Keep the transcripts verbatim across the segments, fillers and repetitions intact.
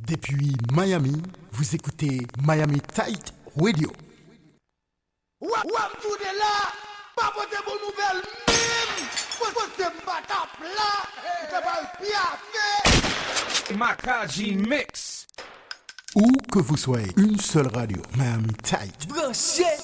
Depuis Miami, vous écoutez Miami Tight Radio. Wè, wè m tounen la, pa pote bon nouvèl menm, poste m pa t ap la, m te pral pyafe. Makaji Mix. Où que vous soyez, une seule radio, Miami Tight. Branché.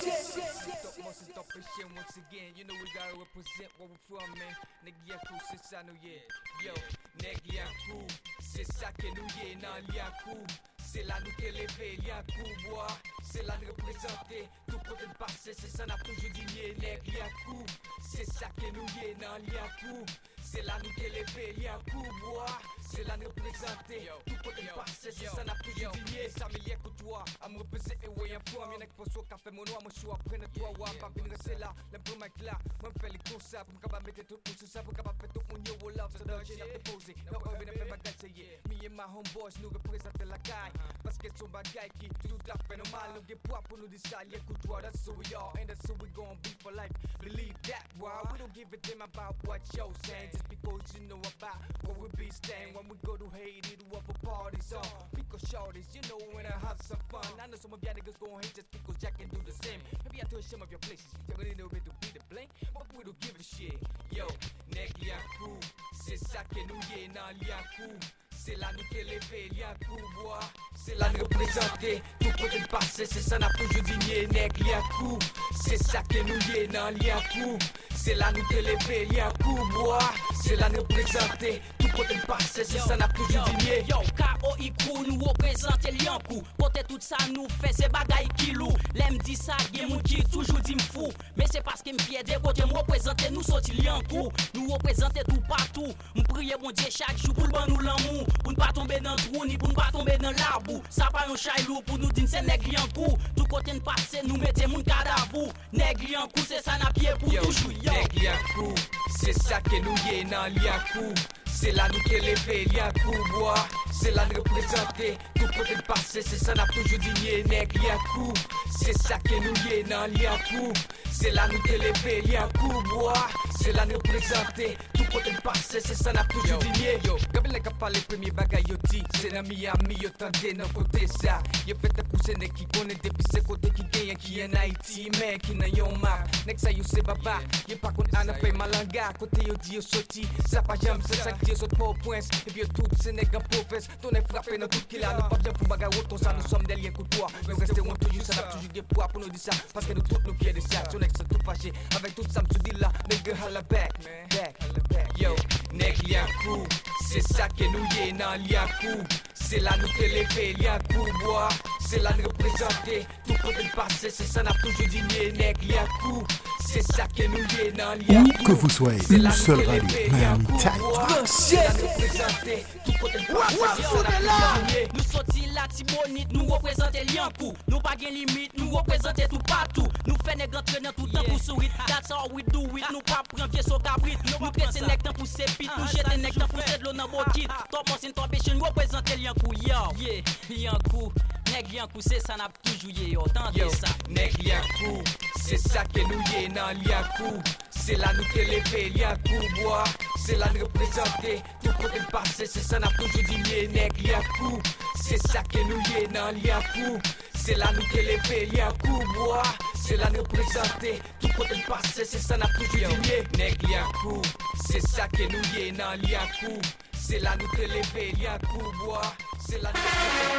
Top, mwen se Top Pêché, once again, you know we gotta represent where we from, man. Nèg Lyankou, se sa nou ye. Yo, nèg Lyankou, se sa ke nou ye nan Lyankou. Se la nou te leve Lyankou, bwa. Se la n reprezante, tout kote n pase, se sa n ap toujou di n ye, nèg Lyankou. Se sa ke nou ye nan Lyankou. Se la nou te leve Lyankou, bwa. Se la n reprezante, tout kote n pase, se sa n ap toujou di n ye. Sa milye koutwa, I'm representing where I'm from. Yon nèg panse w ka fè m onwa, mwen sou aprann nan twa wa, m pa vin ranse la. Lè m pran mic la, mwen m fè li konsa, pou m kapab mete tout moun sou sa, pou m kapab fè tout moun yo roll up, so danje n ap depoze. Nan orbit n ap fè bagay serye. Me and my homeboys, nou reprezante lakay. Paske se yon bagay ki tout afè nòmal. Nou gen pwa pou nou di sa, Lyankou twa, that's who we are, and that's who we gon' be for life. Believe that, bro. We don't give a damn about what y'all saying, just because you know about where we be staying. When we go to Haiti, do up a party song. Because shorties, you know, when I have some fun. I know some of y'all niggas gon' hate just because y'all can do the same. Maybe I told some of your places, y'all really know me to be the blame, but we don't give a shit. Yo, nèg Lyankou, se sa ke nou ye nan Lyankou. Se la nou te leve Lyankou, bwa. Se la n reprezante, tout kote n pase, se sa n ap toujou di n ye, nèg Lyankou. Se sa ke nou ye nan Lyankou. Se la nou te leve Lyankou, bwa. Se la n reprezante, tout kote n pase, se sa n ap toujou di n ye. Yo, K O I crew, nou reprezante Lyankou. Pote tout sa nou fè, se bagay ki lou. Lè m di sa, gen moun ki toujou di m fou. Men se paske m fyè de kote m reprezante, nou soti Lyankou. Nou reprezante toupatou. M priye Bondye chak jou pou l ban nou lanmou, pou n pa tonbe nan twou, ni pou n pa tonbe nan labou. Sa pa yon chay lou pou nou di n se nèg Lyankou. Tout kote n pase, nou mete moun kadavou. Nèg Lyankou, se sa n ap ye pou toujou, yo. Nèg Lyankou, se sa ke nou ye nan Lyankou. Se la nou te leve Lyankou, bwa. Se la n reprezante, tout kote n pase, se sa n ap toujou di n ye, nèg Lyankou. Se sa ke nou ye nan Lyankou. Se la nou te leve Lyankou, bwa. Se la n reprezante, tout kote n pase, se sa n ap toujou di n ye. Yo, gen anpil nèg k ap pale, premye bagay yo di, se nan Miami yo tande nan kote sa. Yo fè tankou se nèg ki konnen depi se kote ki genyen ki ann Ayiti, men ki nan yon map. Nèg sa yo se baba, yo pa konn al nan fèy malanga, kote yo di yo soti, sa pa janm se sa k di yo sot Pòtoprens, epi yo tout se nèg an pwovens. Tonnè frape nan tout ki la, nou p ap janm fè bagay wont konsa, nous sommes des Lyankou twa. Nou reste wont toujou, sa n ap toujou gen pwa pou nou di sa, paske nou tout nou fyè de sa. Si yon nèg santi w fache avèk tout sa m sot di la, nèg holla back, back, back. Yo, nèg Lyankou, se sa ke nou ye nan Lyankou. Se la nou te leve Lyankou, bwa. Se la n reprezante, tout kote n pase, se sa n ap toujou di n ye, nèg Lyankou. Se sa ke nou ye nan Lyankou. Où que vous soyez, une seule radio, Miami Tight. Se la n reprezante, tout kote n pase, se sa n ap toujou di n ye. Nou soti Latibonit, nou reprezante Lyankou. Nou pa gen limit, nou reprezante toupatou. Nou fè nèg antre nan tout tankou sourit. That's how we do it. Nou pa pran vye so kabrit. Nou pese nèg tankou se pit. Nou jete nèg tankou se dlo nan bokit. Top Mousin, Top Echann, reprezante Lyankou, yo. Yeah, Lyankou, nèg Lyankou, se sa n ap toujou ye, yo. Tande sa. Nèg Lyankou, se sa ke nou ye nan Lyankou. Se la nou te leve Lyankou, bwa. Se la n reprezante, tout kote n pase, se sa n ap toujou di n ye, nèg Lyankou. Se sa ke nou ye nan Lyankou. Se la nou te leve Lyankou, bwa. Se la n reprezante, tout kote n pase, se sa n ap toujou di n ye, nèg Lyankou. Se sa ke nou ye nan Lyankou. Se la nou te leve Lyankou, bwa. Se la nou te leve.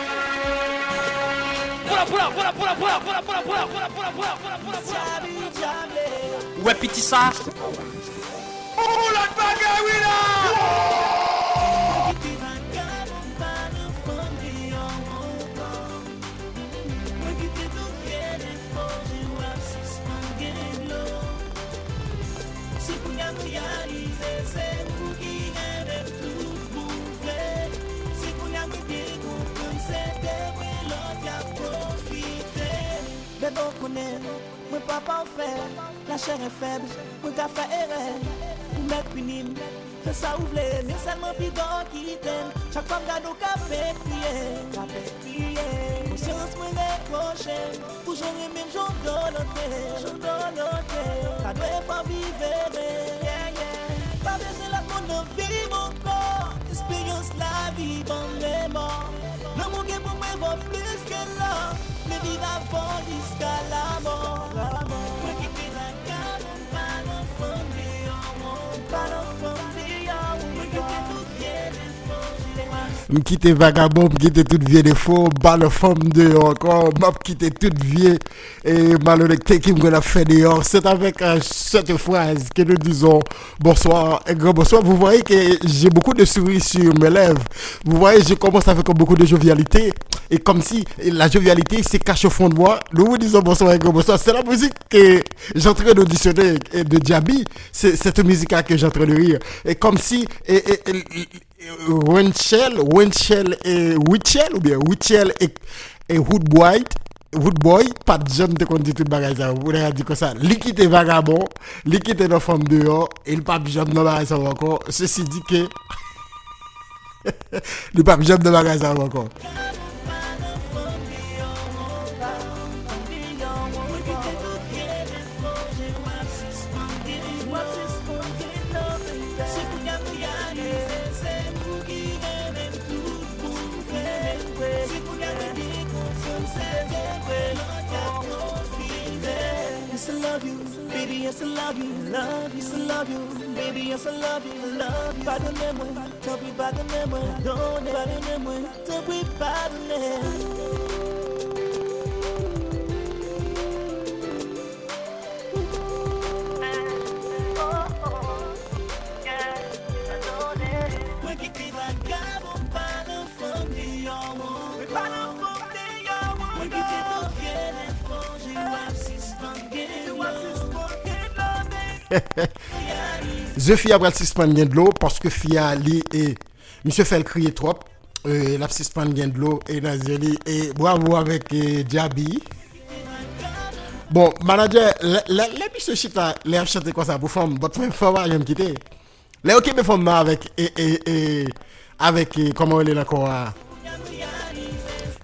Ou wè piti sa? Ou lòt bagay wi la! Mwen kite vagabon pa nan fanmi an ankò. Mwen kite tout vye defo, je w ap sispann gen dlo. Si kounye a m reyalize se ou ki renmen m tout pou vre. Si kounye a mwen byen konprann se de mwen lòt y ap pwofite. Bebe w konnen mwen pa pafè, lachè fèb, mwen ka fè erè. Ou mèt pini m, fè sa ou vle, men sèlman piga w kite m. Chak fwa m gade w k ap kriye, k ap kriye, konsyans mwen repwoche m. Ou jan renmen m jan w dolote, jan w dolote. Sa dwe fè w viv ere, yeah, yeah. Pa bezwen lòt moun nan vi m ankò. Esperyans lavi ban m remò. Lanmou M kite vagabon, m kite tout vye defo, m pa nan fanm deyò ankò, m ap kite tout vye e malonète ki m konn ap fè deyò. C'est avec euh, cette phrase que nous disons bonsoir, un grand bonsoir. Vous voyez que j'ai beaucoup de sourires sur mes lèvres. Vous voyez, je commence avec beaucoup de jovialité. Et comme si et la jovialité se cache au fond de moi, nous vous disons bonsoir, un grand bonsoir. C'est la musique que j'entraîne auditionner et de Djaby. C'est cette musique-là que j'entraîne de rire. Et comme si et, et, et, Wenchel, Wenchel e Wichel oubyen Wichel e, e Woodboy, Woodboy pa t janm te konn di tout bagay sa yo. Ou nèg a di konsa, li kite vagabon, li kite nan fanm deyò, e li p ap janm nan bagay sa yo ankò. Sesi di ke li p ap janm nan bagay sa yo ankò. Yes, I love you, baby, yes, I love you, love, yes, I love you, baby, yes, I love you, love. Padone mwen, tanpri padone mwen, padone mwen, tanpri padone. Mwen kite vagabon, pa nan fanm deyò. Mwen pa nan fanm deyò. Mwen kite tout vye defo, je w ap sispann gen yo. Zye fi a pral sispann gen dlo paske fi a li e misye fè l kriye twòp. E l ap sispann gen dlo e nan zye li. E bravo avèk e Djaby. Bon, manadjè, lè, lè, lè misye chita, lè y ap chante konsa pou fanm, but fanm, fanm pa janm kite. Lè yo kenbe fanm nan avèk, e, e, e, avèk, e, kòman rele l ankò a?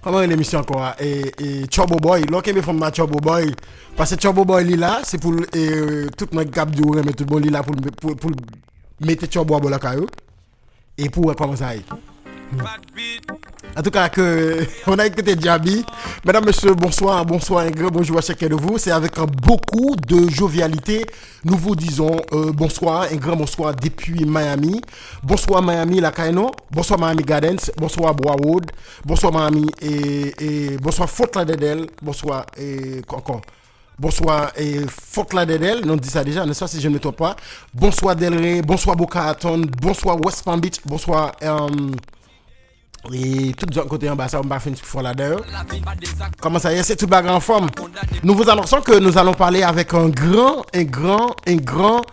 Kòman rele misye ankò a? E, e, Trouble Boy. Lè yo kenbe fanm nan Trouble Boy, paske Trouble Boy li la, se pou l, e, tout nèg k ap di ou renmen tout bon, li la pou l, pou, pou l mete trouble a bò lakay ou. E pou wè kòman sa ye. Antouka, ke on a écouté Djaby. Mesdames, messieurs, bonsoir, bonsoir, un grand bonjour à chacun de vous. C'est avec euh, beaucoup de jovialité nous vous disons euh, bonsoir, un grand bonsoir depuis Miami. Bonsoir Miami, lakay nou. Bonsoir Miami Gardens, bonsoir Broward, bonsoir Miami et, et bonsoir Fort Lauderdale, bonsoir et encore. Bonsoir, e, Fort Lauderdale, nou di sa deja, n'est-ce pas, si je ne me trompe pas. Bonsoir Delray, bonsoir Boca Raton, bonsoir West Palm Beach, bonsoir, euh, e tout zòt kote anba sa, m pa fin fò ladan yo. Kòman sa ye, se tout bagay anfòm. Nous vous annonçons que nous allons parler avec un grand, un grand, un grand,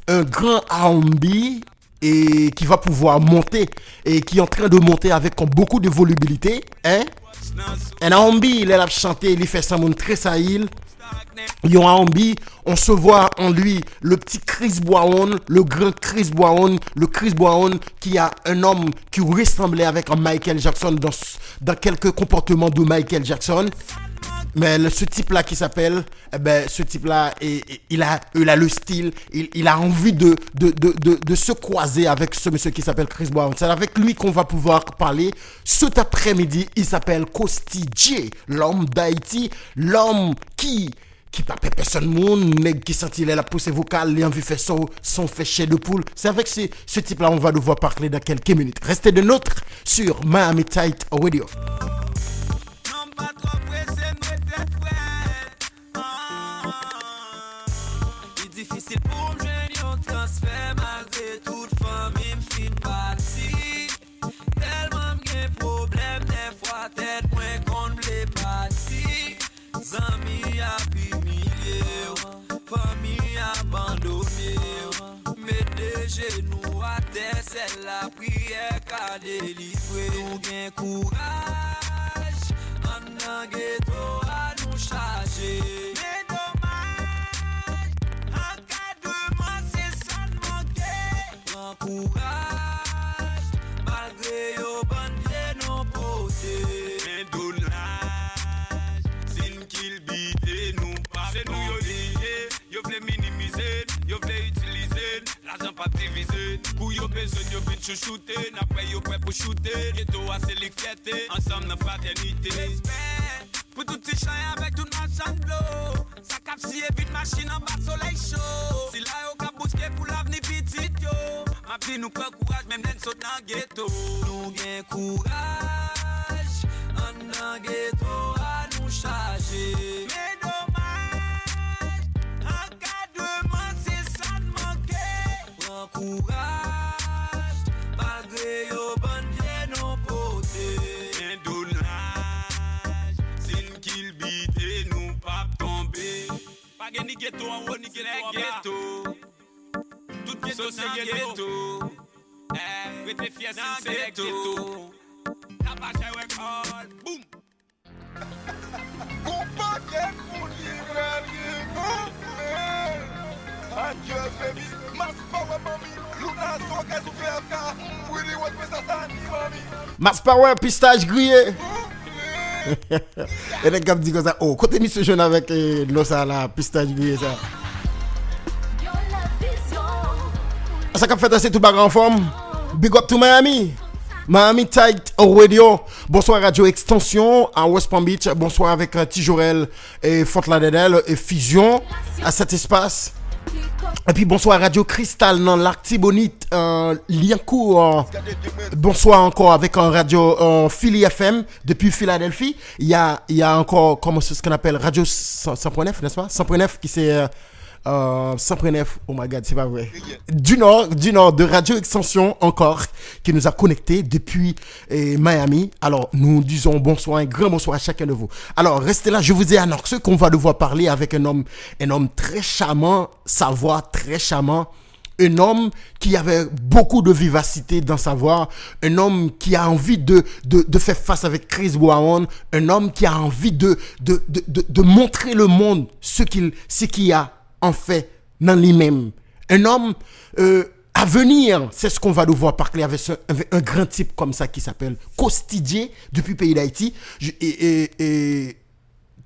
un grand R and B et qui va pouvoir monter et qui est en train de monter avec beaucoup de volubilité, hein? Un R and B, lè l ap chante, li fè san moun tresayi l. Yon R and B, on se voit en lui, le petit Chris Brown, le grand Chris Brown, le Chris Brown qui a un homme qui ressemblait avec un Michael Jackson dans, dans quelques comportements de Michael Jackson. Mais le- ce type-là qui s'appelle Eh ben, ce type-là, et- et- il a, il a le style, il, il a envie de, de, de, de, de se croiser avec ce monsieur qui s'appelle Chris Brown. C'est avec lui qu'on va pouvoir parler cet après-midi. Il s'appelle Costi J, l'homme d'Haïti, l'homme qui, qui pa pè pèsonn moun, nèg ki santi lè l ap pouse vokal, li anvi fè son, son fè chè de poul. C'est avec ce, ce type-là on va devoir parler dans quelques minutes. Restez de nôtres sur Miami Tight Radio. Non, m pa twò prese, m rete frè. Ah, li difisil pou m jwenn yon transfè malgre tout fanmi m fin pati. Tèlman m gen pwoblèm, dèfwa tèt mwen konn vle pati. Zanmi ap imilye w, fanmi abandone w. Met de jenou atè, sèl lapriyè ka delivre. Nou gen kouraj, ann nan geto a nou chaje. Men domaj, ankadreman se sa n manke. Pran kouraj, malgre yo ban n pye nou pote. Men domaj, si n kilbite nou pa. Se nou yo bliye. Yo vle minimize n, yo vle itilize n, lajan p ap divize n. Kou yo bezwen n, yo vin chouchoute n, apre yo prè pou choute n. Geto a se lik fyète, ansanm nan fratènite. Respè Pou tout ti chay avèk tout machann dlo, sa k ap siye vit machin anba solèy cho. Sila yo k ap bouske pou lavni pitit yo, m ap di nou pran kouraj menm lè n sot nan geto. Nou gen kouraj, anndan geto a nou chaje. Men domaj, ankadreman se sa n manke. Pran kouraj, malgre yo bann vye non pote. Men domaj, si n kilbite, nou p ap tonbe. Pa gen ni geto anwo, ni geto anba. Geto. Tout geto se geto. Rete fyè si n se nèg geto. Tapajay Record. Boom! Gon pakèt moun ki pral gen pwoblèm. Adieu, baby. Mass Power, manmi. Luna, Soka, Soufè, Afka. Willy West, Princess Annie, manmi. Mass Power, pistaj griye. E nèg k ap di konsa, oh, kote misye jwenn avèk, eh, non sa la, pistaj griye sa. Sa k ap fèt la, se tout bagay anfòm. Big up to Miami. Miami Tight Radio. Bonswa Radyo Extension a West Palm Beach. Bonswa avèk, euh, Ti Jorel e Fort Lauderdale e Fusion a Sèt Espas. Epi bonswa Radyo Kristal nan Latibonit, euh, Lyankou, euh. Bonswa ankò avèk, euh, Radyo, euh, Philly F M depi Philadelphie. Il y a, il y a encore, comment c'est ce qu'on appelle, Radio cent, cent point neuf, n'est-ce pas? Cent point neuf qui c'est, euh, euh, cent point neuf, oh my God, c'est pas vrai. Du Nord, du Nord, de Radio Extension encore, qui nous a connectés depuis, eh, Miami. Alors, nous disons bonsoir, un grand bonsoir à chacun de vous. Alors, restez là, je vous ai annoncé qu'on va devoir parler avec un homme, un homme très charmant, sa voix très charmant, un homme qui avait beaucoup de vivacité dans sa voix, un homme qui a envie de, de, de faire face avec Chris Brown, un homme qui a envie de, de, de, de, de montrer le monde ce qu'il, ce qu'il a en fait dans lui-même. Un homme, euh, à venir, c'est ce qu'on va devoir parler avec ce, avec un grand type comme ça qui s'appelle Costi Dier, depuis pays d'Haïti. Je- Et, et, et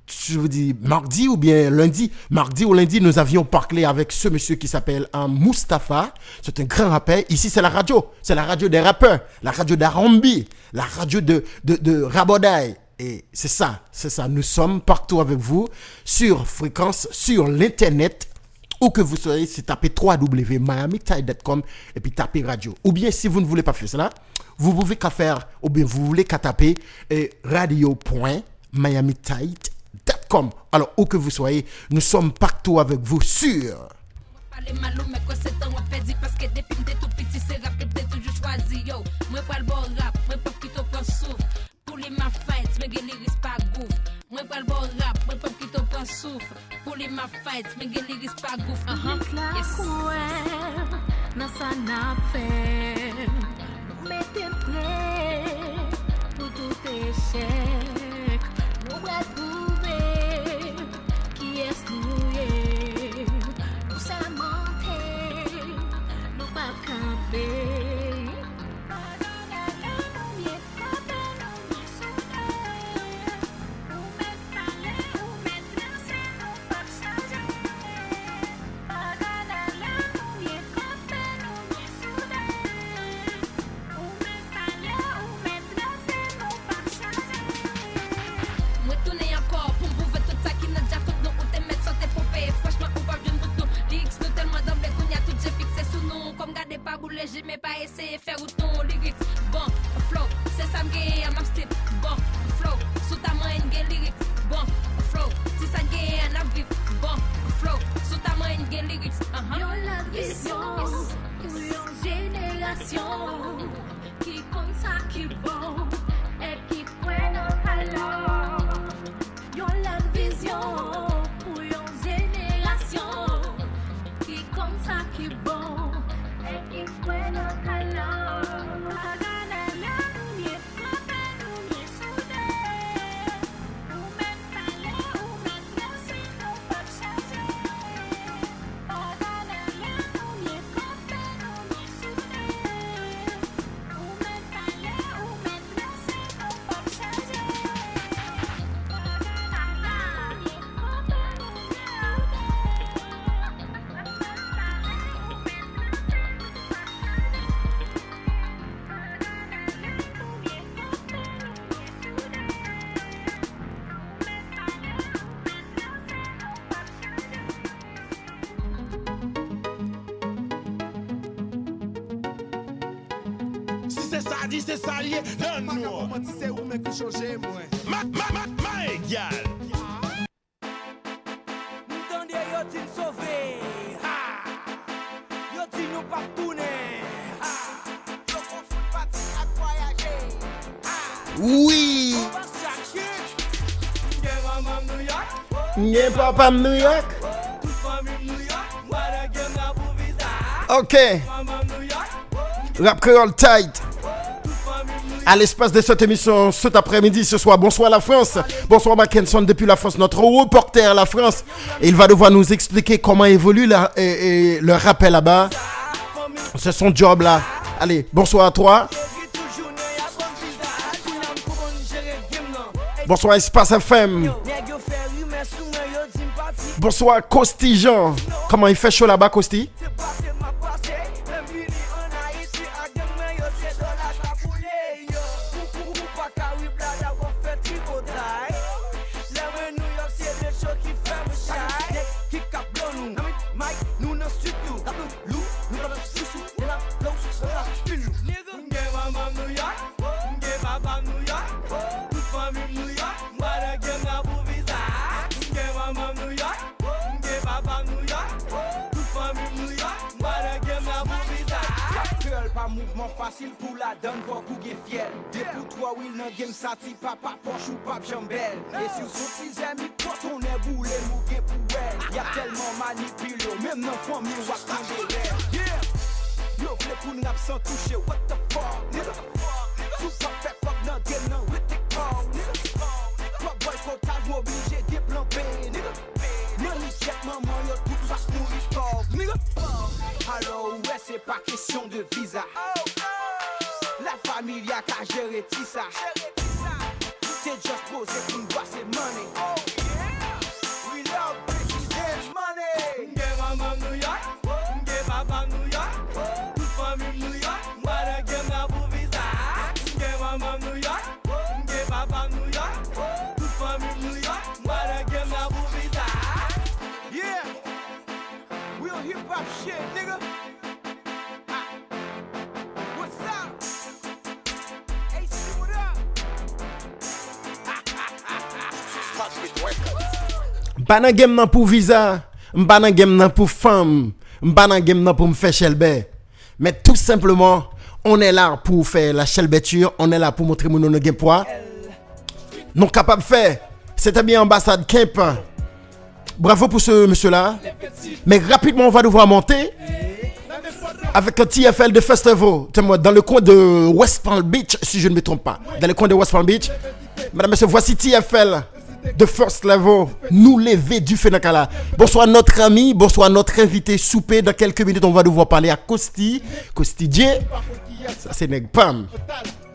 je vous dis, mardi ou bien lundi, mardi ou lundi, nous avions parlé avec ce monsieur qui s'appelle, euh, Mustapha. C'est un grand rappeur. Ici, c'est la radio. C'est la radio des rappeurs. La radio d'Arombi. La radio de, de, de Raboday. Et c'est ça, c'est ça. Nous sommes partout avec vous sur fréquence, sur l'internet. Où que vous soyez, c'est taper trois w miami tight dot com et puis taper radio. Ou bien, si vous ne voulez pas faire cela, vous pouvez qu'à faire, ou bien vous voulez qu'à taper, euh, radio point miami tight dot com. Alors, où que vous soyez, nous sommes partout avec vous sur Pale mal ou mèt kwè se tan w ap pèdi, paske depi m te tou piti se rap ke m te toujou chwazi, yo. Mwen pral ba w rap, mwen p ap kite w pran souf. Pou li m ap fight, men gen liris pa gouf. Mwen pral ba w rap, mwen p ap kite w pran souf. Pou li m ap fight, men gen liris pa gouf. Ahan. Yes. Nan sa n ap fè. Mete m prè pou tout echèk. Nou pral pwouve kiyès nou ye. Nou sèmante, nou p ap kanpe. Bagay la la, nou ye kanpe, nou ye soude. Ou mèt pale, ou mèt danse, nou p ap chanje. Bagay la la, nou ye kanpe, nou ye soude. Ou mèt pale, ou mèt danse, nou p ap chanje. Mwen tounen ankò pou m pwouve tout sa ki nan djakont nou. Ou te mèt sante ponpe, franchman, ou p ap jwenn bout nou. Lyrics nou tèlman danble, kounye a tout je fikse sou nou. Kòm gade pa boule je, men pa eseye fè wout nou. Lyrics, bon, flow, se sa m genyen an, m ap strip. Bon, flow, sou ta mwen gen lyrics. Bon, flow, ti sa n genyen an, n ap viv. Bon, flow, sou ta mwen gen lyrics. Ahan. Yon lòt vizyon pou yon jenerasyon ki konn sa ki bon e ki kwè nan talò. Yon lòt vizyon pou yon jenerasyon ki konn sa ki bon e ki kwè nan talò. Bagay la la, nou ye kanpe, nou ye soude. Ou mèt pale, ou mèt danse, nou p ap chanje. Bagay la la, nou ye kanpe, nou ye soude. Di se sa l ye, donn nou. Manti, se ou menm ki chonje mwen. Ma, ma, ma, ma egal. M tande yo di m sove. Ha! Yo di nou p ap tounen. Ha! Yo konfonn pati ak vwayaje. Ha! Wi! Konpansyon ak chit. M gen manman m Nouyòk. M gen papa m Nouyòk. Tout fanmi m Nouyòk. M pa nan game nan pou viza. Ok. Rap Kreyòl tight. À l'espace de cette émission cet après-midi, ce soir, bonsoir la France, bonsoir Mackenson depuis la France, notre reporter la France. Et il va devoir nous expliquer comment évolue la, et, et le rappel là-bas. C'est son job là. Allez, bonsoir à toi. Bonsoir Espace F M. Bonsoir Kosti Jean. Comment il fait chaud là-bas, Kosti? Se pase m ap pase, lè m vini ann Ayiti ak gang mwen yo se dòla k ap boule yo. Pou, pou, pou pa ka wi blada w ap fè tripotay. Lè mwen Nouyòk se de cho ki fè m chay. Nèg ki k ap blo nou. Mike nou nan street nou. Lou, nou pa nan sousou. E n ap blow sou sa, fil nou. M gen manman m Nouyòk, m gen papa m Nouyòk, tout fanmi m Nouyòk. M pa nan game nan pou viza. M gen manman m Nouyòk, m gen papa m Nouyòk, tout fanmi m Nouyòk. M pa nan game nan pou viza. Rap Kreyòl pa mouvman fasil pou ladann, fòk ou gen fyèl. Depi w twò real nan game sa, ti papa pòch ou p ap janm bèl. E si w se yon ti zèmi, pran tonnè boule m ou gen pou wè. Y ap tèlman manipile w, menm nan fanmi w ap tonbe rèd. Yeah! Yo vle pou n rap san touche, what the fuck, nigga? Si w p ap fè kòb nan game nan, rete kò w, nigga. Twòp bòykotaj, m oblije gen plan B, nigga. Nan likyèt manman yo, tout ras mouri pòv, nigga. Alò ou wè se pa kesyon de viza. La Familia ka jere ti sa. Te just poze pou n brase money. We love bitches and money. M gen manman m Nouyòk, m gen papa m Nouyòk, tout fanmi m Nouyòk. M pa nan game nan pou viza. M gen manman m Nouyòk, m gen papa m Nouyòk, tout fanmi m Nouyòk. M pa nan game nan pou viza. Yeah, real hip hop shit, nigga. Ah. What's up? H C, what up? M pa nan game nan pou viza, m pa nan game nan pou fanm, m pa nan game nan pou m fè chèlbè. Men tou senpleman, on est là pou fè la chèlbèti, on est là pou montre moun nou gen pwa. Nou kapab fè. Se te byen anbasad Kemp. Bravo pour ce monsieur-là. Mais rapidement, on va devoir monter avec un T F L de Festival. Dans le coin de West Palm Beach, si je ne me trompe pas. Dans le coin de West Palm Beach. Mesdames, messieurs, voici T F L de First Level. Nou leve dife nan kay la. Bonsoir notre ami, bonsoir notre invité soupe. Dans quelques minutes, on va devoir parler à Kosti. Kosti Dje. Sa se nèg pa m.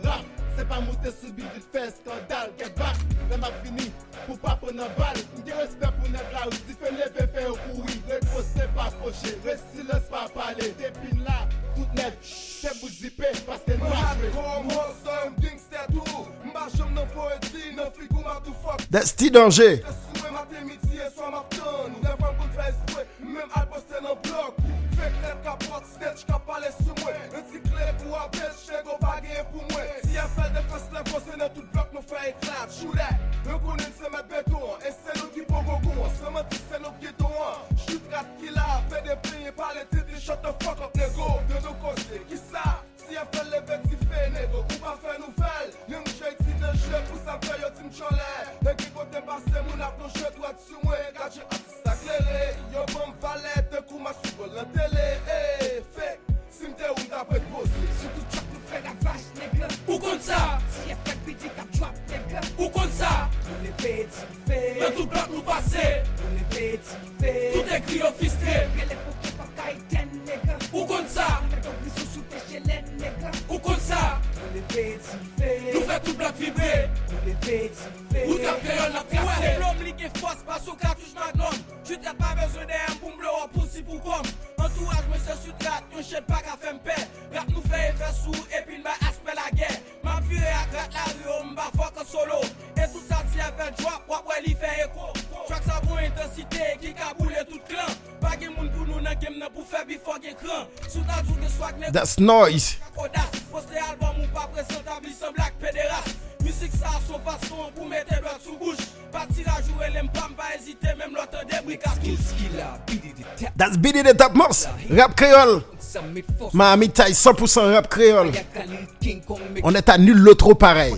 Rap, se pa moute sou bit vit fè eskandal, get back, lè m ap vini, pou pa pran nan bal, m gen respè pou nèg lari, dife leve fè yo kouri, ret poste pa poche, ret silans pa pale, depi n la, tout nèg, se pou zipe, paske n pa jwe. Hardcore, hustle, m gangsta tou, m pa janm nan voye di, nan figi w m ap tou fuck. That's Ti Danje. Sou mwen maten, midi e swa m ap tann ou, dèfwa m konn fè espre, m menm al poste nan blòk ou, fake nèg kapòt, snitch k ap pale sou mwen, yon ti kle pou a bitch, nèg ou pa genyen pou mwen, T F L de First Level, se nan tout blòk nou fè eklat, true that, nou konnen n se mèt beton an, e se nou ki poko gon an, san manti se nou k gen ton an, street rat ki la, pede plenyen pale tete, shut the fuck up nego, de nou koze, kisa? T F L leve dife, nego, ou pa fè nouvèl. Young J T Danje, pou sa fè yo di m tchòlè. E ki kote m pase, moun ap lonje dwèt sou mwen. Gadje atis la klere, yo ban m valè, tankou match foutbòl nan tele. Ey, fake, si m te ou, m t ap ret poze. Sou tout track nou fè ravaj, nèg la. Ou konn sa? T F L P D k ap drop, nèg la. Ou konn sa? Nou leve dife. Nan tout blòk nou pase. Nou leve dife. Tout egri yo fistre. Rele pou ki pa ka etèn, nèg la. Ou konn sa? Met yon prizon sou tèt Chelèn, nèg la. Ou konn sa? Nou leve dife. Nou fè tout blòk vibre. Nou leve dife. Wout ap kreyòl n ap trase. Wè, flow m li gen fòs, pa sou katouch Magnum. Street rat pa bezwen dèyè m pou m blow up pussy pou kò m. Antouraj mwen se street rat, yon shit pa ka fè m pè. Rap nou fè efè sou ou epi n bay aspè lagè. M ap vire ak rat lari yo, m pa fuck an solo. E tout sa T F L drop, w ap wè li fè eko. Track sa gon entansite ki ka boule tout klan. Pa gen moun pou nou nan game nan pou fè bif, fò gen kran. Si w ta di w gen swag nèg, That's noise. Kodas, poste album ou pa prese. Sanble ak pederas. Mizik sa a se yon fason pou mete dwèt sou bouch. Pa tiraj ou rele m pa, m pa ezite, menm lè w tande bri katouch. That's B D the Top Moss, rap kreyòl. Miami Tay san pou san rap kreyòl. On est à nul l'autre pareil.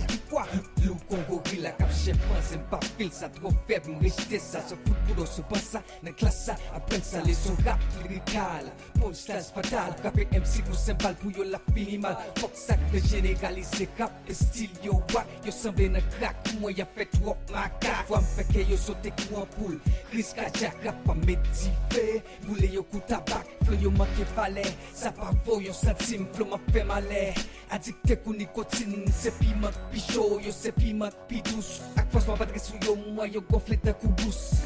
Loup kon gorila k ap chenpanze, m pa fil sa twò fèb, m rejte sa. Se fout pou dò sou pa sa, nan klas sa, aprann sa, leson rap lirikal. Punchline fatal, frape M C kou senbal pou yo l ap fini mal. Fòk sa k vle jeneralize rap, estil yo wak, yo sanble nan krak. Mwen y ap fè twòp makak, fwa m fè kè yo sote kou anpoul. Kriz kadyak, rap pa met dife, boule yo kou tabak. Flo yo manke valè, sa pa vo yon santim. Flo m ap fè malè. Adikte kou nikotin, se piman k pi cho, yo se piman k pi dous. Ak fòs m ap adrese yo, mwen yo gonfle tankou gous.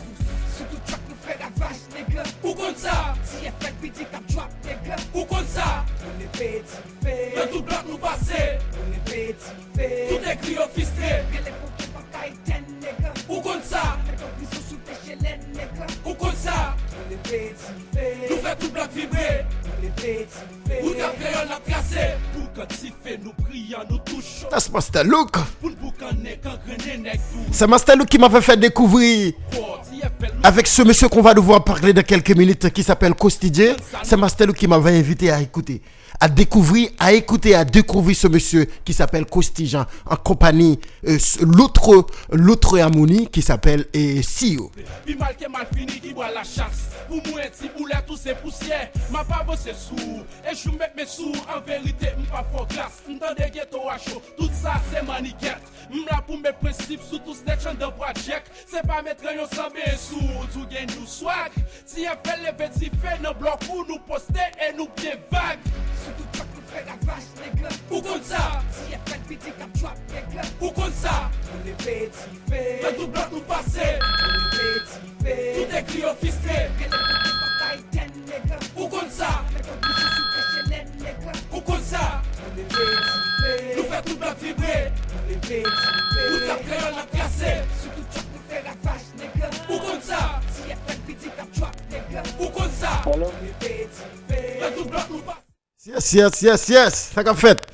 Sou tout track nou fè ravaj, nèg. Ou konn sa? T F L P D k ap drop, nèg. Ou konn sa? Nou leve dife. Nan tout blòk nou pase. Nou leve dife. Tout egri yo fistre. Rele pompe pa ka etèn, nèg. Ou konn sa? Met yon prizon sou T G L N, nèg. Ou konn sa? Nou leve dife. Nou fè tout blòk vibre. Nou leve dife. Wout rap kreyòl n ap trase. Boukan dife nou briyan nou tou cho. That's Master Look. Pou n boukannen gangrennen nèg tou. C'est Master Look qui m'avait fait découvrir Kò T F L nou avec ce monsieur qu'on va devoir parler dans quelques minutes qui s'appelle Costi J. C'est Master Look qui m'avait invité à écouter, à découvrir, à écouter, à découvrir ce monsieur qui s'appelle Costi Jean en compagnie euh, l'autre l'autre harmonie qui s'appelle euh, C E O. Pi mal ke mal fini ki bwa la chas. Pou mwen ti boulèt ou se pousyè. M ap avanse sou ou. E jou m met men sou ou an verite m pa fè w gras. M tande geto a cho. Tout sa se mannigèt. M la pou met prensip sou tout snatch anndan project. Se pa met rayon san benyen sou ou. Di w gen new swag. T F L leve dife nan blòk ou nou poste e nou byen vag. Sou tout track nou fè ravaj nèg. Ou konn sa? T F L P D k ap drop nèg. Ou konn sa? Nou leve dife. Nan tout blòk nou pase. Nou leve dife. Tout egri yo fistre. Rele pou nou pa ka etèn nèg. Ou konn sa? Met yon prizon sou T G L N nèg. Ou konn sa? Nou leve dife. Nou fè tout blòk vibre. Nou leve dife. Wout rap kreyòl n ap trase. Sou tout track nou fè ravaj nèg. Ou konn sa? T F L P D k ap drop nèg. Ou konn sa? Nou leve dife. Nan tout blòk nou pase. Yes, yes, yes, yes. Sa k ap fèt?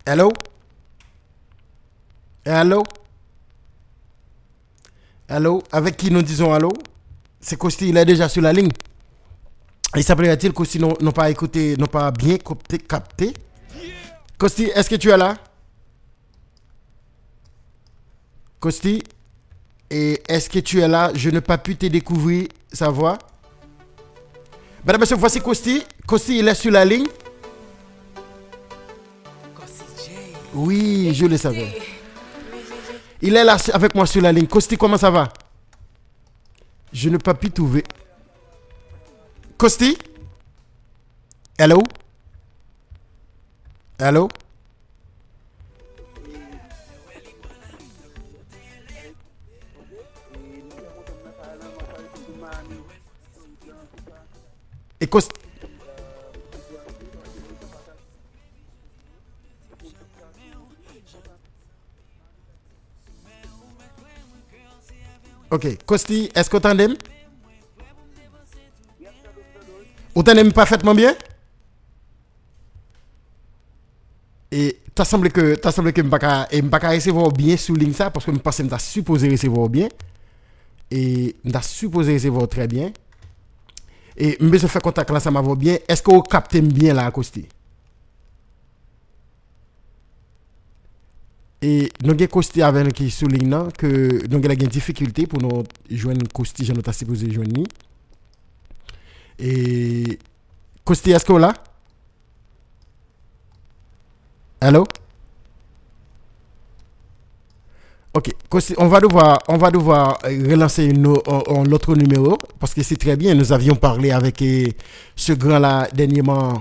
Hello? Hello? Hello? Avec qui nous disons allô? C'est Costi, il est déjà sur la ligne. Il s'appellerait-il Costi n'ont n'ont pas écouté, n'ont pas bien copté, capté? Costi, est-ce que tu es là? Costi, et est-ce que tu es là? Je n'ai pas pu te découvrir sa voix. Mesdames et messieurs, voici Costi. Costi, il est sur la ligne. Oui, je le savais. Il est là avec moi sur la ligne. Costi, comment ça va? Je n'ai pas pu trouver. Costi? Hello? Hello? E kos- Ok, Costi, èske w tande m? Ou tande m pafètman byen? E ta sanble ke ta sanble ke m pa ka e m pa ka resevwa w byen sou liy sa, paske m panse m ta sipoze resevwa w byen. E m ta sipoze resevwa w trè byen. E m bezwen fè kontak la ansanm avè w byen. Èske w kapte m byen la, Costi? E nou gen Costi avè nou ki sou liy nan, ke nou genlè gen difikilte pou nou jwenn Costi jan nou ta sipoze jwenn li. E Costi, èske w la? Hello? Ok, Costi, on va devoir, on va devoir euh, relancer une, un, un autre numéro, parce que c'est très bien, nous avions parlé avec euh, ce grand-là dernièrement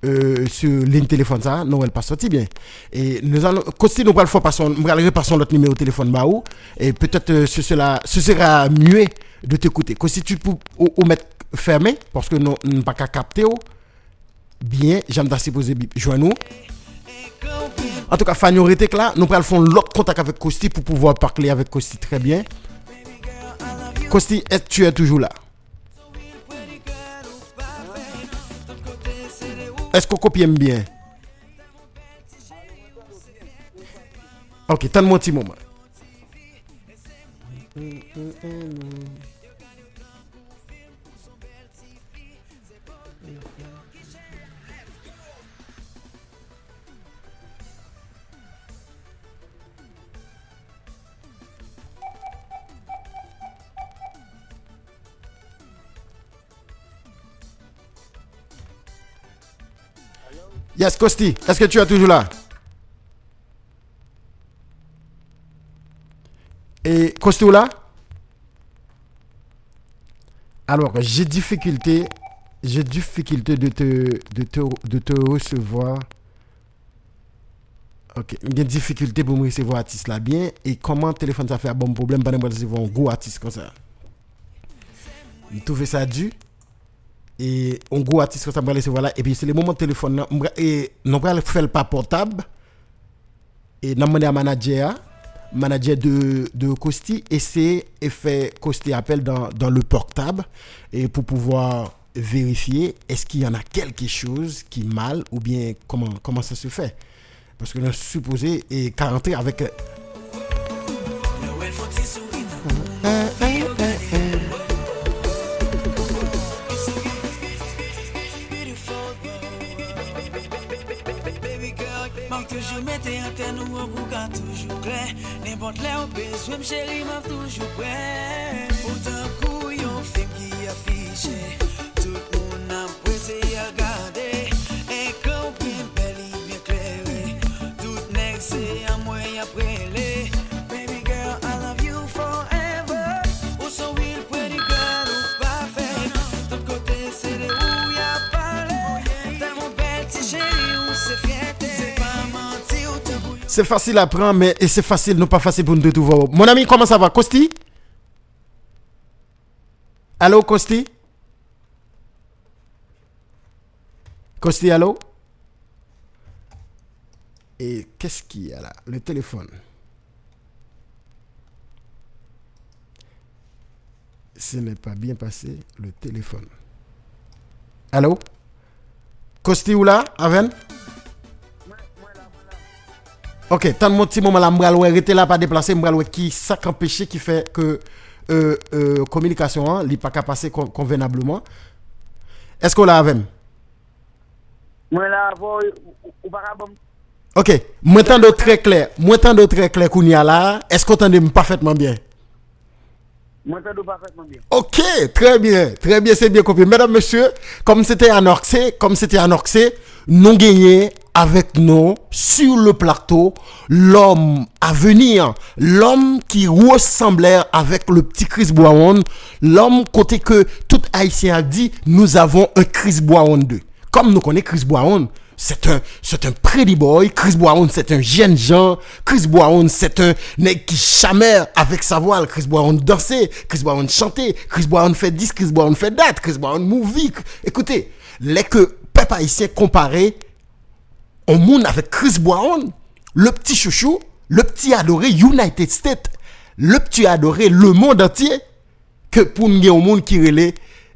euh, sur ligne téléphone, ça, Noël pas sorti bien. Et nous allons, Costi, nous allons faire passer, nous allons repasser notre numéro de téléphone, bah, et peut-être euh, ce, sera, ce sera mieux de t'écouter. Costi, tu peux ou, ou mettre fermé, parce que nous, nous pas qu'à capter. Byen jan m ta sipoze jwenn ou. Antouka, fan yo rete k la, nou pral fè yon lòt kontak avèk Costi pou pouvwa pakle avèk Costi trè byen. Costi, est tu es toujours là? Èske w kopye m byen? Ok, tann m yon ti moman. Yes, Kosti, est-ce que tu es toujours là? E Kosti ou la? Alors, j'ai difficulté, j'ai difficulté de te, de te, de te recevoir. Ok, m gen difikilte pou m resevwa atis la byen. E kòman telefòn sa fè ap ban m pwoblèm pandan m pral resevwa yon gwo atis konsa? M twouve sa di. E yon gwo atis konsa m pral resevwa la. Epi se le moman telefòn nan, m pra- e, nou pral fè l pa pòtab. E n ap mande a manadjè a, manadjè de, de Kosti, eseye e fè Kosti apèl dans, dans le portable e pou pouvwa vérifier est-ce qu'il y en a quelque chose qui mal ou bien comment, comment ça se fait. Paske nou sipoze e ka rantre avèk. Baby girl, m ap toujou mete antèn ou an pou w ka toujou klè. Nenpòt lè w bezwen m, cheri, m ap toujou prè. Ou tankou yon fim ki afiche, tout moun ap prese y ap gade. Ekran w byen bèl, li byen klere. Tout nèg se anmwe y ap rele. Baby girl, I love you forever. Ou se yon real pretty girl, ou pafè. Tout kote se de ou y ap pale. Tèlman bèl, ti cheri, ou se fyète. Se pa manti, ou te bouyi. C'est facile à prendre, mais et c'est facile, non pas facile pour nous de trouver. Mon ami, comment ça va, Kosti? Allô, Kosti? Kosti, allô? Et qu'est-ce qu'il y a là? Le téléphone. Ce n'est pas bien passé, le téléphone. Allô? Kosti ou la, avè n? Ok, tann m yon ti moman la, m pral wè, rete la, pa deplase, m pral wè ki sa k anpeche, ki fè ke, euh, euh, kominikasyon an, li pa ka pase kon- konvenableman. Èske w la avè m? Mwen la avè w, ou, ou pa ka ban m Ok, mwen tande w trè klè. Mwen tande w trè klè kounye a la. Èske w tande m pafètman byen? Mwen tande w pafètman byen. Ok, trè byen, trè byen, se byen konprann. Medam, mesye, kòm se te anonse, kòm se te anonse, nou genyen avèk nou sur le plateau l'homme à venir, l'homme qui ressemblait avec le petit Chris Brown, l'homme kote ke tout Ayisyen ap di, nous avons un Chris Brown deux. Kòm nou konnen Chris Brown, c'est un, c'est un pretty boy. Chris Brown, c'est un jeune gens. Chris Brown, c'est un nèg ki chamè avèk sa vwa l. Chris Brown danse, Chris Brown chante, Chris Brown fè dis, Chris Brown fè dat, Chris Brown movie. Ekoute, lè ke pèp ayisyen konpare yon moun avèk Chris Brown, le petit chouchou, le petit adoré United States, le petit adoré le monde entier, ke pou n gen yon moun ki rele,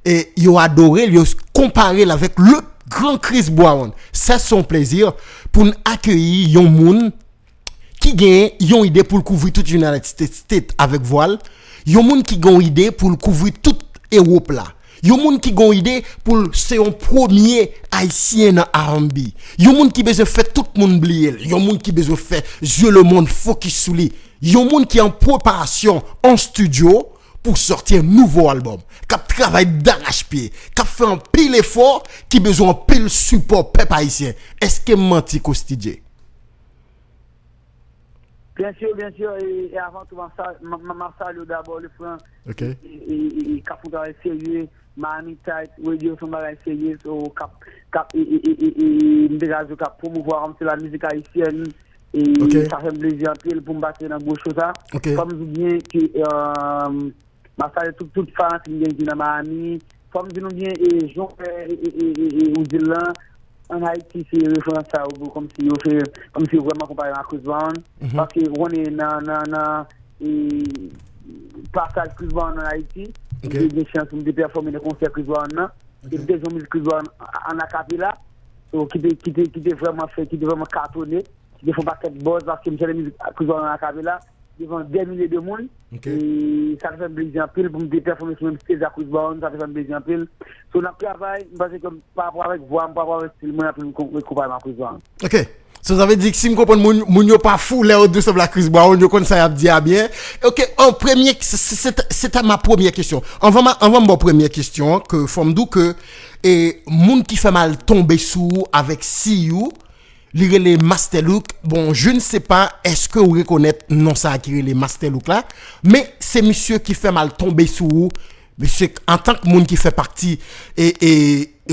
e yo adore l, yo konpare l avèk le grand Chris Brown. Sa se yon plezi pou n akeyi yon moun ki gen yon ide pou l kouvri tout United States avèk vwa l, yon moun ki gen yon ide pou l kouvri tout Ewòp la, yon moun ki gen yon ide pou l se yon premye Ayisyen nan R and B, yon moun ki bezwen fè tout moun bliye l, yon moun ki bezwen fè zye lemonn fokis sou li, yon moun ki an preparasyon an estidyo pou sòti yon nouvo albòm, k ap travay darachpye, k ap fè anpil efò, ki bezwen anpil sipò pèp ayisyen. Èske m manti, Kosti Dje? Byen si, byen si, e, e avan tou, m ap sa- m ap, m ap, m ap salye w dabò, le frè, Ok. e, e, e, e, k ap fè yon travay serye, Miami Tight Radio, se yon bagay serye, so, k ap, k ap, e, e, e, e, e, m te ka di w, k ap pwomouvwa kòmsi la mizik ayisyèn, e Ok. sa fè m plezi anpil pou m pase nan gwo show sa. Ok. Fò m di w byen ke, e, m ap salye tout, tout fanatik m gen ki nan Miami. Fò m di nou byen, e, jan w fè, e, e, e, e, e, ou di l lan, ann Ayiti, se referans sa yo, kòmsi yo fè, kòmsi yo vrèman konpare l a Chris Brown. Mhm. Paske, ou konnen, nan, nan, nan, e, pasaj Chris Brown ann Ayiti, Ok. m te gen chans pou m te pèfòme nan konsè Chris Brown nan. Ok. E m te jwe mizik Chris Brown an, an akapela. So, ki te, ki te, ki te vrèman fè, ki te vrèman katone. Li te fè yon pakèt buzz paske m chante mizik Chris Brown acapella devan dè milye de moun. E sa te fè m plezi anpil pou m te pèfòme sou menm stage ak Chris Brown, sa te fè m plezi anpil. So, n ap travay, m panse ke pa rapò avèk vwa m, pa rapò avèk stil mwen, anpil moun konprann m ak Chris Brown. Ok. So, sa vle di, si m konprann moun, moun yo pa fou lè yo di yo sanble ak Chris Brown, yo konn sa y ap di a byen. Ok, an premye, se, se, se, se ta ma premyè kesyon. Anvan, ma, anvan m ba w premyè kesyon an, ke fò m di w ke, e, moun ki fè m al tonbe sou ou avèk See You, li rele Master Look. Bon, je ne sais pas, èske ou rekonèt non sa a ki rele Master Look la? Men se misye ki fè m al tonbe sou ou. Misye, antank moun ki fè pati e, e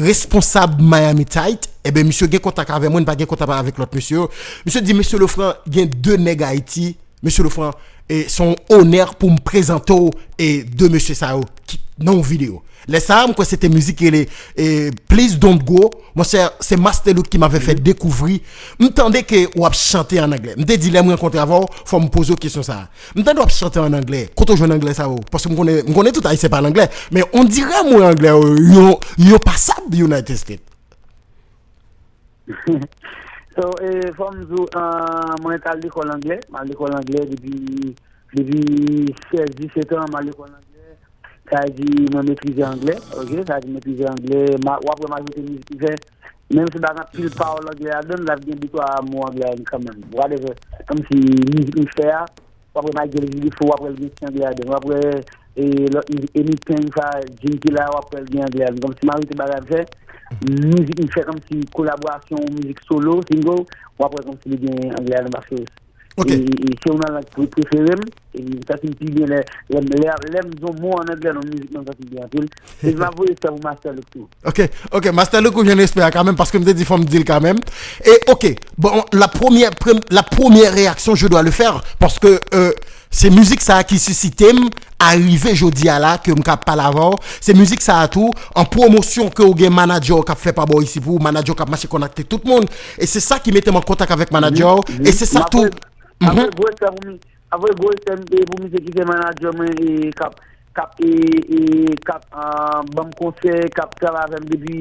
responsab Miami Tight, ebyen, misye gen kontak avè mwen, li pa gen kontak avèk lòt mesye yo. Misye di, Mesye Lofran, gen de nèg Ayiti. Mesye Lofran, e se yon onè pou m prezante w e de mesye sa yo ki nan yon videyo. Lè sa a, m kwè se te mizik ki rele e Please Don't Go. Monchè, se Master Look ki m avè fè dekouvri. M tande ke w ap chante an anglè. M te di, lè m rankontre avè w, fò m poze w kesyon sa a. M tande w ap chante an anglè. Kote w jwenn anglè sa yo? Paske m konnen, m konnen tout Ayisyen pale anglè. Men on dirè mo anglè yo, yo, yo pasab United States. So, e, fò m di w, ah, mwen t al lekòl anglè. M al lekòl anglè depi, depi sèz, disèt an, m al lekòl anglè. Sa vle di, mwen metrize anglè, ok? Sa vle di, metrize anglè. Ma, w ap wè majorite mizik m fè, menm si pa gen anpil pawòl anglè ladan l, l ap gen de twa mo anglè ladan l kanmenm. Whatever. Kòmsi mizik m fè a, w ap wè Michael J. Defo, w ap wè l gen ti anglè ladan l. W ap wè, e, lòt mizik, Anything, sa, Jim Killa, w ap wè l gen anglè ladan l. Kòmsi majorite bagay m fè, mizik m fè kòmsi kolaborasyon, mizik solo, single, w ap wè kòmsi li gen anglè ladan l paske e, e, e se youn nan lang pre-, prefere m. E m santi m pi byen lè, lè, lè, lè m di yon mo an anglè nan mizik mwen, m santi m byen anpil. E m ap voye sa pou Master Look tou. Ok, ok, Master Look ou jwenn respè a kanmenm, paske m te di fò m di l kanmenm. E, ok, bon, la première, prem-, la première réaction, je dois le faire, paske, euh, se mizik sa a ki sisite m a rive jodi a la ke m ka pale avè w. Se mizik sa a tou, an pwomosyon ke w gen manadjè w k ap fè pa bò isi pou ou, manadjè w k ap mache kontakte tout moun. E se sa ki mete m an kontak avèk manadjè w. E se sa tou. Apre gwo respè pou mi-, apre gwo respè m te pou misye ki se manadjè mwen e k ap, k ap, e, e, k ap, ah, ban m konsèy, k ap travay avè m depi,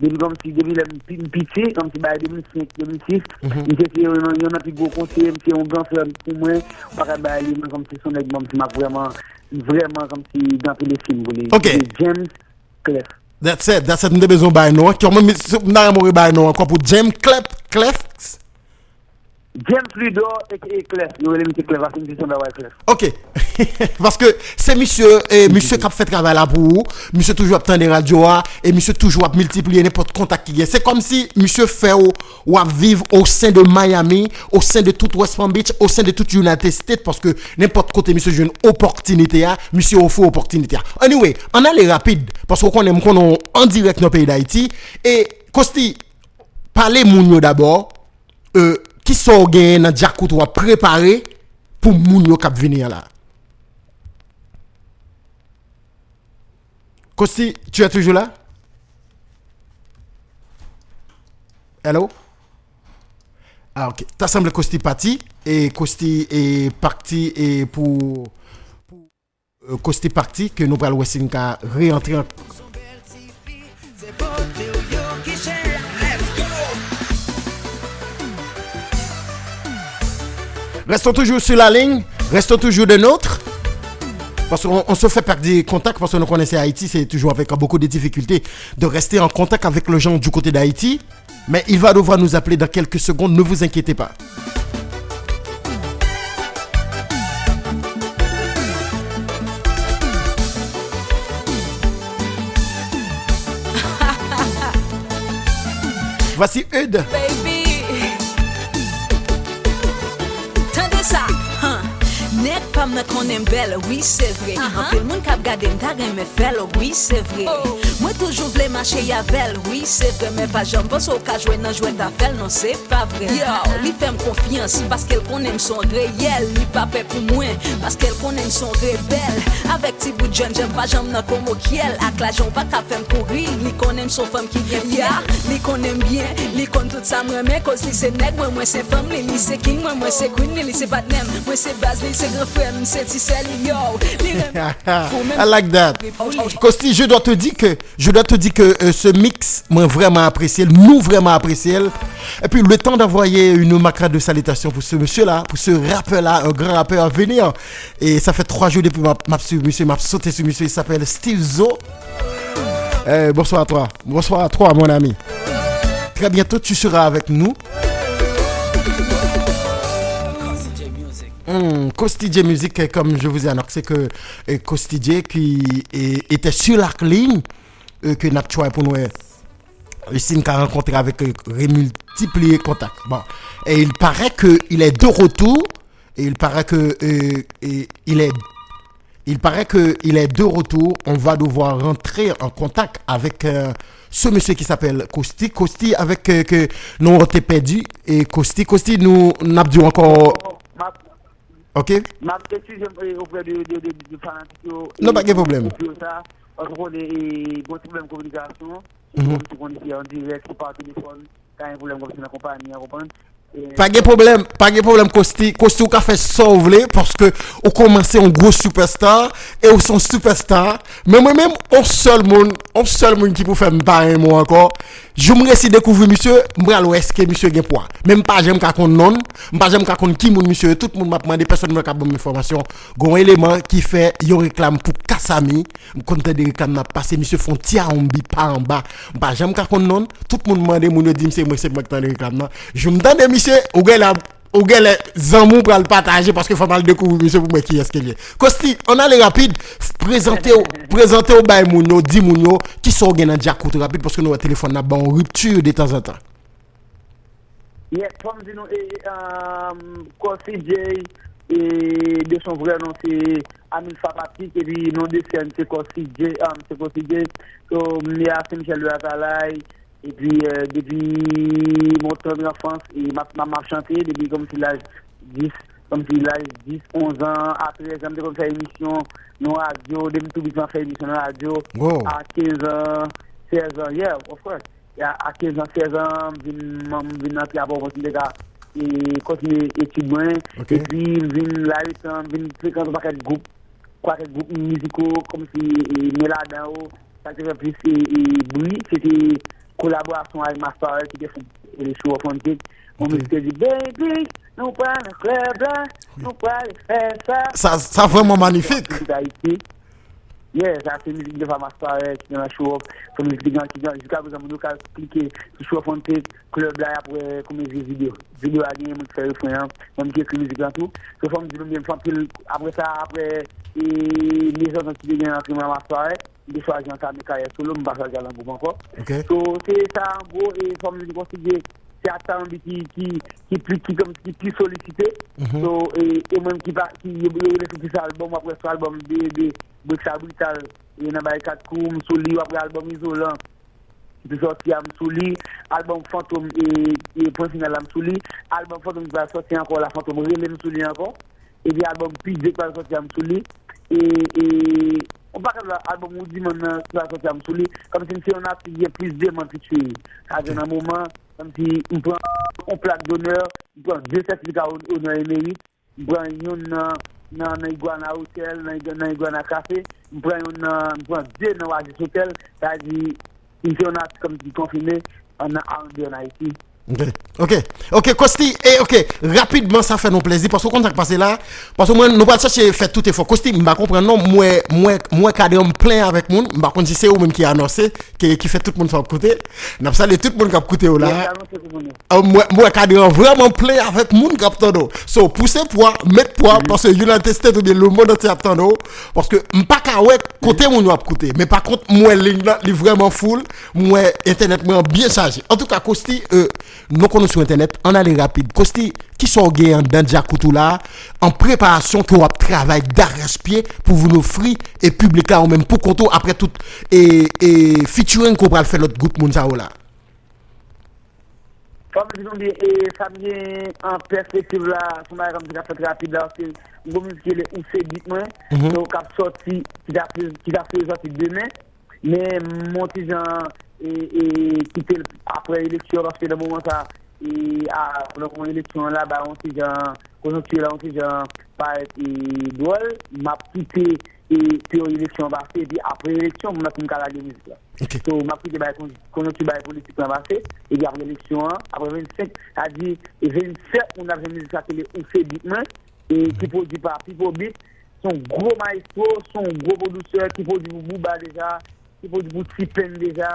depi kòmsi, depi lè m pi-, m piti, kòmsi bay de mil senk, de mil sis. Misye se youn nan, youn nan pi gwo konseye m, se yon gran frè m pou mwen. M pa ka bay li non, kòmsi se yon nèg kòmsi m ap vrèman, vrèman kòmsi gen anpil estim pou li. Ok. Se James Clef. That's it, that's it. M te bezwen bay non an. Kòman mi-, m ta renmen bay non an ankò pou James Clef, Clef? James Ludor, aka Clef. Yo rele misye Clef, paske misye sanble ak Wyclef. Ok. Paske se misye, e, misye k ap fè travay la pou ou. Misye toujou ap tande radyo a, e misye toujou ap miltipliye nenpòt kontak ki gen. Se kòmsi misye fè w, w ap viv au sein de Miami, au sein de tout West Palm Beach, au sein de tout United States, paske nenpòt kote misye jwenn opòtinite a, misye ofri opòtinite a. Anyway, ann ale rapid, paske w konnen m konnen w an dirèk nan peyi Dayiti, e Kosti, pale moun yo dabò, euh, kisa w genyen nan djakout w ap prepare pou moun yo k ap vini an la? Kosti, tu es toujours là? Hello? Ah, ok. Ta sanble Kosti pati, e Kosti e pati e pou, pou Euh, Kosti pati, ke nou pral wè si n ka reantre an. Restons toujours sur la ligne, restons toujours des nôtres. Parce qu'on, on se fait perdre contact, parce que nous connaissons Haïti, c'est toujours avec beaucoup de difficultés de rester en contact avec les gens du côté d'Haïti. Mais il va devoir nous appeler dans quelques secondes, ne vous inquiétez pas. Voici Eude. Baby. Tande sa, han. Nèg pa m nan konnen m bèl, wi, se vre. Anpil moun k ap gade m ta renmen fè l, wi, se vre. Mwen toujou vle mache avè l, wi, se vre. Men pa janm panse w ka jwe nan jwèt avè l, non, se pa vre. Yo, li fè m konfyans, paske l konnen m se yon reyèl. Li pa pè pou mwen, paske l konnen m se yon rebèl. Avèk ti bout jènjan, m pa janm nan komokyèl. Ak lajan, w pa ka fè m kouri. Li konnen m se yon fanm ki gen fya. Li konnen m byen, li konn tout sa m renmen. Koz li se nèg mwen, mwen se fanm li. Li se king mwen, mwen se queen li. Li se patnè m, mwen se baz li. Li se gran frè m. Se ti sè li, yo. Li renmen fou, menm I like that. Kosti, je dois te dire que, je dois te dire que euh, ce mix, mwen vrèman apresye l, nou vrèman apresye l. Et puis, le temps d'envoyer une macra de salutations pour ce monsieur-là, pour ce rappeur-là, un grand rappeur à venir. Et ça fait trois jours depuis m'a m'a suivi monsieur, m'a sauté sur monsieur, il s'appelle Steve Zo. Eh, bonsoir à toi. Bonsoir à toi, mon ami. Très bientôt, tu seras avec nous. Hmm, Kosti J Music, eh, comme je vous ai annoncé que eh, Kosti J qui eh, était sur la ligne, eh, que n ap try pou nou eh, si n ka rankontre avèk eh, remiltipliye kontak. Bon, et il paraît que il est de retour. Et il paraît que euh, et il est il paraît que il est de retour. On va devoir rentrer en contact avec euh, ce monsieur qui s'appelle Kosti. Kosti avec euh, que nou te pèdi. Et Kosti, Kosti nou n ap di ankò. Ok. M ap eskize m oprè de, de, de, de fanatik yo. Non, pa gen pwoblèm. Gwoup yo sa, paske w konnen e, gon ti pwoblèm kominikasyon. Sitou kòmsi konnen se an dirèk, se pa telefòn, ka gen pwoblèm kòmsi nan konpayi an, konprann. Pa gen pwoblèm, pa gen pwoblèm Kosti. Kosti, ou ka fè sa w vle paske ou kòmanse yon gwo superstar e ou se yon superstar. Men mwen menm, on sèl moun, on sèl moun ki pou fè m pa renmen w ankò. Jou m resi dekouvri misye, m pral wè èske misye gen pwa. Men m pa janm ka konn non l, m pa janm ka konn ki moun misye ye. Tout moun m ap mande, pèsonn mwen ka ban m enfòmasyon. Gon eleman ki fè yon reklam pou Kasami, m konn tande reklam nan ap pase, misye fè yon ti awonbi pa anba. M pa janm ka konn non l. Tout moun mande, moun yo di m se mwen, se mwen k tande reklam nan. Jou m tande misye, ou genlè, ou genlè zanmi w pral pataje paske fò m al dekouvri misye pou m wè kiyès ke l ye. Kosti, ann ale rapid, prezante w, prezante w bay moun yo, di moun yo kisa w gen nan djakout ou rapid paske nou wè telefòn nan ap ba w ripti detanzantan. Yes, fò m di nou, e, um, Kosti J, e, de son vrè non se Amilfa Patrick, epi non de sèn se Kosti J, um, se Kosti J. So, m ne a Sen Michèl de Latalay, epi euh, depi mon tendre enfance, e m ap, m ap, m ap chante depi kòmsi laj dis, kòmsi laj dis, onz an, a trèz an, m te konn fè emisyon nan radyo, depi m tou piti m ap fè emisyon nan radyo, a kenz an, sèz an, yeah, of course. A, a kenz an, sèz an, m vin, m vin antre apre kontinye ka, e, kontinye etid mwen. Epi m vin la etan, m vin frekante yon pakèt gwoup, pakèt gwoup miziko, kòmsi, e, men ladan yo, sa ki te fè plis, e, e, bri, se te kolaborasyon avèk Mass Power ki te fè, e, Show of One Take. Yon mizik te di, Baby, nou pral nan klèb la, nou pral fè sa. Sa, sa vrèman manifik. Ayiti. Yeah, sa se mizik de Famas Parèy ki te nan Show Off. Se mizik li gen, ki gen, jiska prezan moun yo ka klike sou Show Off One Take, klèb la, y ap wè konbyen vye videyo. Videyo a genyen, moun ki fè refren an, mwen ki ekri mizik lan tou. Se fò m di nou byen, m fè anpil, apre sa, apre, e, mezantant ki te gen antre mwen Famas Parèy, m te chwazi antame karyè solo, m pa chwazi al nan gwoup ankò. So, se sa an gwo, e fò m di konsidere, se ak R and B ki, ki, ki pli, ki kòm, ki pi solisite. So, e, e mwen ki pa, ki, yo, yo rele sou ti sa albòm, w ap wè sou albòm de, de, Brek sa brital, e nan bay kat kou, m sou li, w ap wè albòm Izolan ki te sòti a, m sou li, albòm Fantom, e, e Pwen Final la, m sou li, albòm Fantom ki pral sòti ankò la, Fantom Rele, m sou li ankò, epi albòm P J ki pral sòti a, m sou li, e, e, yon pakèt lòt albòm Woodyman nan ki pral sòti a, m sou li, kòmsi m se yon atis ki gen plis demann featuring. Sa vle di nan moman, kòmsi m pran yon plak donè, m pran de sètifika onè e merit, m pran youn nan, nan, nan Iguana Hotel, nan, nan Iguana Cafe, m pran youn nan, m pran de nan Oasis Hotel, sa vle di, m se yon atis kòmsi ki konfime an, nan R and B an Ayiti. Ok, ok, ok, Kosti, e ok, rapidman sa fè nou plezi, paske w konn sa k pase la, paske mwen, nou pral chache fè tout efò. Kosti, m pa konprann non, mwen, mwen, mwen kadran m plen avèk moun, m pa konn si se ou menm ki anonse, ki, ki fè tout moun sa w ap koute. N ap salye tout moun k ap koute w la. Yes, anonse pou moun yo. Ah, mwen, mwen kadran an vrèman plen avèk moun k ap tande w. So, pouse pwa, met pwa, paske United States oubyen lemonn antye ap tande w. Paske m pa ka wè kote moun yo ap koute. Men pa kont, m wè liy lan, li vrèman full. M wè entènèt mwen an byen chaje. Antouka, Kosti, euh, nou konn ou sou entènèt, ann ale rapid. Kosti, kisa w gen anndan djakout ou la, an preparasyon ke w ap travay darèspye pou vin ofri e piblik la ou menm pou kont ou apre tout e, e featuring ke w pral fè lòt gwoup moun sa yo la? Fò m di nou byen, e sa m gen an pèspektiv la, se yon bagay kòmsi k ap fèt rapid la, paske m gon mizik ki rele Ou se beat mwen, donk k ap sòti, ki ta, ki ta sipoze sòti demen, men m yon ti jan e, e kite l apre eleksyon, paske nan moman sa, e a, pandan yon eleksyon an la, ba yon ti jan, konjonkti la yon ti jan parèt e dwòl, m ap kite e teori eleksyon an pase, epi apre eleksyon, pou m ap vin ka lage mizik la. So, m ap kite bay konjonkti bay politik lan pase, epi apre eleksyon an, apre vennsenk, sa di, e vennsèt moun ap jwenn mizik sa ki rele Ou se beat mwen, e ki pwodui pa Pipo Beat, se yon gwo mayestwo, se yon gwo pwodisè ki pwodui pou Booba deja, ki pwodui pou T-Pain deja,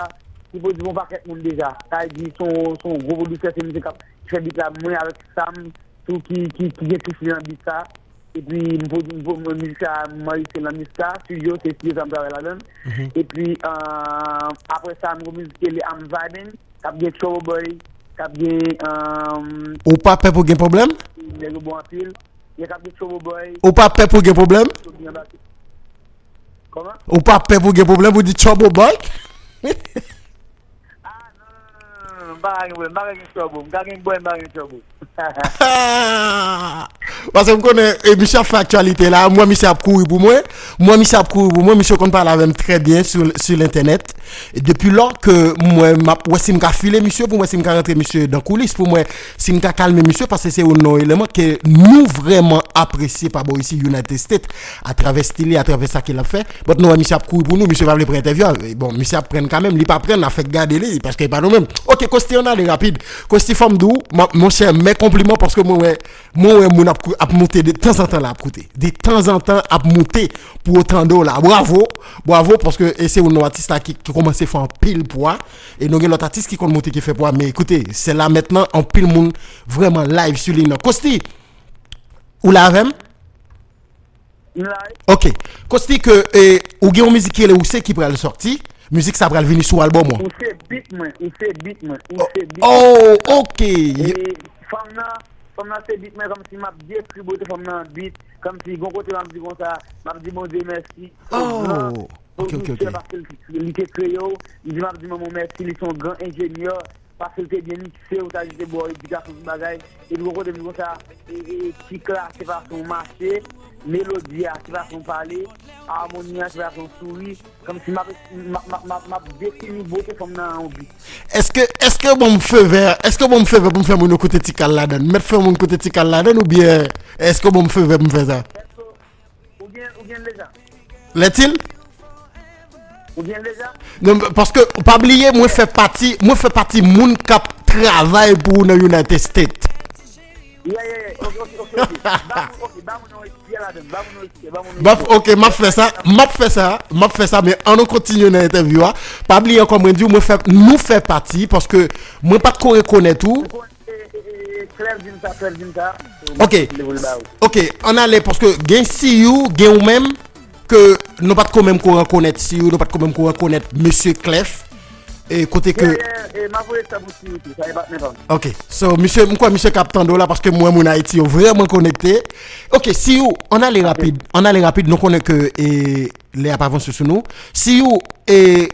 ki pwodui pou yon pakèt moun deja. Sa vle di se yon, se yon gwo pwodisè, se misye k ap fè beat la, mwen avèk Sam tou ki, ki, ki gen plis li nan beat sa. Epi m pwodui, m pwodui mizik sa, m anrejistre nan mizik sa, studio, se studio sa m travay ladan l. Epi, euh, apre sa, m gon mizik ki rele I'm Vibing, k ap gen Trouble Boy, k ap gen, euh, Ou pa pè pou gen pwoblèm? Nèg yo bon anpil. Ye k ap gen Trouble Boy. Ou pa pè pou gen pwoblèm? Kòman? Ou pa pè pou gen pwoblèm, ou di Trouble Boy? Ah, non, non, non, non, non, m pa ka gen pwoblèm, m pa ka gen Trouble, m ka gen boy, m pa ka gen Trouble. Paske m konnen, e, misye ap fè aktyalite la, m wè misye ap kouri pou mwen, m wè misye ap kouri pou mwen, misye konn pale avè m trè byen sou, sou lentènèt. E depi lò ke m wè, m ap wè si m ka file misye, pou m wè si m ka rantre misye dan koulis, pou m wè si m ka kalme misye, paske se youn nan eleman ke nou vrèman apresye pa bò isi United States, atravè stil li, atravè sa ke l ap fè. But nou wè misye ap kouri pou nou, misye pa vle pran entèvyou a. Bon, misye ap pran kanmenm, li pa pran, n a fèk gade li, paske e pa nou menm. Ok, Costi, ann ale rapid. Costi, fò m di w, m ap, monchè, men konpliman, paske mwen wè, mwen wè moun ap, kou- ap moute de tanzantan la, ap koute. De tanzantan ap moute pou yo tande w la. Bravo, bravo, paske e se youn nan atis la ki, ki kòmanse fè anpil pwa. E nou gen lòt atis ki konn moute ki fè pwa. Men ekoute, se la mentnan, anpil moun vrèman live sou li nan. Costi, ou la avè m? M la, wi. Ok. Costi, ke, e, ou gen yon mizik ki rele Ou se ki pral sòti. Mizik sa pral vini sou albòm ou an. Ou se beat mwen, ou se beat mwen, ou se beat mwen. Oh, ok. E fanm nan, fanm nan se beat mwen, kòmsi m ap dekri bote fanm nan an beat, kòmsi gon kote m ap di konsa, m ap di Bondye mèsi pou gran pwodiktè, paske li, li te kreye w, m di, m ap di manman w mèsi, li se yon gran enjenyè, paske l te byen mikse, ou ta di te ba w edikasyon tout bagay. Epi gon kote m di konsa, e, e, e, tik la, se fason w mache, melodi a, se fason w pale, amoni a, se fason w souri. Kòmsi m ap, m ap, m ap, m ap, m ap defini bote fanm nan an yon beat. Èske, èske w ban m feu vert, èske w ban m feu vert pou m fè moun yo koute Ti Kal ladann? M mèt fè moun koute Ti Kal ladann oubyen èske w ban m feu vert pou m fè sa? Ou gen, ou gen deja? Lètil? Ou gen deja? Non, paske, pa bliye, mwen fè pati, mwen fè pati moun k ap travay pou ou nan United States. Yeah, yeah, yeah. Ok, ok, ok, ok. Ba moun, ok, ba moun yon respè ladann. Ba moun yon respè, ba moun yon respè. Baf, ok, m ap fè sa, m ap fè sa, m ap fè sa, men ann nou kontinye nan entèvyou a. Pa bliye ankò, mwen di w, mwen fè, nou fè pati, paske mwen pa t ko rekonèt ou. Ou konn, e, e, e, Clef di m sa, Clef di m sa. Ok. Ok, ann ale, paske gen Siyou, gen ou menm, ke nou pa t ko menm ko rekonèt Siyou, nou pa t ko menm ko rekonèt mesye Clef. E kote ke Yeah, yeah, yeah, e, m ap voye sa pou Siyou tou, sa e patnè pa m. Ok, so, misye, m kwè misye k ap tande w la, paske m wè moun Ayiti yo vrèman konekte. Ok, Siyou, ann ale rapid, ann ale rapid, nou konnen ke, e, lè ap avanse sou nou. Siyou, e,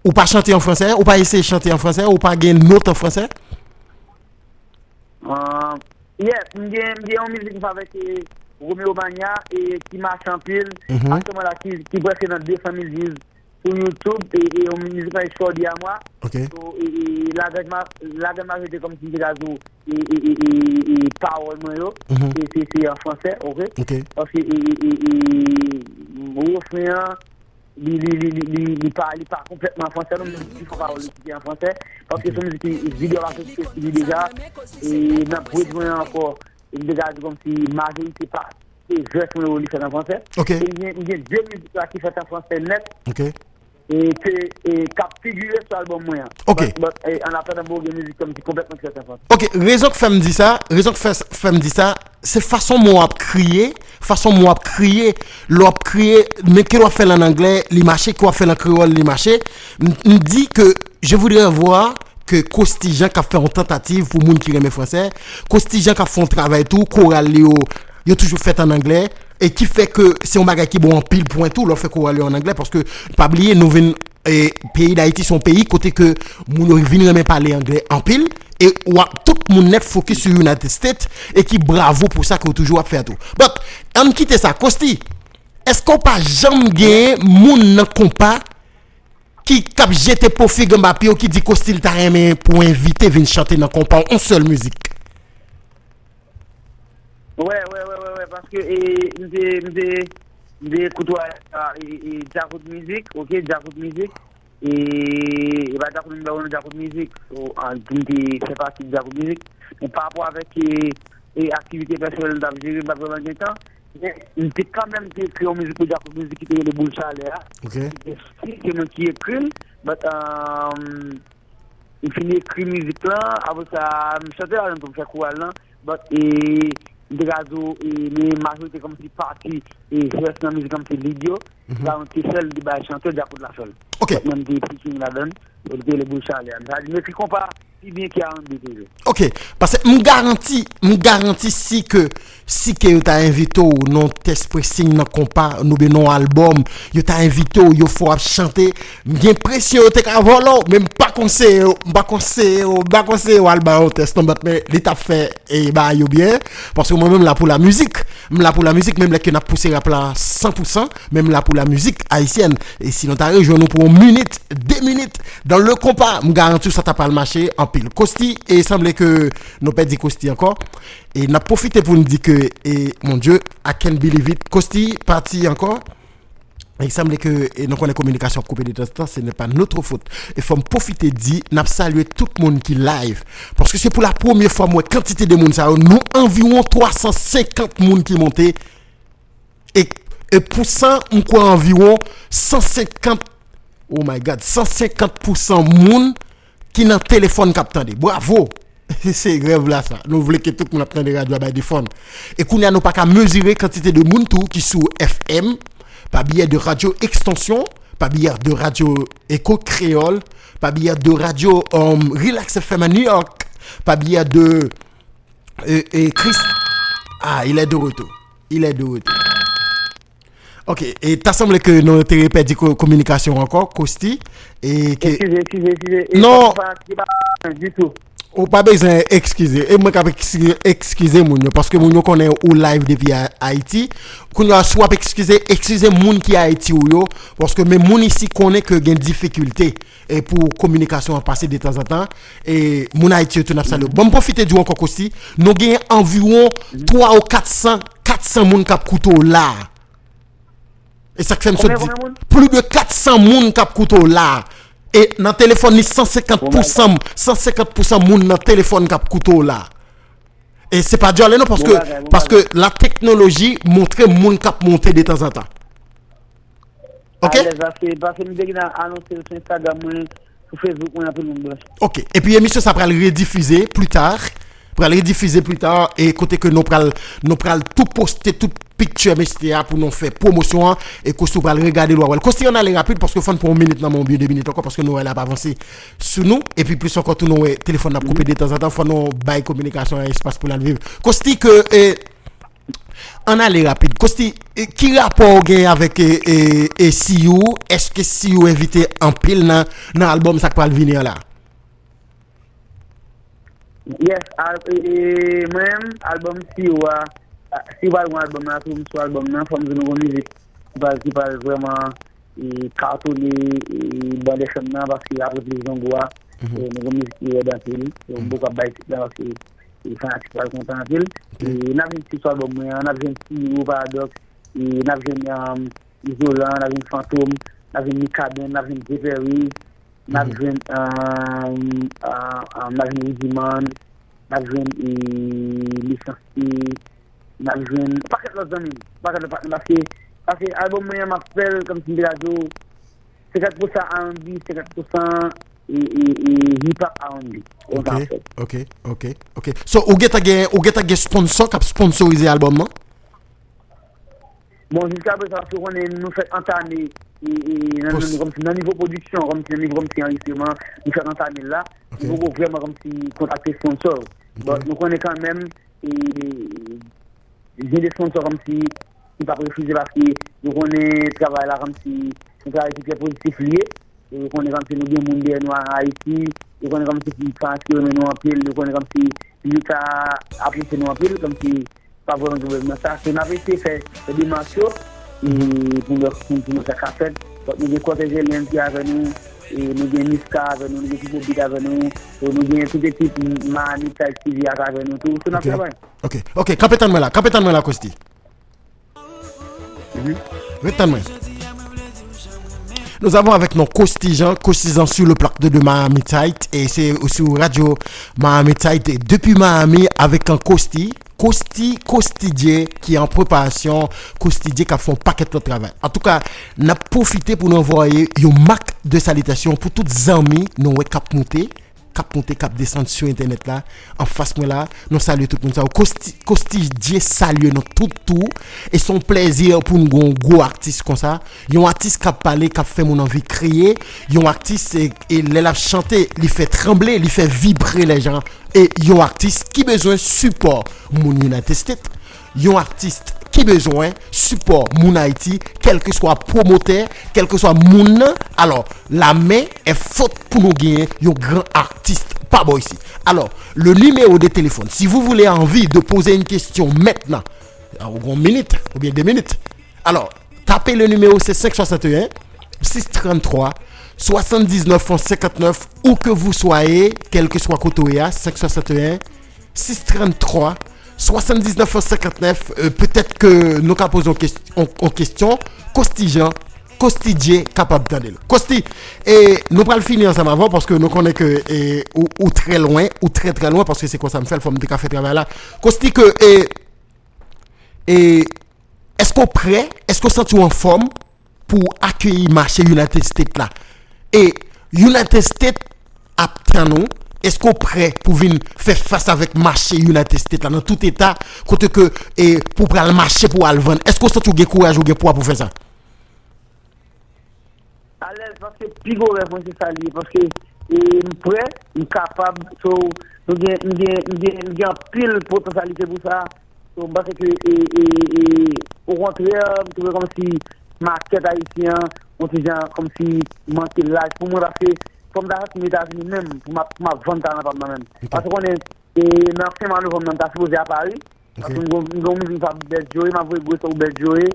ou pa chante an fransè, ou pa eseye chante an fransè, ou pa gen not an fransè? Ah, yes, m gen, m gen yon mizik m fè avèk, e, Romeo Mania, e, ki mache anpil. Aktyèlman la, ki, ki prèske nan de san mil views sou YouTube, e, e yon mizik mwen, Shorty à moi. Ok. So, e, e, lagrand ma-, lagrand majorité kòmsi m te ka di w, e, e, e, e, e pawòl mwen yo, se, se, se an fransè, ok? Ok. Paske, e, e, e, e, refren an, li, li, li, li, li, li pa, li pa konplètman an fransè, non, men pifò pawòl li ki te an fransè, paske se yon mizik ki, videyo a soti sou li deja, e nan bridge mwen an ankò, m te ka di kòmsi majorite pa, e vès mwen yo li fèt an fransè. Ok. E m gen, m gen de mizik la ki fèt an fransè nèt, ok, e ke, e k ap figire sou albòm mwen an. Ok. But, but, e, an atandan, bon, gen mizik kòmsi konplètman ki fèt an fransè. Ok, rezon k fè m di sa, rezon k fè, fè m di sa, se fason mwen w ap kriye, fason mwen w ap kriye, lè w ap kriye, men ke w ap fè l an anglè, li mache, ke w ap fè l an kreyòl, li mache. M, m di ke je voudrais voir ke Costi Jean k ap fè yon tantativ pou moun ki renmen fransè, Costi Jean k ap fè yon travay tou, koral li yo, yo toujou fèt an anglè, e ki fè ke se yon bagay ki ba w anpil pwen tou, lè w fè koral yo an anglè, paske pa bliye, nou vin e peyi Dayiti se yon peyi kote ke moun yo vin renmen pale anglè anpil, e w ap, tout moun nèt fokis sou United States, e ki bravo pou sa ke w toujou ap fè a tou. But, ann kite sa, Costi, èske w pa janm genyen moun nan konpa ki k ap jete po fig anba pye w, ki di Costy l ta renmen pou envite vin chante nan konpa w, yon sèl mizik. Wè, wè, wè, wè, wè, paske e, m te, m te, m te koute e, e, Djakout Mizik, oke, Djakout Mizik, e, e pa Djakout Mizik, non, Djakout Mizik, o, an, m te fè pati Djakout Mizik, men pa rapò avèk e, e aktivite pèsonèl m t ap jere, m pa t vrèman gen tan, men m te kanmenm te ekri yon mizik pou Djakout Mizik ki te rele Boul Chalè a, oke, se mwen ki ekri l, but, um, M fin ekri mizik lan, apre sa, m chante ladan l pou m fè koral lan, but, e, m te ka di w, e, men majorite kòmsi pati, e, jès nan mizik lan se lead yo, mhm, sa yon te fè l, li bay chantè, Djakout la fè l. Ok. But mwen, m te featuring ladan l, yo te rele Boul Chalè a. Sa di, m ekri konpa pi byen ke R and B toujou. Ok, paske m garanti, m garanti si ke si ke yo ta envite w nan yon tès pressing nan konpa, oubyen nan yon albòm, yo ta envite w, yo fè w ap chante, m gen enpresyon yo te ka vòlè w, men m pa konseye w, m pa konseye w, m pa konseye w al bay yon tès non, but men li t ap fè e bagay yo byen, paske mwen menm m la pou la mizik, m la pou la mizik, menm lè ke n ap pouse rap la san pou san, men m la pou la mizik ayisyèn, e si nou ta rejwenn nou pou yon minit, de minit, dans le konpa, m garanti w sa ta pral mache anpil. Costy, e sanble ke nou pèdi Costy ankò. E n ap pwofite pou n di ke, e, mon Dieu, I can't believe it. Costy pati ankò. E sanble ke, e, nou konnen kominikasyon ap koupe de tanzantan, ce n'est pas notre faute. E fò m pwofite di, n ap salye tout moun ki live. Paske se pou la premye fwa m wè kantite de moun sa yo. Nou anviwon twa san senkant moun ki monte. E, e pou sa, m kwè anviwon san senkant, oh my God, san senkant pou san moun ki nan telefòn k ap tande. Bravo! Se rèv la sa. Nou vle ke tout moun ap tande radyo a bay de fòn. E kounye a nou pa ka mezire kantite de moun tou ki sou F M, pa biyè de radyo Extension, pa biyè de radyo Echo Creole, pa biyè de radyo, um, Relax F M à New York, pa biyè de, e, e, Chris, ah, il est de retour. Il est de retour. Ok, e ta sanble ke nou te pèdi ko-, kominikasyon ankò, Costy, e ke... Eskize, eskize, eskize. E non. Sa pa, se pa ditou. Ou pa bezwen eskize. E mwen k ap eskize, eskize moun yo, paske moun yo konnen ou live depi A-, Ayiti. Kounye a, si w ap eskize, eskize moun ki Ayiti ou yo, paske men moun isi konnen ke gen difikilte, e pou kominikasyon an pase de tanzantan, e moun Ayiti yo tou n ap salye w. Ban m pwofite di w ankò, Costy, nou gen anviwon twa ou kat san, kat san moun k ap koute w la. E sa k fè m sot di, plis de kat san moun k ap koute w la. E nan telefòn, ni san senkant pou san, san senkant pou san moun nan telefòn k ap koute w la. E se pa dyòlè non, paske, paske la teknoloji montre moun k ap monte de tanzantan. Ok? Alèz, paske, paske m te gen anonse l sou Instagram mwen, sou Facebook mwen, anpil moun branche. Ok. Epi emisyon sa pral redifize pli ta. Pral redifize pli ta, e kote ke nou pral, nou pral tou poste tout picture mesye a pou nou fè pwomosyon an, e Costy ou pral regade l, w a wè l. Costy, ann ale rapid, paske fò n pran yon minit nan men w, oubyen de minit ankò, paske nou wè l ap avanse sou nou, epi plis ankò tou nou wè telefòn n ap koupe de tanzantan, fò nou bay kominikasyon an espas pou l al viv. Costy, ke, e, ann ale rapid. Costy, e, ki rapò w gen avèk, e, e, e, Siyou? Èske Siyou envite anpil nan, nan albòm sa k pral vini an la? Yes, al-, e, e, mwen menm, albòm Siyou a, a, Siyou pral gen albòm la tou, m sou albòm nan, fò m di nou gon mizik ki pral, ki pral vrèman, e, katone, e, Band F M nan, paske apre Plis Zongo a, e, nou gon mizik ki rèd anpil, e, m poko ap bay tit la, paske, e, fanatik pral kontan anpil. E, n ap jwenn Siyou sou albòm mwen an, n ap jwenn Siyou, Paradox, e, n ap jwenn, um, Izolan, n ap jwenn Fantom, n ap jwenn Mikaben, n ap jwenn Jay Perry, n ap jwenn, um, uh, uh, n ap jwenn Rudiman, n ap jwenn, e, Lisansye, n ap jwenn yon pakèt lòt zanmi m, yon pakèt lòt patnè, paske, paske albòm mwen an, m ap fè l kòmsi m te ka di w, senkant pou san R and B, senkant pou san, e, e, e, hip hop R and B. Konsa, an fèt. Ok, ok, ok. So, ou gentan gen, ou gentan gen sponsor k ap sponsorize albòm nan? Bon, jiskaprezan, paske w konnen nou fèk antame, e, e, nan, nan, kòmsi nan nivo pwodiksyon, kòmsi nan nivo kòmsi anrejistreman, nou fèk antame l la. Nou poko vrèman kòmsi kontakte sponsor. But nou konnen kanmenm, e, gen de sponsor kòmsi nou p ap refize paske nou konnen travay la kòmsi yon travay ki trè pozitif li ye. Yo konnen kòmsi nou gen moun dèyè nou an Ayiti. Yo konnen kòmsi fanatik yo renmen nou anpil. Yo konnen kòmsi piblik la apresye nou anpil. Kòmsi pa vrèman gen pwoblèm nan sa. Se n ap eseye fè, fè demach yo, e, pou nou, pou, pou nou sa ka fèt. Donk, nou gen Cortez Aliens ki avè nou, e nou gen Niska avè nou, nou gen Pipo Beat avè nou, so nou gen tout ekip Miami Tight T V ak avè nou tou, so n ap Ok. Travay. Ok, ok, kanpe tann mwen la, kanpe tann mwen la, Kosti. Ret tann mwen. Nous avons avec nous Kosti Jean, Kosti Jean sur le plateau de Miami Tight et c'est aussi au radio Miami Tight et depuis Miami avec un Kosti, Kosti, Kosti Dje ki an preparasyon, Kosti Dje k ap fè yon pakèt lòt travay. Antouka, n ap pwofite pou nou anvoye yon mak de salitasyon pou tout zanmi nou wè k ap moute, k ap moute, k ap desann sou entènèt la, anfas mwen la, nou salye tout moun sa yo. Kosti, Kosti Dje salye nou tout tou. E se yon plèzi pou n gen yon gwo atis konsa. Yon atis k ap pale, k ap fè moun anvi kriye. Yon atis, e, e lè l ap chante, li fè tranble, li fè vibre lè jan. E yon atis ki bezwen sipò moun United States. Yon atis ki bezwen sipò moun Ayiti, kèlkeswa pwomotè, kèlkeswa moun nan. Alò, la main est forte pou nou genyen yon gran atis pa bò isi. Alors, le numéro de téléphone, si vous voulez envie de poser une question maintenant, ou gen yon minit oubyen de minit. Alors, tapez le numéro, c'est cinq soixante et un, six trente-trois, soixante-dix-neuf, cinquante-neuf, où que vous soyez, kèlkeswa kote w ye a, cinq soixante et un, six trente-trois, soixante-dix-neuf, cinquante-neuf, euh, petèt ke nou ka poze yon kestyon, yon kestyon, Kosti Jean, Kosti Dje kapab tande l. Kosti, e nou pral fini ansanm avè w paske nou konnen ke e, ou, ou trè lwen, ou trè trè lwen paske se konsa m fè l, fò m te ka fè travay la. Kosti ke e, e èske w prè? Èske w santi w anfòm pou w akeyi mache United States la? E United States ap tann ou. Èske w prè pou vin fè fas avèk mache United States la nan tout eta kote ke e, pou w pral mache pou w al vann? Èske w santi w gen kouraj, ou gen pwa pou w fè sa? Alèz paske pi gwo rèv mwen se sa li ye paske e, m prè, m kapab, so nou gen, m gen, m gen, m gen anpil potansyalite pou sa, so m panse ke e, e, e, okontrè, m twouve kòmsi makèt ayisyen an yon ti jan kòmsi manke laj pou mwen paske fò m ta soti m Etazini menm pou m ap, pou m ap vann talan pa m nan menm. Paske w konnen e, nan fenmwa novanm nan m ta sipoze a Pari, paske m gen, m gen yon mizik m fè ak Best Joe, m ap voye gwo respè pou Best Joe,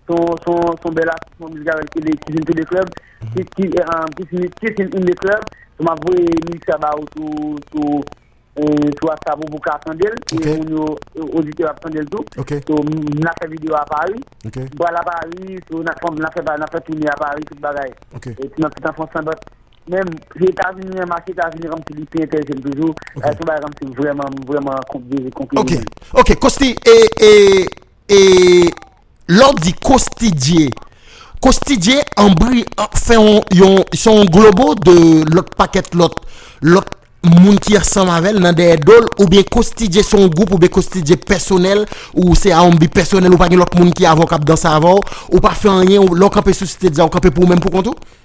se yon, se yon, se yon bèl atis, se yon mizik avè l ki, ki vin tou de klèb, ki, ki, e, ki, ki vin in de klèb, so m ap voye mizik sa ba ou sou, sou, e, sou WhatsApp ou pou w ka tande l, e Ok. Moun yo, e, oditè yo ap tande l tou. Ok. So m, n ap fè videyo a Pari, Ok. m pral a Pari, so n ap fè, n ap fè, n ap fè toune a Pari, tout bagay. Ok. E nan tout anfans lan, but menm se Etazini an, mache Etazini an kòmsi li te enterese m toujou. Ok. E se yon bagay kòmsi vrèman, vrèman konplike, konplike Ok, pou mwen. Ok, Kosti, e, e, e lè w di Kosti Dje, Kosti Dje anbri, an, fè yon, yon, se yon globo de lòt pakèt lòt, lòt moun ki ansanm avè l nan dèyè do l, oubyen Kosti Dje se yon gwoup, oubyen Kosti Dje pèsonèl, ou se a yon bi pèsonèl, ou pa gen lòt moun ki avè w, k ap danse avè w, ou pa fè anyen, ou, lè w kanpe sou stage la, ou kanpe pou ou menm pou kont ou?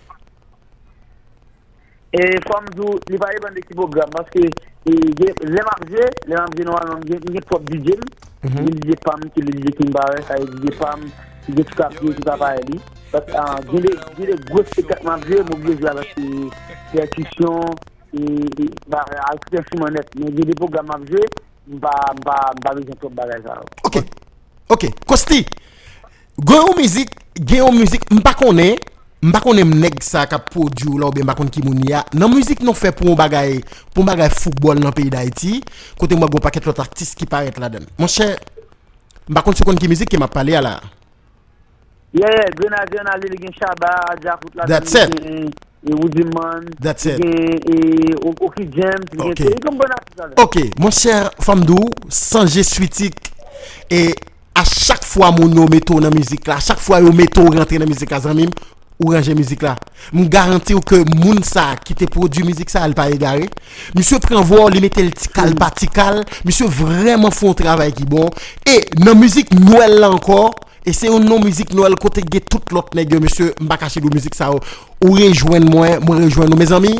E fò m di w, li pa depann de ki pwogram, paske e, gen, lè m ap jwe, lè m ap jwe nòmalman, m gen, m gen pwòp D J m, m gen D J pa m ki le D J King Barrett, sa e D J pa m ki gen tout apye, tout aparèy li. But, ah, gen de, gen de gwo espektak m ap jwe, m oblije jwe avèk e, pèkisyon, e, e, ba, ak tout enstriman nèt. Men gen de pwogram m ap jwe, m pa, m pa, m pa bezwen twòp bagay sa yo. Ok, ok, Kosti, gen yon mizik, gen yon mizik, m pa konnen, m pa konnen m nèg sa k ap pwodui w la oubyen m pa konn ki moun li a. Nan mizik nou fè pou yon bagay, pou yon bagay foutbòl nan peyi Dayiti, kote m wè gon pakèt lòt atis ki parèt ladan l. Monchè, m pa konn si w konn ki mizik ke m ap pale a la. Yeah, yeah, Grenadye an ale, li gen Shabba, Djakout ladan That's li, it. Gen e, Woodyman, That's li it. Gen e, O- Oki James, li gen Ok. Se li konn bon atis avè. Ok, monchè, fò m di w, san je switik, e a chak fwa moun yo mete w nan mizik la, a chak fwa yo mete w rantre nan mizik la, zanmi m, ou ranje mizik la. M garanti w ke moun sa a ki te pwodui mizik sa a, li pa egare. Misye pran vwa w, li mete l ti kal pa ti kal. Misye vrèman fè yon travay ki bon. E nan mizik Nwèl la ankò, e se youn nan mizik Nwèl kote gen tout lòt nèg yo, mesye, m pa kache di w mizik sa yo. Ou rejwenn mwen, mwen rejwenn ou, mezanmi.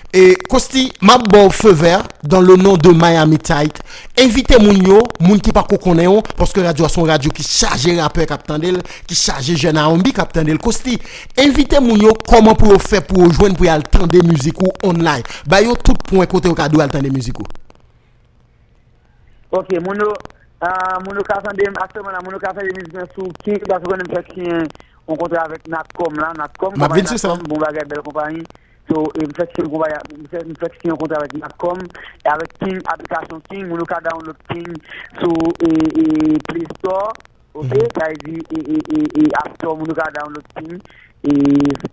E Kosti, m ap ba w feu vert dans le nom de Miami Tight. Envite moun yo, moun ki pako konnen w, paske radyo a se yon radyo ki chaje rapè k ap tande l, ki chaje jèn R and B k ap tande l. Kosti, envite moun yo kòman pou yo fè pou yo jwenn pou y al tande mizik ou online. Ba yo tout pwen kote yo ka dwe al tande mizik ou. Ok, moun yo, ah, moun yo ka tande m aktyèlman la, moun yo ka tande mizik mwen sou King, paske konnen m fèk siyen yon kontra avèk Natcom la, Natcom, M ap vin konpayi sou sa. Natcom, bon bagay, bèl konpayi. So, e, m fèk siyen yon konpay, m fèk, m fèk siyen yon kontra avèk Natcom, e avèk King, aplikasyon King, moun yo ka download King sou, e, e, Play Store, ok? Sa vle di, e, e, e, e, App Store, moun yo ka download King, e,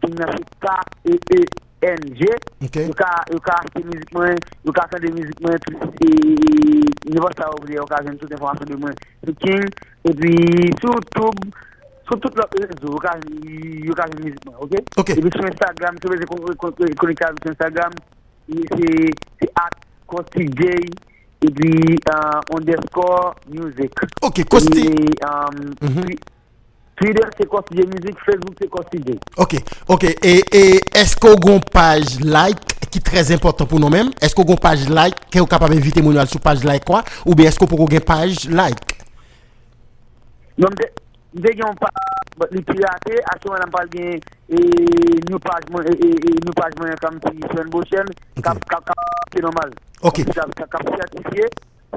King nan se K E E N G. Yo ka, yo ka achte mizik mwen, yo ka tande mizik mwen, e, e, nenpòt sa yo vle, yo ka jwenn tout enfòmasyon de mwen sou King, epi sou YouTube, sou tout lòt rezo, yo ka, yo ka jwenn mizik mwen, ok? Ok. Epi sou Instagram, si w bezwen kon-, kon-, konekte avèk sou Instagram, e se, se at Kosty J, epi, uh, underscore music. Ok, Kosty. Epi, um, Twi-, Twitter se Kosty J Music, Facebook se Kosty J. Ok, ok. E, e èske w gon paj like ki trè enpòtan pou nou menm? Èske w gon paj like ke w kapab envite moun yo al sou paj like ou a? Oubyen èske w poko gen paj like? Non, m te, m te gen yon paj, but li pirate, aktyèlman la m pral gen, e, new paj mwen, e, e, e, new paj mwen, kòm si semèn pwochèn, k ap, k ap, k ap, se nòmal. Ok. K ap, k ap, k ap sètifye,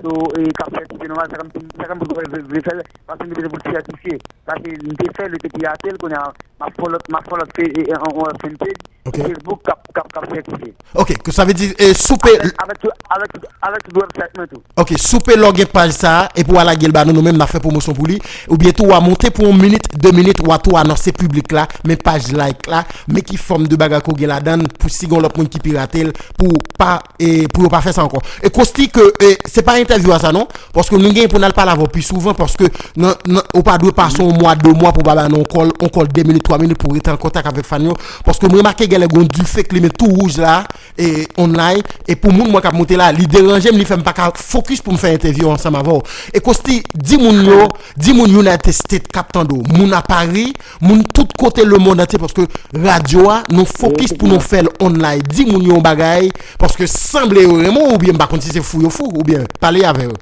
so, e, k ap sètifye nòmal, sa kòm si, sa kòm si vle, vle fè l, paske m te bezwen pou l sètifye. Paske m te fè l, li te pirate l, kounye a, m ap fè lòt, m ap fè lòt fe-, e, e, on, on fan page, ok, Facebook k ap, k ap, k ap sètifye. Ok, ke sa vle di, e, sou pe- Avèk, avèk, avèk, avèk tout website mwen tou. Ok, sou pe lè w gen paj sa a, epi w a lage l ba nou, nou menm n a fè pwomosyon pou li, oubyen tou w a monte pou yon minit, de minit, w a tou anonse piblik la, men paj like la, men ki fòm de bagay ke w gen ladan l, pou si gen lòt moun ki pirate l, pou pa, e, pou yo pa fè sa ankò. E Kosty ke, e, se pa entèvyou a sa non, paske nou gen pou n al pale avè w pi souvan, paske nan, nan, ou pa dwe pase yon mwa, de mwa pou w pa ba nou yon call, yon call de minit, twa minit pou w rete an kontak avèk fan yo, paske m remake genlè gen yon dife k limen tou wouj la, e online, e pou moun mwen k ap monte la, li deranje m, li fè m pa ka focus pou m fè entèvyou ansanm avè w. E Kosty, di moun yo, di moun United States k ap tande w, moun a Paris, moun tout kote lemonn antye, paske radyo a, nou focus pou nou fè l online. Di moun yo yon bagay, paske sanble yo renmen w, oubyen m pa konn si se fou yo fou, oubyen pale avè yo.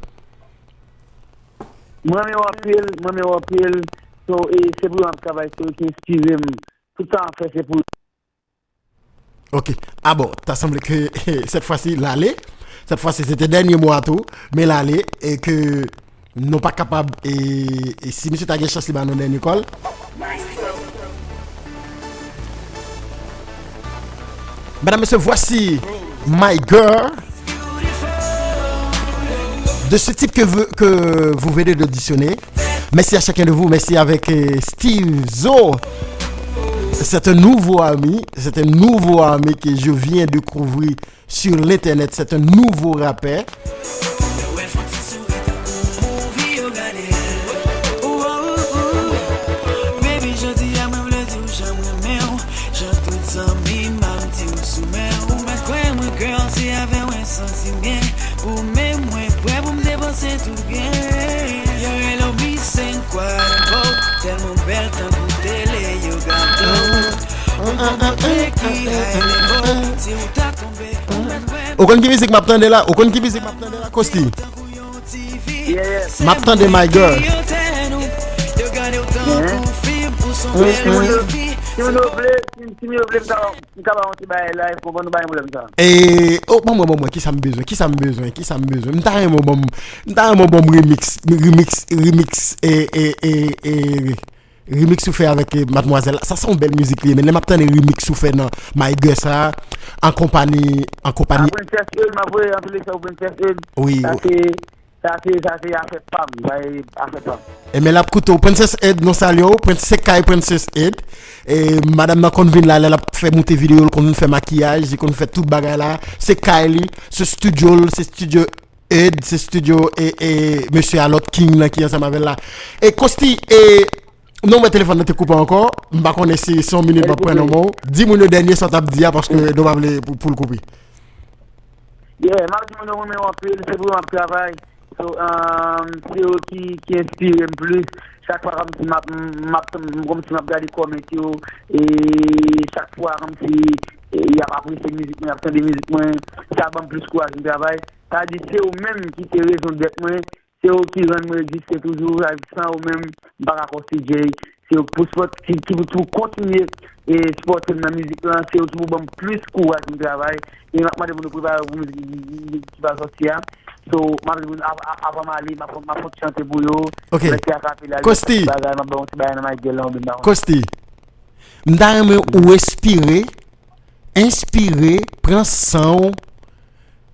Mwen renmen w anpil, mwen renmen w anpil. So, e se pou yo m ap travay, se yo ki enspire m. Tout sa m ap fè, se pou Ok. Ah bon, ta sanble ke sèt fwa si l ale. Sèt fwa si se te dènye mo a tou, men l ale e ke nou pa kapab, e, e si misye ta gen chans li ba nou dènye call. Mesdames, messieurs, voici My Girl de ce type que vous, que vous venez d'auditionner. Merci à chacun de vous. Merci avec, euh, Steve Zo. C'est un nouveau ami. C'est un nouveau ami que je viens de découvrir sur l'internet. C'est un nouveau rappeur. Baby, jodi a mwen vle di w jan m renmen w, jan tout zanmi m ap di w sou men w. Ou mèt kwè mwen, girl, se avè w mwen santi m byen. Ou menm mwen prè pou m depanse tout byen. Yo rele w Miss Incredible, tèlman w bèl tankou tele yo gade w. Ou gon bote ki high level, si w ta tonbe, ou mèt kwè. Ou konn ki mizik m ap tande la? Ou konn ki mizik m ap tande la, Kosty? Yeah, yeah. M ap tande My Girl. Si moun yo, si moun yo vle, si, si moun yo vle, m ka, m ka ba yon ti bagay live, konprann, nou pa gen pwoblèm sa. E, oh, ban mwen, ban mwen, kisa m bezwen, kisa m bezwen, kisa m bezwen? M ta renmen w ban m, m ta renmen w ban m remix, remix, remix, e, e, e, e, remix ou fè avèk, e, madmwazèl la. Sa se yon bèl mizik li ye, men lè m ap tande remix ou fè nan My Girl sa, an konpanyi, an konpani. A Princess Eud, m ap voye an tou lè sa pou Princess Eud. Wi. Sa se, sa se, sa se afè pa m, sa se afè pa m. E men l ap koute w. Princess Eud, nou salye w. Prince, se kay Princess Eud. E madanm nan konn vin la, lè l ap fè moute videyo, l konn vin fè makiyaj, li konn fè tout bagay la. Se kay li, se studio l, se studio Ed, se studio e, e mesye a lòt King nan ki ansanm avè l la. E Kosty, e non, mwen telefòn nan te koupe ankò. M pa konnen si se yon minit m ap pran nan men w. Di moun yo dènye sa w t ap di a, paske nou pa vle pou, pou l koupe. Yeah, m ap di moun yo mwen renmen w anpil, se pou yo m ap travay. So, um, se yo ki, ki enspire m plis. Chak fwa kòmsi m ap, m ap, kòmsi m ap gade kòmant yo, e chak fwa kòmsi, e, y ap apresye mizik mwen, y ap tande mizik mwen, sa ban m plis kouraj pou m travay. Sa vle di, se ou menm ki se rezon dèt mwen, se ou ki rann mwen egziste toujou, sa vle di, san ou menm, m pa ka Kosty J, se ou ki pou sipòt, ki, ki pou tou kontinye, e, sipòte m nan mizik lan, se ou ki pou ban m plis kouraj pou m travay, e m ap mande pou nou prepare pou mizik ki, ki, ki pral sòti a. So, m ap, av-, av-, avan m ale, m ap, m ap fè yon ti chante pou yo, m ap fè ti akapela, Kosty, bagay, m ap ba yon ti bagay nan My Girl lan, oubyen m pa konn. Kosty, m ta renmen ou respire, enspire, pran san w,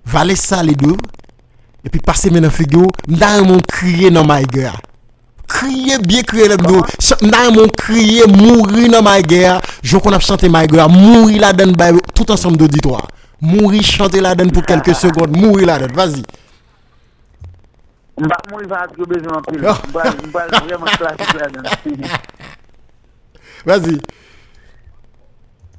vale salid ou, epi pase men nan figi w, m ta renmen w kriye nan My Girl a. Kriye, byen kriye lè m di w. Chan- M ta renmen w kriye, mouri nan My Girl a. Jan w konn ap chante My Girl a, mouri ladann bay tout ansanm doditwa. Mouri, chante ladann pou kèlke segonn, mouri ladann. Vazi. M p ap mouri paske yo bezwen anpil. M pral, m pral vrèman klasik ladann. Vazi.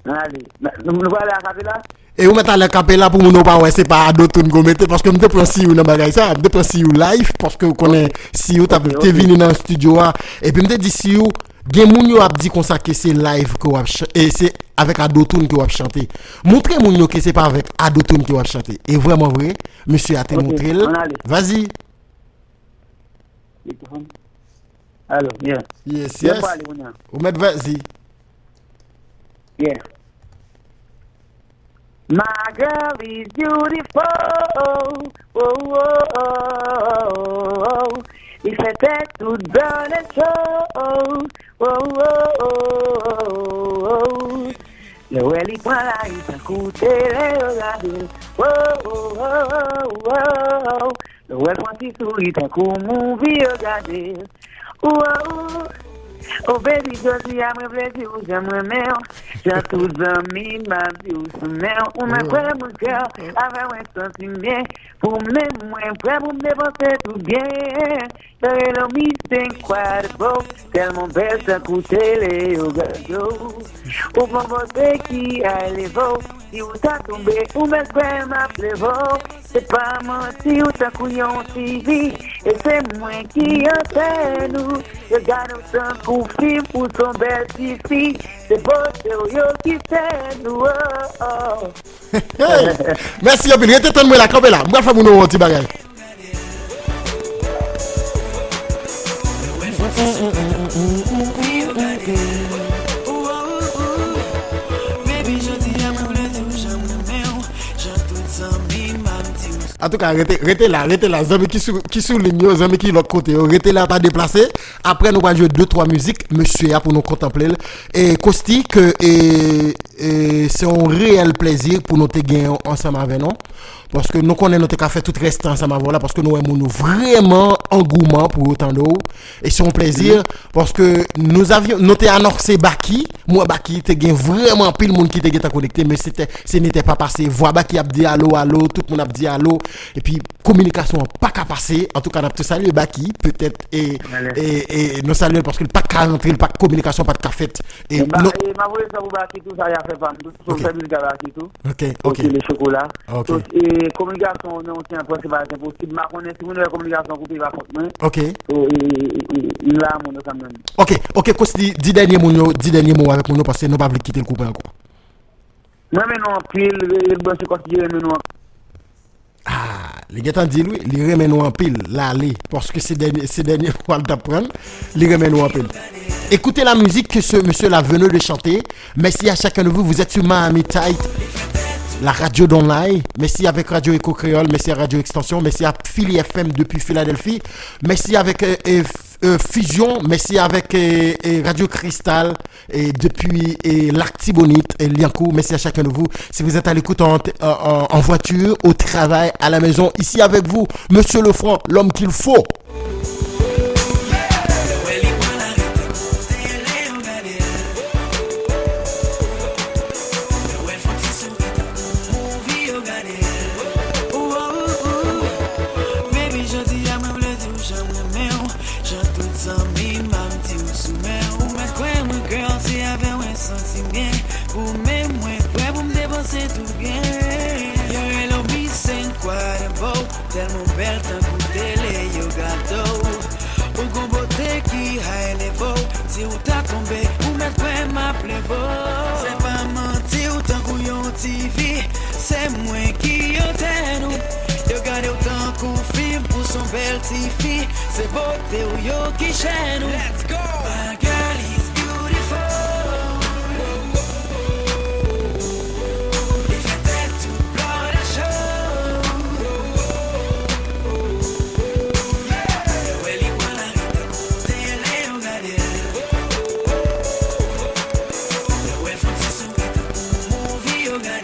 Ale. Nou, nou prale akapela? E ou mèt ale akapela pou moun yo pa wè se pa Adotoun ke w mete, paske m te pran Siyou nan bagay sa, m te pran Siyou live, paske ou konnen Siyou t ap, te vini nan estidyo a, epi m te di Siyou, gen moun yo ap di konsa ke se live ke w ap ch-, e se avèk Adotoun ke w ap chante. Montre moun yo ke se pa avèk Adotoun ke w ap chante. E vrèman vre, mesye a te montre l. Vazi. Alo, yeah. Yes, yes. Ou mèt vazi. Yeah. My girl is beautiful. Oh, oh, oh, oh, oh. Li fè tèt tout bò cho. Oh, oh, oh, oh, oh. Lè w wè li pran lari tankou tele yo gade l. Oh, oh, oh, oh, oh. Lè w wè l fè yon ti souri tankou movie yo gade l. Wow. Oh baby, jodi a mwen vle di w jan m renmen w. Jan tout zanmi m ap di w sou men w. Ou mèt kwè mwen girl, avè w mwen santi m byen. Pou men mwen prè pou m depanse tout byen. Yo rele w Miss Incredible. Tèlman w bèl tankou tele yo gade w. Ou gon bote ki high level. Si w ta tonbe, ou mèt kwè m ap leve w. Se pa manti, ou tankou yon T V. E se mwen ki antèn ou. Yo gade w tankou fim, ou se yon bèl tifi. Se bote w yo ki sèn ou. Oh, oh. Hey! Mèsi anpil. Rete tann mwen la, kanpe la. M pral fè moun yo yon ti bagay. Antouka, rete, rete la, rete la. Zanmi ki sou, ki sou liy yo, zanmi ki lòt kote yo, rete la, pa deplase. Apre, nou pral jwe de twa mizik mesye a pou nou kontanple l. E Kosti, ke, e, e se yon reyèl plezi pou nou te genyen ansanm avè nou. Paske nou konnen nou te ka fè tout rès tan ansanm avè w la, paske nou wè moun yo vrèman an gouman pou yo tande w. E se yon plezi, paske nou avion, nou te anonse Baky, mwen Baky te gen vrèman anpil moun ki te gentan konekte, men se te, se n'était pas passé. Vwa Baky ap di alo, alo, tout moun ap di alo, epi kominikasyon an pa ka pase. Antouka, n ap tou salye Baky, petèt, e, e, e nou salye l paske l pa t ka rantre, l pa t, kominikasyon pa t ka fèt. E, e m ap voye sa pou Baky tou, sa y a fè pa m tou. Fò m fè mizik avèk li tou. Ok, ok. Pou Kile Chokola. Ok. So, e, kominikasyon nan yon ti an pwen se pa enposib. M pa konnen si moun wè kominikasyon koupe, pa fòt mwen. Ok. So, e, e, e, m la, moun yo kanmenm. Ok, ok, Kosti, di dènye moun yo, di dènye mo avèk moun yo, paske nou pa vle kite l koupe ankò. Mwen renmen nou anpil, re-, re-, branche Kosti, renmen nou anpil. Ah, li gentan di l wi, li renmen nou anpil, l ale, paske se dènye, se dènye fwa l t ap pran l, li renmen nou anpil. Écoutez la musique que ce monsieur-là venait de chanter. Merci à chacun de vous, vous êtes sur Miami Tight, la radio d'online. Merci avec Radio Echo Créole, merci à Radio Extension, merci à Philly F M depuis Philadelphie. Merci avec, euh, euh, F-, euh, Fusion, merci avec, euh, euh, Radio Cristal. Et depuis, et Lac Tibonite, et Liancourt, merci à chacun de vous. Si vous êtes à l'écoute en, en, en, en voiture, au travail, à la maison, ici avec vous, Monsieur Lefranc, l'homme qu'il faut. Jan tout zanmi m ap di w sou men, ou mèt kwè mwen girl, se avè w mwen santi m byen. Pou men mwen prè pou m depanse tout byen. Yo rele w Miss Incredible, tèlman w bèl tankou tele yo gade w. Ou gon bote ki high level, si w ta tonbe, ou mèt kwè m ap leve w. Se pa manti, ou tankou yon T V, se mwen ki antèn ou. Yo gade w tankou fim pou s on bèl tifi. Se bote w yo ki chèn ou. Let's go! My girl is beautiful. Li fè tèt tout blòdè cho. Lè w wè li pran lari tankou tele yo gade l. Lè w wè l fè yon ti souri tankou movie yo gade l.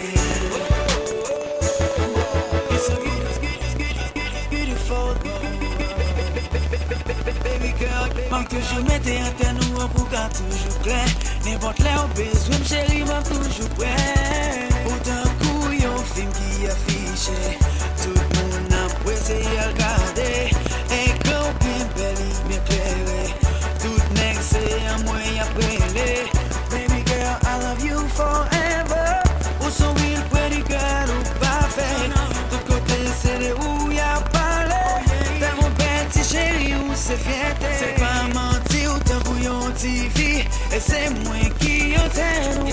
Toujou mete antèn ou an pou ka toujou klè. Nenpòt lè w bezwen m, cheri, m ap toujou prè. Ou tankou yon fim ki afiche, tout moun ap prese al gade. Ekran w byen bèl, li byen klere. Tout nèg se anmwe y ap rele. Baby girl, I love you forever. Ou se yon real pretty girl, ou pafè. Tout kote se de ou y ap pale. Tèlman bèl, ti cheri, ou se fyète. Se pa manti, ou tankou yon ti fi. E se mwen ki antèn ou.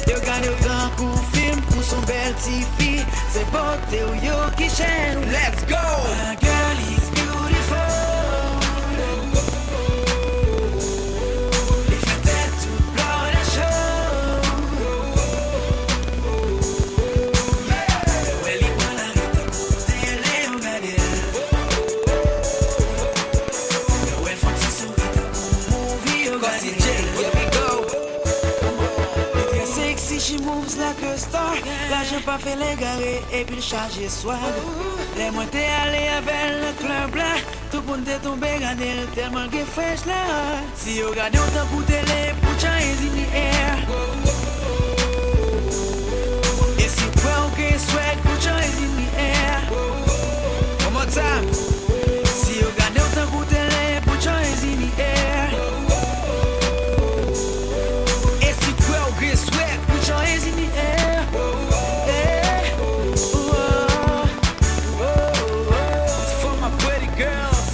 Yo gade w tankou fim, ou se yon bèl ti fi. Se bote w yo ki chèn ou. Let's go! My girl is beautiful. Li fè tèt tout Florida show. Lè w wè li pran lari tankou tele, yo gade l. Lè w wè l fè yon ti souri tankou movie, yo gade l. Kosi J, here we go. Li trè sexy, she moves like a star. Lajan pa fè l egare, epi l chaje swag. Lè mwen te ale avè l nan club la, tout moun te tonbe gade l tèlman l gen fresh la. Si yo gade w tankou tele, put your hands in the air. E si w kwè w gen swag, put your hands in the air. One more time. Si yo gade w tankou tele, put your hands in the air. E si w kwè w gen swag, put your hands in the air. Yeah. It's for my pretty girls.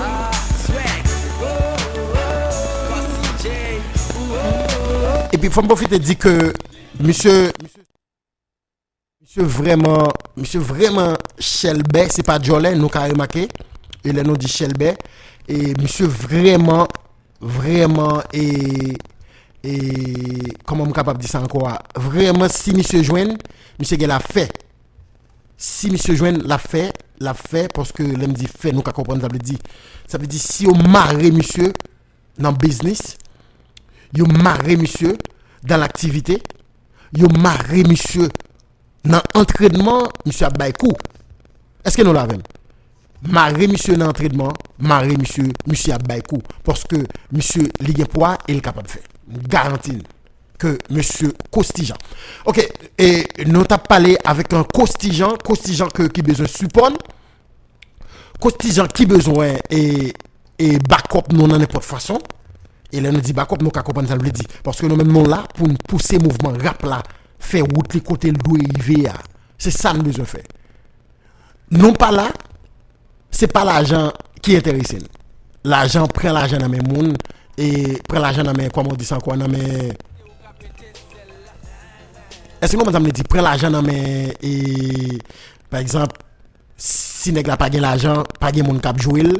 Ah, swag. Kosi J. Epi fò m pwofite di ke misye, misye vrèman, misye vrèman chèlbè, se pa djòlè, nou ka remake. E lè nou di chèlbè, e misye vrèman, vrèman, e, e, kòman m kapab di sa ankò a? Vrèman, si misye jwenn, misye gen l a fè. Si misye jwenn, l ap fè, l ap fè, paske lè m di fè, nou ka konprann sa vle di. Sa vle di, si yo mare misye nan biznis, yo mare misye dan laktivite, yo mare misye nan antrènman, misye ap bay kou. Èske nou la avè m? Mare misye nan antrènman, mare misye, misye ap bay kou. Paske misye, li gen pwa e l kapab fè. M garanti n ke mesye Kostijan. Ok, e nou t ap pale avèk yon Kostijan, Kostijan ke, ki bezwen sipò n, Kostijan ki bezwen e, e bakòp nou nan nenpòt fason. E lè nou di bakòp, nou ka konprann sa l vle di. Paske nou menm nou la pou n pouse mouvman rap la, fè wout li kote l dwe rive a. Se sa n bezwen fè. Nou pa la, se pa lajan ki enterese n. Lajan, pran lajan nan men moun, e pran lajan nan men, kòman w di sa ankò, nan men, èske w konprann sa m vle di? Pran lajan nan men, e, pa egzanp, si nèg la pa gen lajan, pa gen moun k ap jwe l,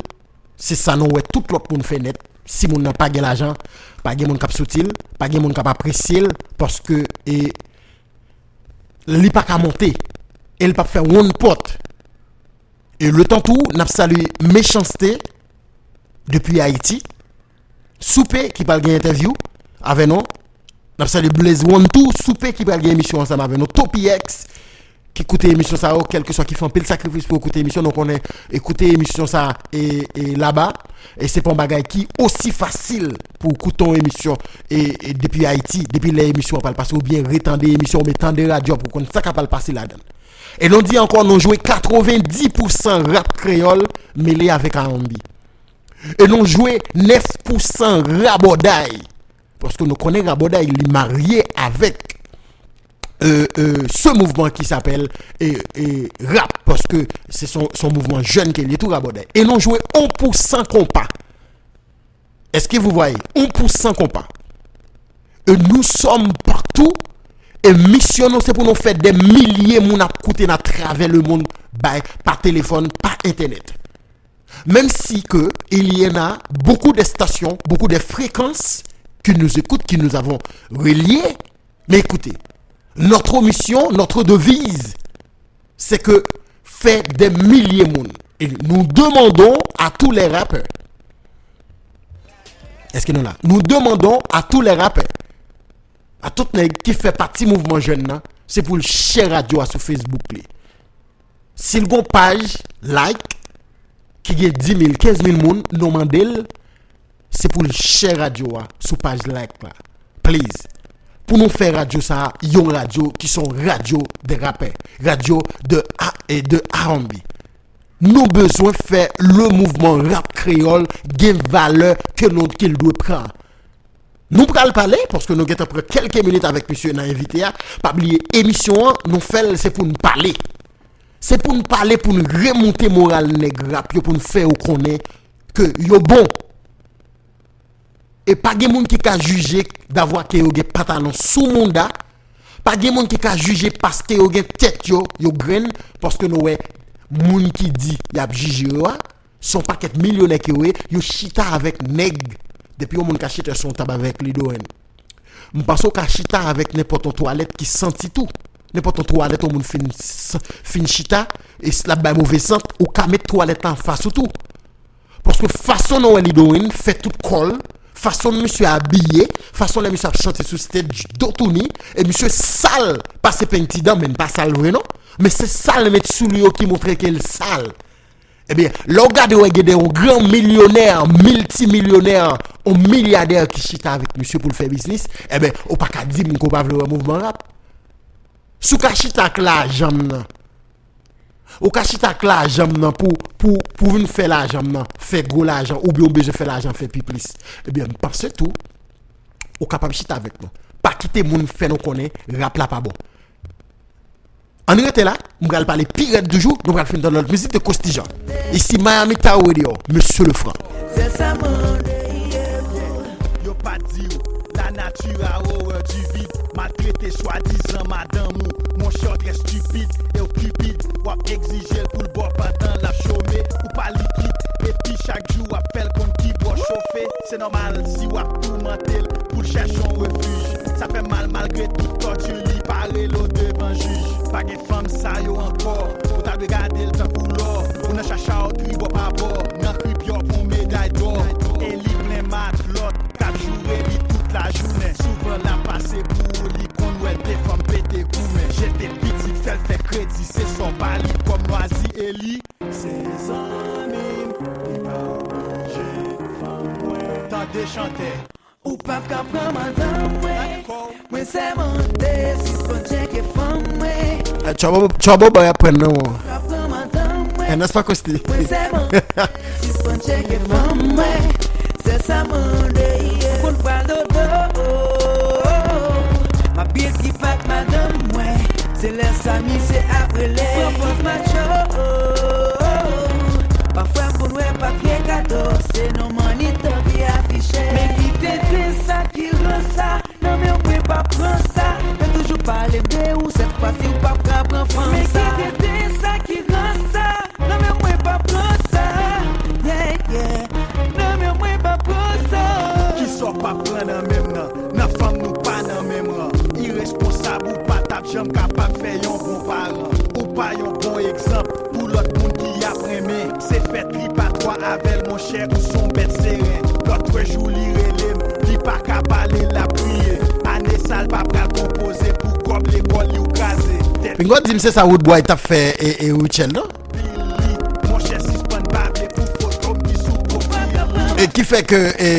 se sa nou wè tout lòt moun fè nèt. Si moun nan pa gen lajan, pa gen moun k ap soutyen l, pa gen moun k ap apresye l, paske, e, li pa ka monte, e l p ap fè wonn pòt. E letan tou, n ap salye Mechanste depi Ayiti, Soupe ki pral gen entèvyou avè nou. N ap salye Blaze One tou, Soupe ki pral gen emisyon ansanm avè nou, Topi X ki koute emisyon sa yo, kèlkeswa ki fè anpil sakrifis pou yo koute emisyon, nou konnen e koute emisyon sa e, e laba, e se pa yon bagay ki osi fasil pou w koute yon emisyon e, e depi Ayiti, depi lè emisyon an pral pase, oubyen retande emisyon, oubyen tande radyo pou w konn sa k ap pral pase ladan l. E nou di ankò, nou jwe katrevenndis pousan rap kreyòl mele avèk R and B. E nou jwe nèf pousan rabòday. Paske nou konnen rabòday, li marye avèk, e, e, se mouvman ki sapèl, e, e, rap. Paske se son, son mouvman jèn ke li ye tou, rabòday. E nou jwe on pousan konpa. Èske vous voyez? On pousan konpa. E nou sòm patou. E misyon nou, se pou nou fè dè milye moun ap koute n atravè lemonn, bay, pa telefòn, pa entènèt. Même si que il y en a beaucoup de stations, beaucoup de fréquences qui nous écoutent, qui nous avons reliées, mais écoutez, notre mission, notre devise, c'est que fait des milliers de monde. Et nous demandons à tous les rappeurs, est-ce que nous là? Nous demandons à tous les rappeurs, à tout nèg ki fè pati mouvman jèn nan, se pou l share radyo a sou Facebook li. Si l gon paj, like, ki gen dis mil, kenz mil moun, nou mande l, se pou l share radyo a sou paj Like la. Please. Pou nou fè radyo sa a yon radyo ki se yon radyo de rapè, radyo de, a, e de R and B. Nou bezwen fè le mouvman rap kreyòl gen valè ke nou, ke l dwe pran. Nou pral pale, paske nou gentan pran kèlke minit avèk misye nan envite a. Pa bliye, emisyon an, nou fè l, se pou n pale. Se pou n pale, pou n remonte moral nèg rap yo, pou n fè yo konnen ke yo bon. E pa gen moun ki ka jije davwa ke yo gen pantalon sou mouda. Pa gen moun ki ka jije paske yo gen tèt yo, yo grenn, paske nou wè moun ki di y ap jije yo a, se yon pakèt milyonè ke yo ye, yo chita avèk nèg. Depi yon moun ka chita sou yon tab avèk Lidoen, m panse w ka chita avèk nenpòt yon twalèt ki santi tou. Nenpòt yon twalèt yon moun fin, fin chita, e l ap bay move sant, ou ka met twalèt la anfas ou tou. Paske fason nou wè Lidoen fè tout kò l, fason misye abiye, fason lè misye ap chante sou stage, do touni, e misye sal pase peny ti dan, men l pa sal vre non. Men se sa l met sou li yo ki montre ke l sal. Ebyen, lè w gade, w wè gen de yon gran milyonè, miltimilyonè, yon milyadè ki chita avèk misye pou l fè biznis, ebyen, ou pa ka di m ke w pa vle wè mouvman rap. Si w ka chita ak lajan m nan, ou ka chita ak lajan m nan pou, pou, pou vin fè lajan m nan, fè gwo lajan, oubyen w bezwen fè lajan, fè pi plis. Ebyen, m panse tou, ou kapab chita avèk nou. Pa kite moun fè nou konnen rap la pa bon. Ann rete la, m pral pale pi rèd toujou, nou pral fin tann lòt mizik de Costi Jean. Isi Miami Tower Radio, Mesye Lefran. Sèl sa mande, yeah. Yo pa t di w, la nature a horreur du vide. Maltrete swadizan madanm ou, monchè w trè stipid, e w cupid, w ap egzije l pou l ba w pandan l ap chome, ou pa likid, epi chak jou w ap fè l konn ki bò chofe. Se nòmal si w ap toumante l pou l chèche yon refij. Sa fè mal malgre tout tòti, li pa rele w devan jij. Pa gen fanm sa yo ankò, ou ta dwe gade l tankou lò. Ou nan chacha w tribò pa bò, nan kripyò pou meday dò. E li plen matlòt, k ap joure li tout lajounen. Souvan l ap pase pou ou, li konn wè de fanm pete goumen. Jete pitit, fè l fè kredi, se sa w ba li kòm nwazi e li. Se zanmi m, li pa oblije fanm mwen. Tande chantè. Ou p ap ka pran madanm mwen. Mwen sèmante, sispann tcheke fanm mwen. Eh, Trouble, Trouble Boy ap pran nan ou. P ap pran madanm mwen. Eh, n'est-ce pas, Costi? Mwen sèmante, sispann tcheke fanm mwen. Sèl sa mande, yeah. Pou n pral dodo. M ap byen trip ak madanm mwen. Se lè sa misye ap rele. Pran pòz macho. Pafwa pou n wè papye kado. Se non Manito ki afiche. Men ki tenten sa ki ran sa. Nan men mwen pa pran sa. Yo toujou pale m de ou, sèt fwa si ou p ap ka pran fanm sa. Men ki tenten sa ki ran sa. Nan men mwen pa pran sa. Yeah, yeah. Nan men mwen pa pran sa. Kisa w p ap pran nan men m nan? Nan fanm nou pa nan menm ran. Iresponsab, ou pa t ap janm kapab fè yon bon paran. Ou pa yon bon egzanp pou lòt moun ki ap renmen. Se fè tripatwa avè l, monchè, ou s on bèt seren. Lòt jou li rele m, li pa ka pale, l ap kriye. Ane sa l pa pral konpoze pou kòb lekòl li ou kraze. Tèt Pingo di m se sa Roodboy t ap fè e, e Rutshelle, non? Billy, monchè, sispann bable pou foto m ki sou pwofil li. E ki fè ke, e,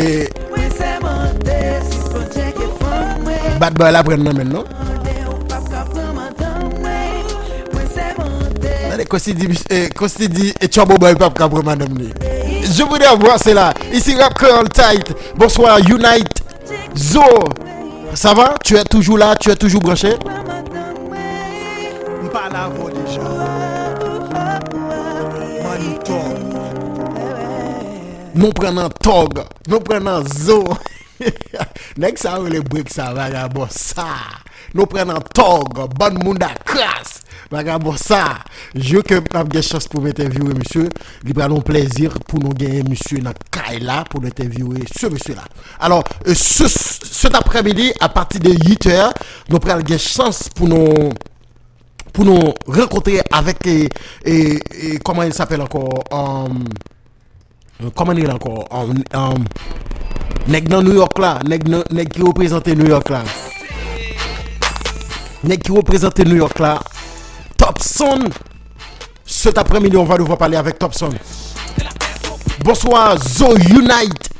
Mwen sèmante, sispann tcheke fanm mwen. Bad Boy la pran nan men l, non? Mande ou p ap ka pran madanm mwen. Mwen sèmante. Tande, Costi di, e, Costi di, e, Trouble Boy p ap ka pran madanm li. Je voudrais voir cela. Ici Rap Creole Tight. Bonsoir, Unite. Zo. Ça va? Tu es toujours là? Tu es toujours branché? M pale avè w deja. Money Talk. Nou pran nan tòg, nou pran nan zo. Nèg sa yo rele break sa, vagabon sa. Nou pran nan tòg, bann moun da kras. Vagabon sa. Je ke m ap gen chans pou m entèvyouwe misye, li pral yon plèzi pou nou genyen misye nan kay la, pou nou entèvyouwe se mesye la. Alò, euh, ce, cet après-midi, à partir de huit heures, nou pral gen chans pou nou, pou nou rankontre avèk, e, e, e, comment il s'appelle encore? Um, Euh, kòman li rele ankò? Um, um, nèg nan New York la, nèg nan, nèg ki reprezante New York la. Nèg ki reprezante New York la, Topson. Cet après-midi, on va devoir parler avec Topson. Bonsoir, Zo Unite.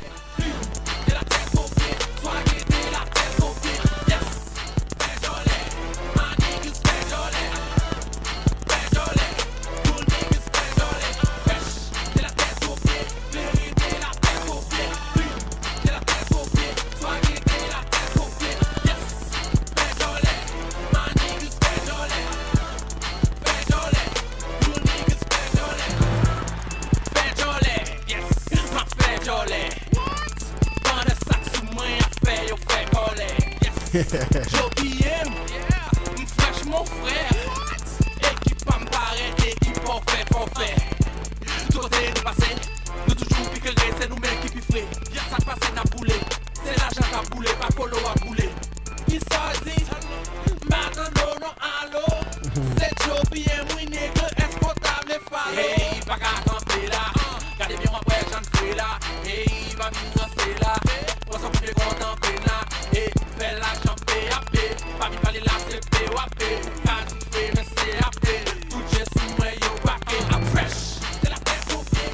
Fè djòlè, yes, m ap fè djòlè. Pandan sak sou mwen ap fè yo fè kòlè. Yes. Joe P M, m frèch, mon frè. Ekip pa m parèt, ekip fòfè, fòfè. Tout kote nou pase, nou toujou pi klere, se nou menm ki pi fre. Sa k pase n ap boule, se lajan k ap boule, pa kolo ap boule. Kisa w di? M pa tande w non, alo. Se Joe P M wi nèg, èske w ta vle follow? Hey, pa ka kanpe la. Gade byen w ap wè jan n fre la. Hey, pa vin ranse la. Pran sa w koupe kontan pena. Hey, fè lajan P A P. Pa vin pale la se P W A P. Ou ka di fre men se A P. Tout je sou mwen yo brake. I'm fresh. De la tèt o pye.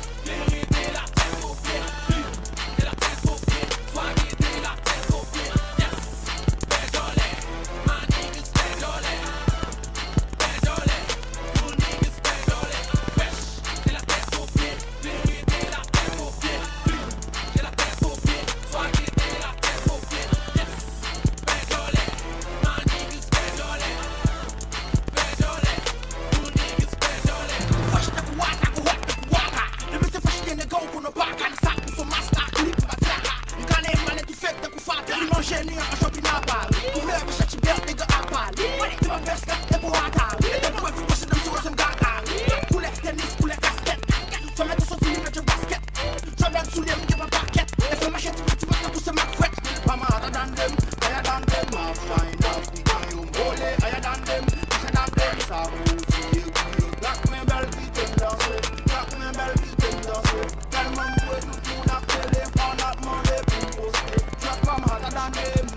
Fresh tankou wata, kou hot tankou wata. Depi se fresh gen nèg ou konnen pa ka nan sa, ou se masta, klip, matraka. M kale, m ale tou fèk tankou fatra. Li manje, li an anjò, pi nan pari. Koulè, pèch, ti bèl, nèg a pali. Li pa bèf, kat, e pou atari. E depi wè fi pase nan sou, se m gagari. Koulè tenis, koulè kaskèt. Fè mèt soti, li mèt yon baskèt. Jordan soulye, m gen pa pakèt. E fè mache, ti pa, ti pa, tankou se mak frèt. Pa m a ta tande m, aya tande m, ap fay nan figi yo mole, aya tande m, aya tande m, sa pou figi yo, gad mwen bèl kite m danse, gad mwen bèl kite m danse. Tèlman m jwe tout moun ap telefòn ap mande pou m poste. Trap pa m ata tande m.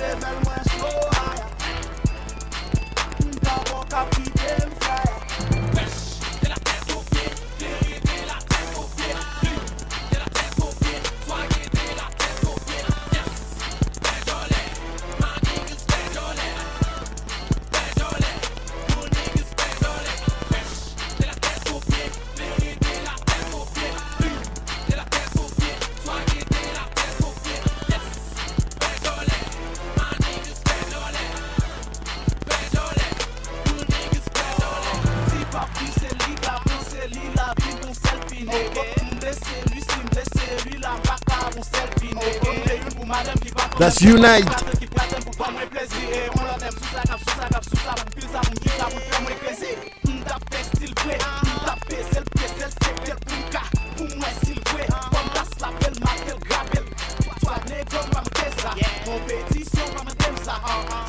Level mwen so aya. M ta poko kap kite m fè. Let's unite. M t ap fè stil vre, m t ap peze l, peze l, sekte l pou m ka, pou m wè si l vre. Kòm tas l ap bèl, m ap fè l grabe l. Swa nèg yo pa mande sa, konpetisyon pa mande m sa.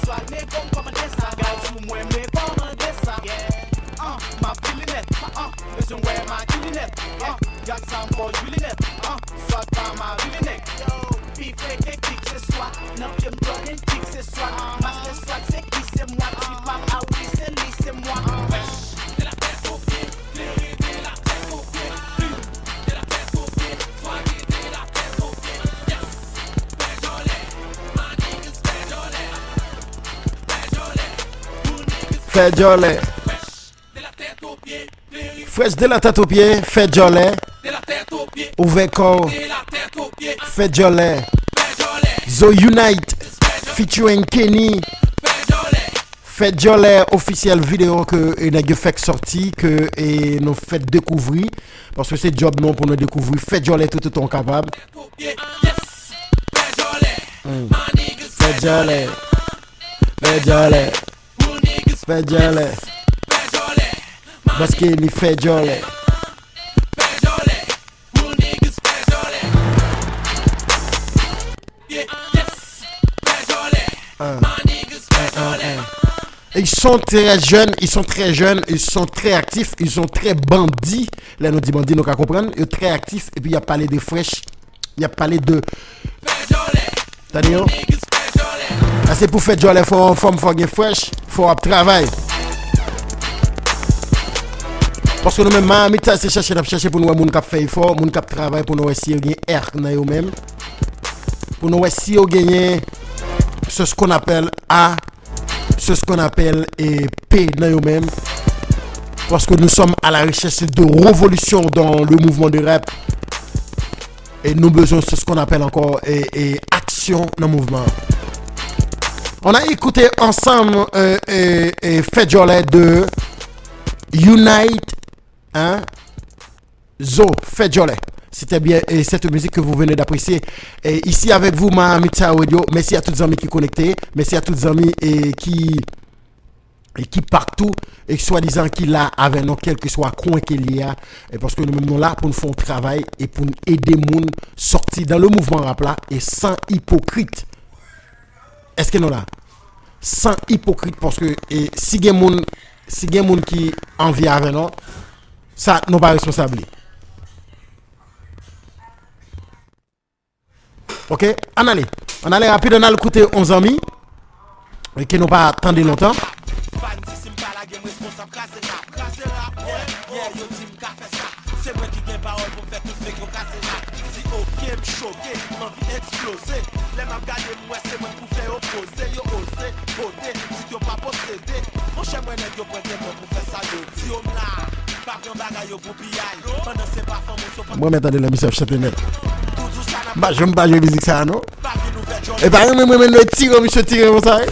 Swa nèg yo kòmande sa, gad sou mwen, m rekòmande sa. M ap ki linèt, bezwen wè m a ki linèt. Gad sa m fò jwi linèt, swa pa mari linèt. Yo, pi fre ke kikseswa, nan pye m Jordan kikseswa. Master swag se ki se mwa, ti pa m a wi se li se mwa. Fè djòlè. Fresh de la tèt o pye, fè djòlè. Ouvè kò w, fè djòlè. Zo Unite, featuring Kenny. Fè djòlè ofisyèl videyo ke, e, nèg yo fèk sòti, ke, e, nou fèk dekouvri. Paske se djòb nou pou nou dekouvri. Fè djòlè toutotan w kapab. Mm. Fè djòlè. Fè djòlè. Fè djòlè. Paske li fè djòlè. Hein. Hein, hein, hein. Ils sont très jeunes, ils sont très jeunes, ils sont très actifs, ils sont très bandits. Lè nou di bandi, nou ka konprann, yo trè aktif, epi y ap pale de fresh, y ap pale de, tande yo. Sa se pou fè djòlè, fò w anfòm, fò w gen fresh, fò w ap travay. Paske nou menm, Miami Taz se chèche n ap chèche pou nou wè moun k ap fè efò, moun k ap travay, pou nou wè si yo gen R nan yo menm. Pou nou wè si yo genyen ce qu'on appelle A, ce qu'on appelle e, P nan yo menm. Parce que nous sommes à la recherche de révolution dans le mouvement de rap. Et nous besoin de ce qu'on appelle encore e, e, action dans le mouvement. On a écouté ensemble euh, et, et Fedjolè de Unite, hein? Zo, Fedjolè. C'était bien et cette musique que vous venez d'apprécier. Et ici avec vous, Miami Taz Radio. Mèsi a tout zanmi ki konekte. Mèsi a tout zanmi e ki e ki patou e swadizan ki la avè nou kèlkeswa kwen ke l ye a. E paske nou menm nou la pou n fè yon travay e pou n ede moun sòti dan le mouvman rap la e san ipokrit. Èske nou la? San ipokrit paske e si gen moun si gen moun ki anvi avè nou, sa nou pa responsab li. Ok, ann ale. Ann ale rapid, ann al koute yon zanmi ke nou pa tande lontan. Fan di si m pa lage m responsab kraze rap. Kraze rap, yeah, yeah, yo di m ka fè sa. Se mwen ki gen pawòl pou m fè tout fake yo kraze rap. Di ok, m choke, m anvi eksploze. Lè m ap gade m wè se mwen pou fè yo poze. Yo oze, pote, di yo pa posede. Monchè mwen nèg yo pran gen mwen pou fè sa yo di yo m la. Pa pran bagay yo pou piyay. Pandan se pa fanm ou se pa M renmen tande lè misye ap chante nèt. M pa janm pa jwe mizik sa a non. E pa renmen m renmen lè tire misye tire konsa wi.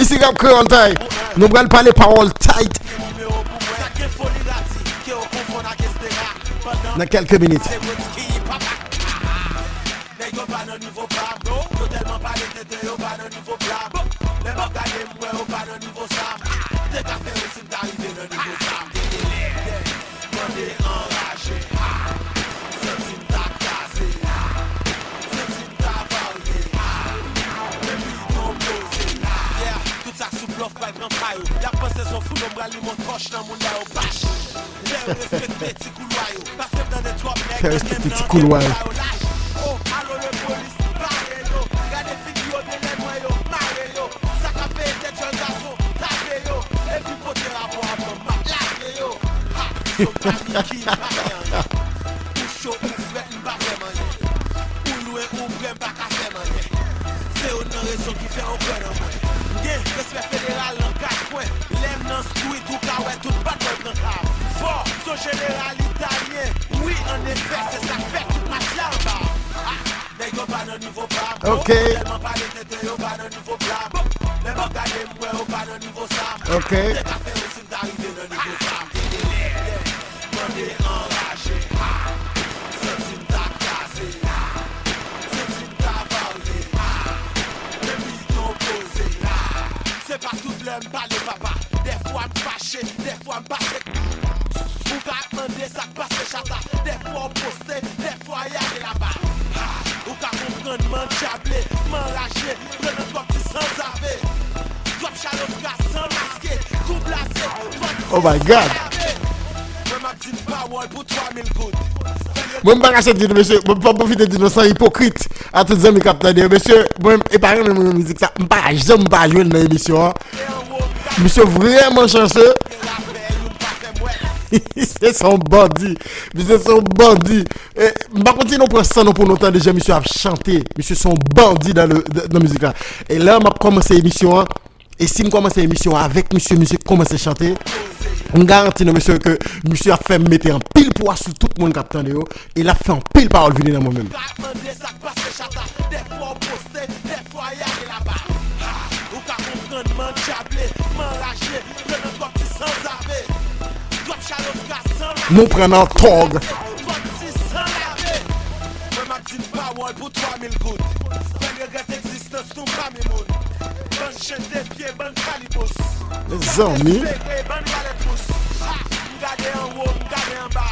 Isi rap kreyòl tay. Nou pral pale pawòl tight. Nan kèlke minit. Nèg yo pa nan nivo pa m, yo tèlman pale tenten yo pa nan nivo pla m. Lè m ap gade m wè yo pa nan nivo sa m. Te ka fè yo si m ta rive nan nivo sa m. Te genlè, yeah, mande anraje, ah. Santi m ta kraze, ah. Santi m ta varye, ah. Epi tonbe poze, ah. Yeah, tout sa k sou blòf pral pran pa yo. Y ap panse se yon fou, m pral limen yon tòch nan moun la yo pach. Fè yo respekte ti koulwa yo. Paske m tande twòp nèg nan game nan, gen moun pa yo lach. Oh, alo lepolis, pare yo. Gade figi yo byen lè m wè yo, mare yo. Sa k ap peye tèt jèn gason, tape yo. Epi pote rapò a ban m, m ap lage yo. Ha, yo pa Mickey, m pa fè anyen. Ou cho, ou frèt, m pa fè manyen. Ou lwen, ou pre, m pa ka fè manyen. Se youn nan rezon ki fè yo kwè nan mwen. M gen respè federal nan kat kwen. Lè m nan street, ou ka wè tout bad boy pran ka. Fò, se yon jeneral italyen. Wi, annefè, se sa k fè tout mafya anba. Ah, nèg yo pa nan nivo pa m. Ok. Tèlman pale tenten, yo pa nan nivo pla m. Lè m ap gade, m wè yo pa nan nivo sa m. Ok. Te ka fè yo si m ta rive nan nivo sa m. Te genlè, yeah. Mande anraje, ah. Santi m ta kraze, ah. Santi m ta varye, ah. Epi tonbe poze, ah. Se pa tout lè m pale papa. Dèfwa m fache, dèfwa m pase. Ou ka ap mande sa k pase chata. Dèfwa w poste, dèfwa y ale laba. Ah, ou ka konprann m andjable, m anraje. Pran nan twòp ti sanzave. Twòp chaloska san maske. Kou blaze, twòp ti sanzave. Oh my God. Mwen m ap di n pawòl pou twa mil goud. Mwen m pa kache di nou, mesye, mwen m pwofite di nou san ipokrit a tout zanmi k ap tande yo, mesye, mwen e pa renmen mwen mizik sa, m pa janm pa jwe l nan emisyon an. Misye vrèman chanse. Misye se yon bandi. Misye se yon bandi. E, m pa konn si nou pran san nou pou nou tande jan misye ap chante. Misye se yon bandi nan le, nan mizik la. E lè m ap kòmanse emisyon an, e si m kòmanse emisyon an avèk misye, misye kòmanse chante, m garanti nou, mesye, ke misye ap fè m mete anpil pwa sou tout moun k ap tande yo, e l ap fè anpil pawòl vini nan mwen menm. Ka mande sa k pase chata, dèfwa w poste, dèfwa y ale laba. Ha, ou ka konprann m andjable, m anraje, pran nan twòp ti sanzave. Twòp chaloska san lave. Nou pran nan tòg. Twòp ti sanzave. Mwen m ap di n pawòl pou twa mil goud. Fè n regrèt egzistans nou pami moun. Bann chen de pye, bann kalibous. Mezanmi. Espere bann galèt mous. Ha! M gade anwo, m gade anba.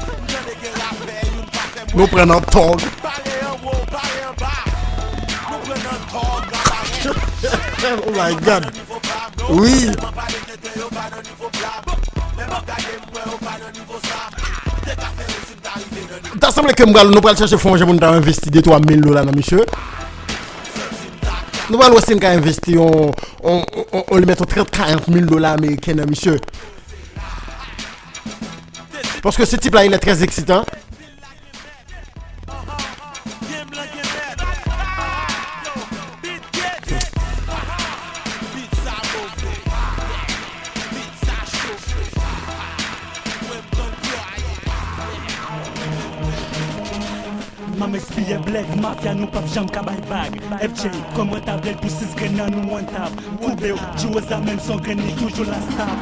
M tande gen rapè, youn pa fè mwen. Nou pran nan tòg. Pale anwo, pale anba. Nou pran nan tòg, kabarè. Oh my God. Wi. Tèlman pale tenten, yo pa nan nivo pla m. Lè m ap gade, m wè yo pa nan nivo sa m. Te ka fè yo si m ta rive nan nivo. Ta sanble ke m pral, nou pral chèche fè yon jan pou n ta envesti de twa mil dola nan misye. Nou pral wè si n ka envesti yon, yon, yon, yon, li mèt yon trant, karant mil dola ameriken nan misye. Te Paske se tip la, il est très excitant. Manm espiyè blèd, mafya nou p ap janm ka bay vag. F J, kòman ta vle l pou sis grenn nan nou one tap. Koube w, Jiwoza menm son grenn li toujou la stab.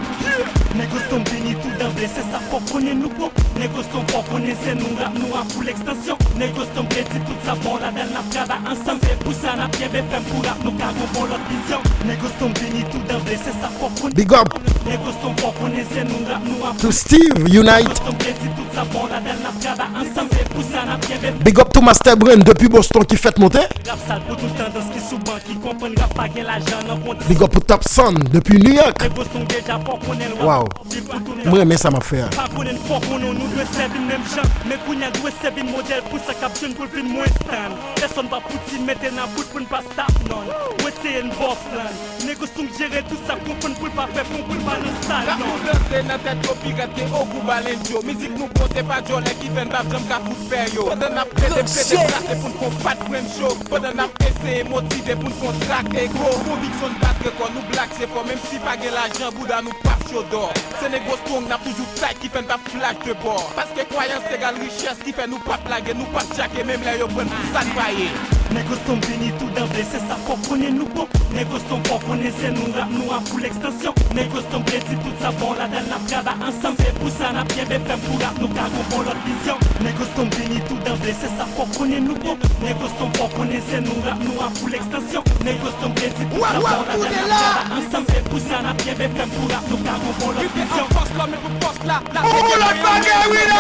Nèg Ostom vini tou danble, se sa fòk konnen nou bon. Nèg Ostom fòk konnen se nou rap nou a full ekstansyon. Nèg Ostom vle di tout sa bon ladan l n ap travay ansanm. Se pou sa n ap kenbe fèm pou rap nou ka gon bon lòt vizyon. Nèg Ostom vini tou danble, se sa fòk konnen. Big up Nèg Ostom fòk konnen se nou rap nou a to Steve Unite. Ostom vle di tout sa bon ladan l n ap travay ansanm. Se pou sa n ap kenbe Big up to Master Brain depi Boston ki fèt monte. Rap sal pou tout tandans ki sou ban ki konprann rap pa gen lajan nan konti. Big up pou Top Sound depi New York. Nèg Ostom deja fòk konnen l wap Wow. Di pou tout M renmen sa m ap fè a. Pa konnen n fò konnen nou dwe sèvi n menm jan. Men kounye a dwe sèvi n modèl pou sa k ap jwenn pou l vin mwens tann. Pèsonn pa fouti mete n a bout pou n pa stop non. Ou eseye n bòf lan. Nèg Ostom jere tout sa konprann pou l pa fè pon pou l pa nan sal Rap non. Nou danse nan tèt yo pi rèd ke Ogou Balenjo. Mizik nou bon se pa djòlè ki fè n p ap janm ka fout pè yo. Pandan n ap plede plede plase pou n konbat pwen m cho. Pandan n ap eseye motive pou n kontrakt ego. Konviksyon n bat rekò nou blak se fò menm si pa gen lajan bouda nou p ap cho dò. Se Negro Strong n ap toujou tight ki fè n p ap flak de bò. Paske kwayans egal richès ki fè nou p ap lage nou p ap tchake menm lè yo pran n pou sa n pa ye. Nèg Ostom vini tou danble se sa fòk konnen nou bon. Nèg Ostom fòk konnen se nou rap nou a full ekstansyon. Nèg Ostom vle di tout sa bon ladan l n ap travay ansanm. Se pou sa n ap kenbe fèm pou rap nou ka gon bon lòt vizyon. Nèg Ostom vini tou danble se sa fòk konnen nou bon. Nèg Ostom fòk konnen se nou rap nou a full ekstansyon. Nèg Ostom vle di tout sa bon ladan l n ap travay ansanm. Se pou sa n ap kenbe fèm pou rap nou ka gon bon lòt vizyon. Fòs lòm e pou fòs la. La se gen mwen anmenn.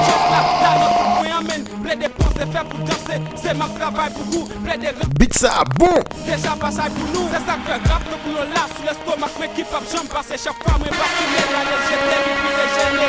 Chòs la la nan tout mwen anmenn. Plede panse fè pou danse. Se m ap travay pou ou. Plede Beat sa bon. Deja pasaj pou nou. Se sa k fè rap nou pou yo la sou lestomak mwen ki p ap janm pase. Chak fwa mwen pa file rale jete li pi dejene.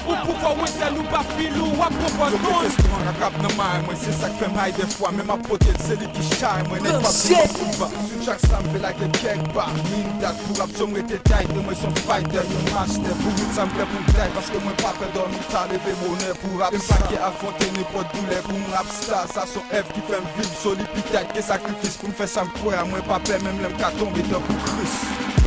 Ou pouvwa mwen se nou pa fil ou w ap konpòz non. Strong ak rap nan may mwen se sa k fè m hay dèfwa men m ap pote l se li ki chay mwen nèg p ap vin pou ba. Chak sa m vle lage kèk ba. Min dat pou rap so m rete tight e mwen se yon fighter yon master. Pou rit sa m prè pou m die paske mwen pa pè dòmi ta leve bonè pou rap. E m pa ke afwonte nenpòt doulè pou m rap star. Sa se yon èv ki fè m viv soli pi tight ke sakrifis pou m fè sa m kwè a. Mwen pa pè menm lè m ka tonbe tankou Kris.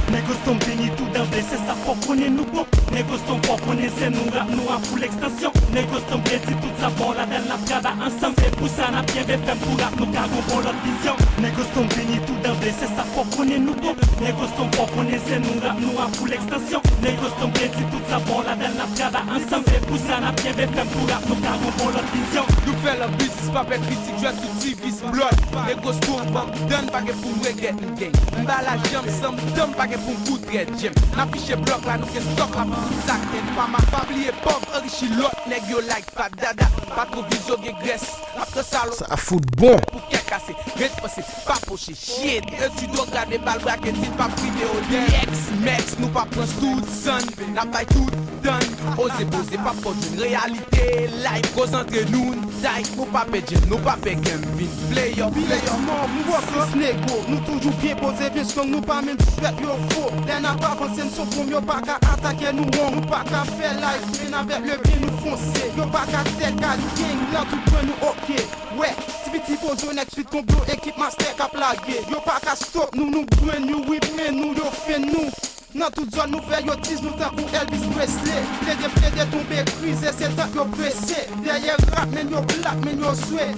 Nèg Ostom vini tou danble se sa fòk konnen nou bon. Nèg Ostom fòk konnen se nou rap nou a full ekstansyon. Nèg Ostom vle di tout sa bon ladan l n ap travay ansanm. Se pou sa n ap kenbe fèm pou rap nou ka gon bon lòt vizyon. Nèg Ostom vini tou danble se sa fòk konnen nou bon. Nèg Ostom fòk konnen se nou rap nou a full ekstansyon. Nèg Ostom vle di tout sa bon ladan l n ap travay ansanm. Se pou sa n ap kenbe fèm pou rap nou ka gon bon lòt vizyon. Nou fè lan biznis pa pè kritik jwèt sou ti vis blòd. Nèg Ostom ban m dan pa gen pou m regrèt m gen. M ba lajan m san m dan pa gen pou m gout rèd jem. N afiche blòk la nou gen stòk la pou tout sa k gen. Pa ma pa bliye pòv anrichi lòt nèg yo like fat dada. Pa tro vizyo gen grès. N ap pran salòp Sa fout bon. Pou kè kase. Ret panse pa poche shit. Etid w gade bal brake di pa prive o D X Max nou pa pran tout zann. N ap bay tout tann. Oze poze pa fò jwenn reyalite. Life konsantre nou. Tight nou pa pè jem nou pa pè gen m vin play up play up. Non, m fòkis nego, nou toujou byen poze, byen strong, nou pa menm swèt yo fo. Lè n ap avanse, n son pwomp, yo pa ka atake nou wrong. Nou pa ka fè life, men avèk le byen nou fonse. Yo pa ka tèl ka gang, nan tout pwen nou oke. Wè, ti piti pozo, next fit konbyo, ekip master k ap lage. Yo pa ka stop nou, nou brand new, we brand new, yo fen nou. Nan tout zòn nou fè yo tiz nou tankou Elvis Presley. Plede plede tonbe krize se tank yo prese. Dèyè rap men yo blak men yo swe.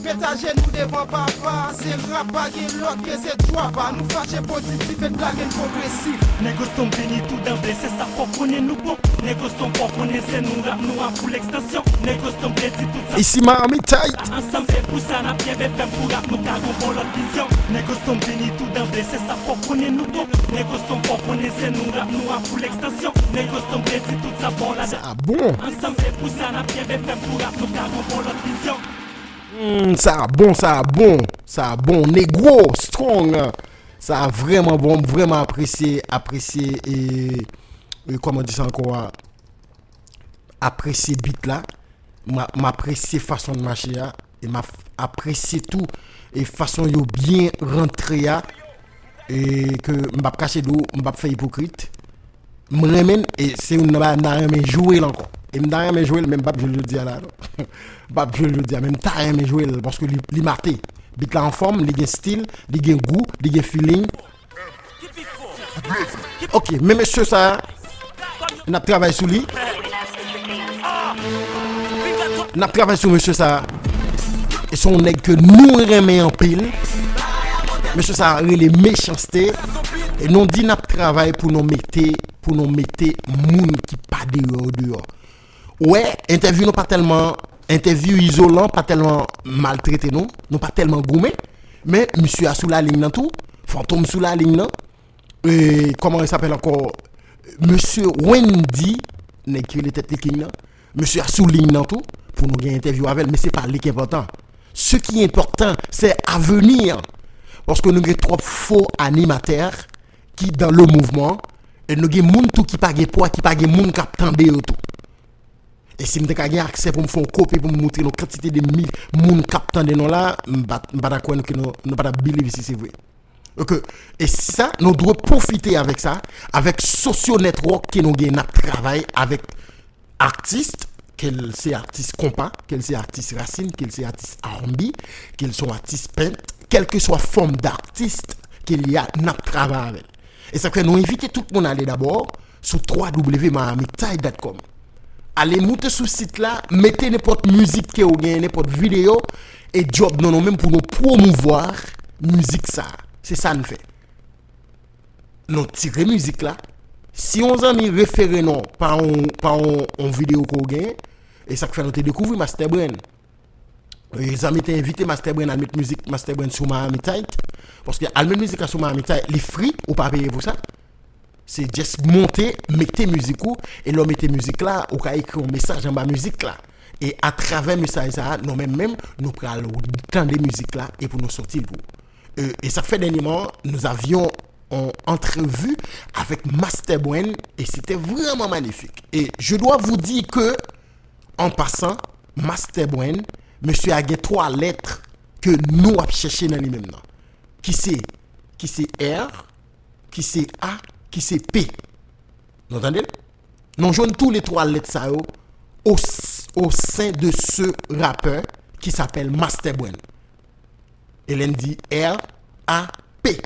Met ajenou devan papa se rap pa gen lòt ke se dwapa. Nou fache pozitif et blagen pwogresif. Nèg Ostom vini tou danble se sa fòk konnen nou bon. Nèg Ostom fòk konnen se nou rap nou a full ekstansyon. Nèg Ostom vle di tout sa. Isi Miami tight. Ansanm se pou sa n ap kenbe fèm pou rap nou ka gon bon lòt vizyon. Nèg Ostom vini tou danble se sa fòk konnen nou bon. Nèg Ostom fòk konnen se nou rap nou a full ekstansyon. Nèg Ostom vle di tout sa bon la. Sa bon. Ansanm se pou sa n ap kenbe fèm pou rap nou ka gon bon lòt vizyon. Hmm, sa bon, sa bon, sa bon. Negro, strong. Sa vrèman bon, m vrèman apresye, apresye e, e kòman di sa ankò a? Apresye beat la. M, m apresye fason l mache a. E m ap- apresye tou e fason yo byen rantre a. E ke m p ap kache di w, m p ap fè ipokrit. M renmen l, e se youn nan bagay m ta renmen jwe l ankò. E m ta renmen jwe l, men m p ap jwe l jodi a la, non. M p ap jwe l jodi a, men m ta renmen jwe l, paske li, li mate. Beat la anfòm, li gen stil, li gen gou, li gen feeling. Ok, men mesye sa, n ap travay sou li. N ap travay sou mesye sa. E se yon nèg ke nou renmen anpil. Mesye sa rele Mechanste. E nou di n ap travay pou nou mete, pou nou mete moun ki pa deyò yo deyò. Ou wè, entèvyou nou pa tèlman, entèvyou Izolan pa tèlman maltrete nou, nou pa tèlman goumen, men misye a sou laliny nan tou, Fantom sou laliny nan, e, kòman li apèl ankò, mesye Wendy, nèg ki rele tèt li King nan, mesye a sou liy nan tou, pou nou gen entèvyou avè l, men se pa li ki enpòtan. Ce qui est important, c'est avenir. Paske nou gen twòp fo animatè ki dans le mouvement, e nou gen moun tou ki pa gen pwa, ki pa gen moun k ap tande yo tou. E si m te ka gen aksè pou m fè yon kopi pou m moutre nou kantite de mil moun k ap tande nou la, m pa, m pa ta kwè nou ke nou, nou pa ta believe si se vre. Ok, e sa, nou dwe pwofite avèk sa, avèk Socio Network ke nou gen, n ap travay avèk atis, ke l se atis konpa, ke l se atis rasin, ke l se atis R and B, ke l se yon atis pent, kèlkeswa fòm d'atis ke l ye a, n ap travay avè l. E sa k fè nou envite tout moun ale dabò sou w w w miami tide dot com. Ale moute sou sit la, mete nenpòt mizik ke w genyen, nenpòt videyo, e djòb nou nou menm pou nou pwomouvwa mizik sa. Se sa n fè. Nou tire mizik la. Si yon zanmi refere nou pa yon, pa yon, yon videyo ke w genyen, e sa k fè nou te dekouvri Master Brain. E, zanmi te envite Master Brain al met mizik Master Brain sou Miami Tight. Paske al met mizik la sou Miami Tight, li free, ou pa peye pou sa. Se just monte, mete mizik ou, e lè w mete mizik la, ou ka ekri yon mesaj anba mizik la. E atravè mesaj sa a, nou menm menm, nou pral tande mizik la e pou nou sòti l pou ou. E, e sa k fè dènyèman, nous avions une entrevue avec Master Brain et c'était vraiment magnifique. Et je dois vous dire que, en passant, Master Brain, mesye a gen twa lèt ke nou ap chèche nan li menm nan. Ki se, ki se R, ki se A, ki se P. Nou tande l? Nou jwenn tou le twa lèt sa yo au, au sein de ce rappeur qui s'appelle Master Brain. E lè n di R A P,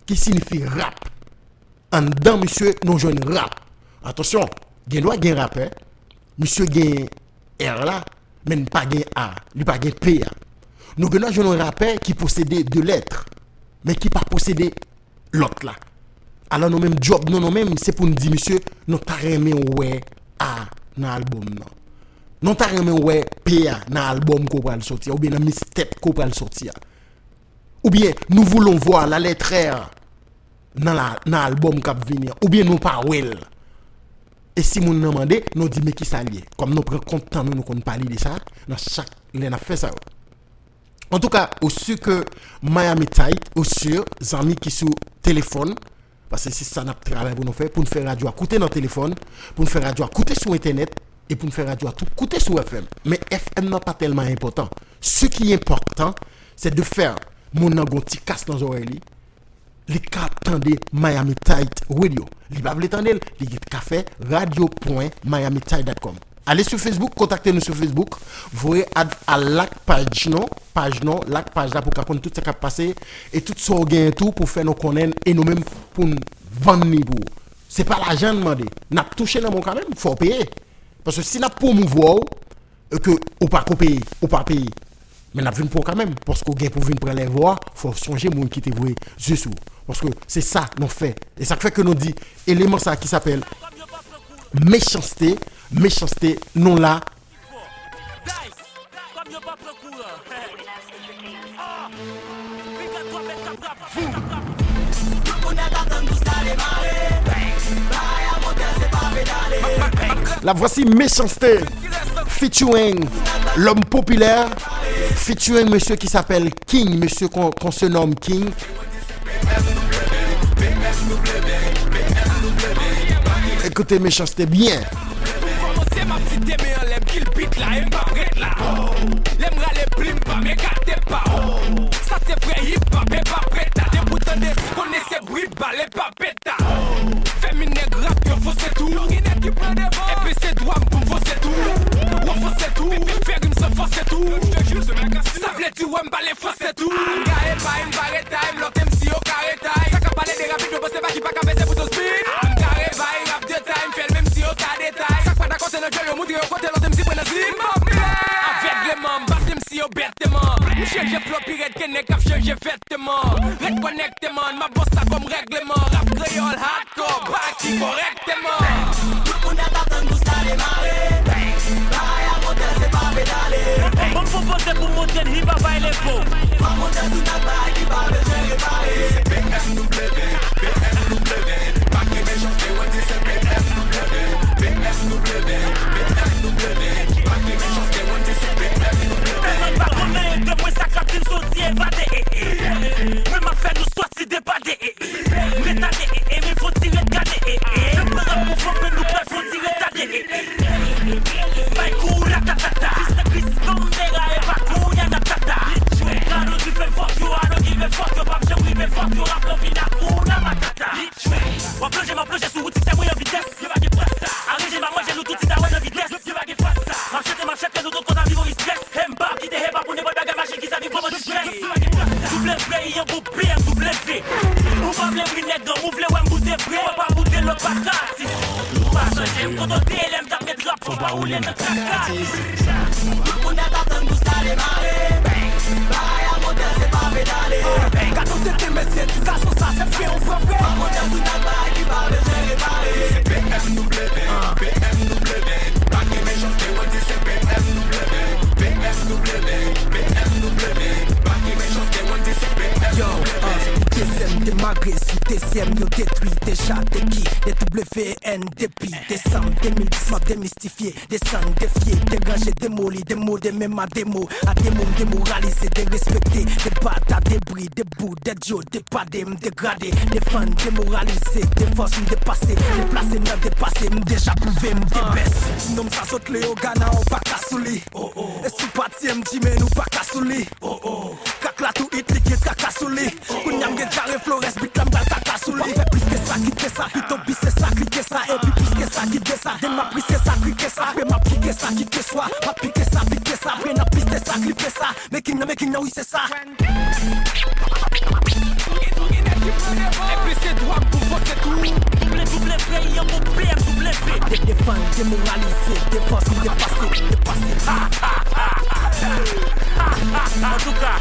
ki siyifi rap. Anndan misye, nou jwenn rap. Atansyon, gen dwa gen rapè, misye gen R la, men n pa gen A, li pa gen P a. Nou gen dwa jwenn yon rapè ki posede de lèt, men ki pa posede lòt la. Alò nou menm, djòb nou, nou menm, se pou n di misye, nou ta renmen wè A nan albòm nan. Nou ta renmen wè P a nan albòm ke w pral sòti a, oubyen nan mixtape ke w pral sòti a. Oubyen, nous voulons voir la lettre R nan, la, nan albòm k ap vini an. Oubyen nou pa wè l. E si moun nan mande, nou di men kisa l ye. Kòm nou pran kont tan nou, nou konn pale de sa nan chak lè n ap fè sa yo. Antouka, ou si ke Miami Tight, ou si zanmi ki sou telefòn, paske se sa n ap travay pou nou fè, pou n fè radyo a koute nan telefòn, pou n fè radyo a koute sou entènèt, e pou n fè radyo a tou koute sou F M. Men F M nan pa tèlman enpòtan. Ce qui est important, c'est de faire moun nan gon ti kas nan zòrèy li, li ka tande Miami Tight Radio. Li pa vle tande l, li ka fè radio pwen miami tight dot com. Ale sou Facebook, kontakte nou sou Facebook, voye ad a like paj nou, paj nou, like paj la pou ka konn tout sa k ap pase, e tout sa w genyen tou pou fè nou konnen, e nou menm pou n vann li pou ou. Se pa lajan n mande, n ap touche nan men w kanmenm, fò w peye. Paske si n ap pwomouvwa w, e ke ou pa ko peye, ou pa peye. Men n ap vin pran w kanmenm, paske w gen pou vin pran lèvè a, fò w sonje moun ki te voye zye sou ou. Paske se sa nou fè. E sa k fè ke nou di, eleman sa ki sapèl Mechanste, Mechanste, nou la. La voici Mechanste featuring l'homme populaire, featuring monsieur qui s'appelle King, monsieur qu'on qu'on se nomme King. Écoutez Mechanste bien. Pou kòmanse, m ap site men anlè m, kill beat la, e m p ap ret la. Lè m rale plim pa m, ekate pa. Sa se vrè hip hop, e p ap ret la. Depi w tande, konnen se bri bal, e p ap peta. Fè min nèg rap yo fonse tou Sa vle di wè m pale fransè tou. M kare bay, m pa retay, m lòt M C yo kare tay. Sa k ap pale de rapid yo panse pa ki pa ka peze bouton speed. M kare bay, rap de tay, m fè l menm si yo ka detay. Sa k pa dakò se nan djòl yo moutre yo kote lòt M C pran nan zip. Avègleman, m bat M C yo bèteman. M chanje flo pi rèd ke nèg k ap chanje vèteman. Ret konnèkte man, m ap bòs sa kòm règleman. Rap kreyòl hardcore, baki kòrèkteman. Tout moun dèt atann kous la demare. Bagay a montè se pa pedale. Ban m pwopoze pou m monte l, hipa bay lefo. Pa montè tout ak bagay ki pa bezwen repare. Se P M W, P M W, pa gen mechanste, Wendy se P M W, P M W, P M W, pa gen mechanste, Wendy se P M W. Pèsonn pa konnen de mwen sa k ap di m soti evade. Mwen m ap fè nou soti depade. Retade, e, e, men fò ti ret gade, e, e. Yo pran rap pou fòk, men nou pral fò ti retade, e, e. Bay kou ratatata. Kris nan Kris, Bambera, e pa kou Yana Tata. Kado di fè fòk yo, I don't give a fuck, yo p ap janm rive fòk yo, rap lan vin Hakuna Matata. W ap plonje, m ap plonje sou wout siksè mwen an vitès. Yo pa gen plas sa. Aranje m ap manje nou tout ti tawè nan vitès. Yo pa gen fas sa. M ap chante, m ap chante nou tout konsa viv an estrès. Hemba, kite hemba pou nenpòt bagay majik ki sa vin pran mwen distrès. Double V, yon bon B M W. Ou pa vle ri nèg an, ou vle wè m boute vre. Ou pa boute lòt pa ka atis. Ou pa chanje m kontan te lè m t ap met rap, fò pa woule nan kaka. Tout moun dèt atann kous la demare. Bagay a montè se pa pedale. Gad yon tete mesye, ti gason sa se fre ou fre fre. Pa montè tout ak bagay ki pa bezwen repare. Se P M W, P M W. Pa gen mechanste, Wendy se P M W, P M W, P M W. Pa gen mechanste, Wendy se P M W. Yo, uh, dezyèm demare sou dezyèm, yo detwi deja, de ki, de W N, depi desanm de mil dis, m ap demistifye, desann, defye, deranje, demoli, demode, menm a demo, a demo, m demoralize, derespekte, debata, debri, debou, dèdyo, depade, m degrade, defann, demoralize, defòs, m depase, deplase, nan depase, m deja pwouve, m debès. Ti nonm sa sot Leyogàn, ou pa ka sou li. E sou pati M G men ou pa ka sou li. Krak la tou it, li gen traka sou li. Kounye a m gen Jare Flores, bit la m pral kaka sou li. W ap fè plis ke sa, kit ke sa, pito bis se sa, klik ke sa. Epi plis ke sa, kit ke sa, den m ap plis ke sa, krik ke sa. Apre m ap kike sa, kit ke swa. M ap pike sa, pik ke sa, apre n ap piste sa, klip ke sa. Making nan, making nan, wi se sa. Epi se dwa m pou fòse tou. Double W, yon bon B M W. De-, defann, demoralize, defòs, m depase, depase. Antouka,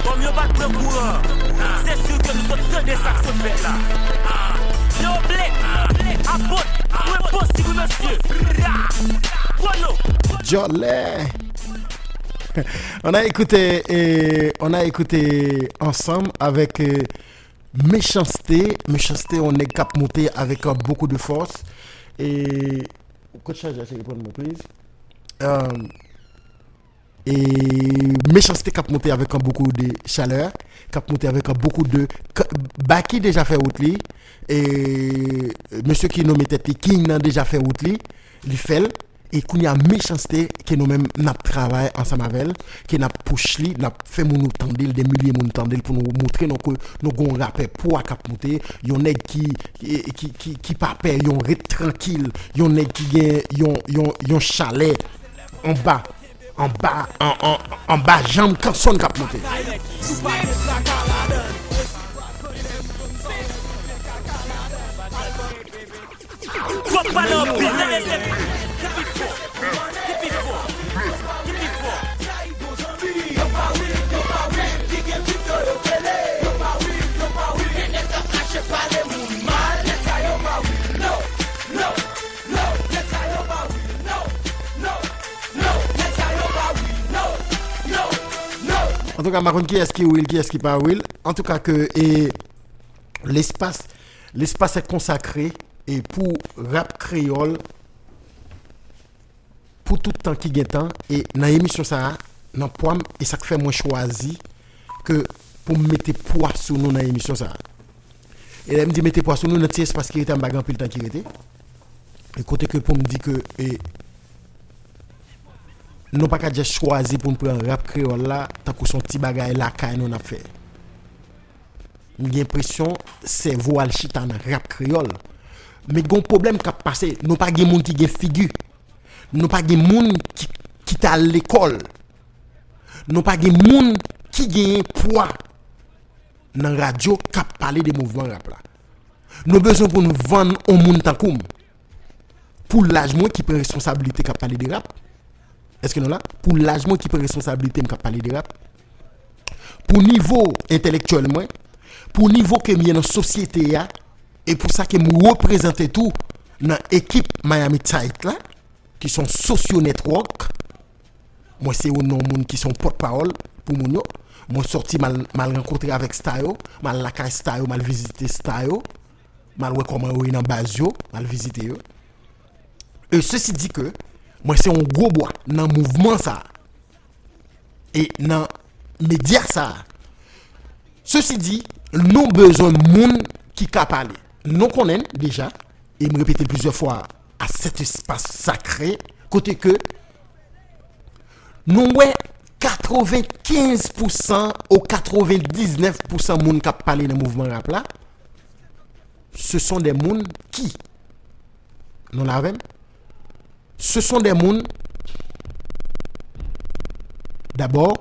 kòm yo pa t pran kouran, se si ke nou sot tande sa k sot fèt la. Yo, Blé, Apot, mwen bon si wi mesye. Pwono. Djòlè. On a écouté, eh, on a écouté ensemble avec, eh, Méchanceté. Méchanceté, yon nèg k ap monte avec, euh, beaucoup de force. Et, coach Chargé, c'est répondre, please. Euh, et Méchanceté k ap monte avec un beaucoup de chaleur, k ap monte avec un beaucoup de, k-, Baky deja fè wout li, e mesye ki nonmen tèt li King nan deja fè wout li, li fè l. E kounye a Méchanceté ke nou menm n ap travay ansanm avè l, ke n ap push li, n ap fè moun nou tande l, de milye moun tande l pou nou montre nou ke nou gon rapè pwa k ap monte, yon nèg ki, ki, ki, ki, ki pa pè, yon ret trankil, yon nèg ki gen yon, yon, yon chalè anba, anba, an, an, anba janm kanson k ap monte. Twòp pale anpil, tande se ki pi fò, ki pi fò, ki pi fò. Antouka, m pa konn kiyès ki real, kiyès ki pa real. Antouka ke, e, l'espace, l'espace est consacré, e, pou rap kreyòl pou tout tan ki gen tan, e nan emisyon sa a, nan pwa m, e sa k fè mwen chwazi ke pou m mete pwa sou nou nan emisyon sa a. E lè m di mete pwa sou nou, nan ti espas ki rete a, m pa gen anpil tan ki rete. E kote ke pou m di ke, e, nou pa ka just chwazi pou n pran rap kreyòl la tankou se yon ti bagay lakay nou n ap fè. M gen enpresyon sèvo al chita nan rap kreyòl. Men gen yon pwoblèm k ap pase. Nou pa gen moun ki gen figi. Nou pa gen moun ki, ki t al lekòl. Nou pa gen moun ki genyen pwa nan radyo k ap pale de mouvman rap la. Nou bezwen pou n vann yon moun tankou m. Pou laj mwen ki pran responsablite k ap pale de rap. Èske nou la? Pou laj mwen ki pran responsablite m k ap pale de rap. Pou nivo entèlektyèl mwen, pou nivo ke m ye nan sosyete a, e pou sa ke m reprezante tou nan ekip Miami Tight la, ki se yon sosyo network. Mwen se youn nan moun ki se yon pòtpawòl pou moun yo. Mwen sòti m al, m al rankontre avèk sta yo, m al lakay sta yo, m al vizite sta yo, m al wè kòman yo ye nan baz yo, m al vizite yo. E sesi di ke mwen se yon gwo bwa nan mouvman sa a e nan medya sa a. Sesi di, nou bezwen moun ki ka pale. Nou konnen deja, e m repete l plizyè fwa, a sèt espas sakre, kote ke nou wè katrevenkenz pousan ou katrevendiznèf pousan moun k ap pale nan mouvman rap la, ce sont des moun ki, nou la avè m, ce sont des moun, dabò,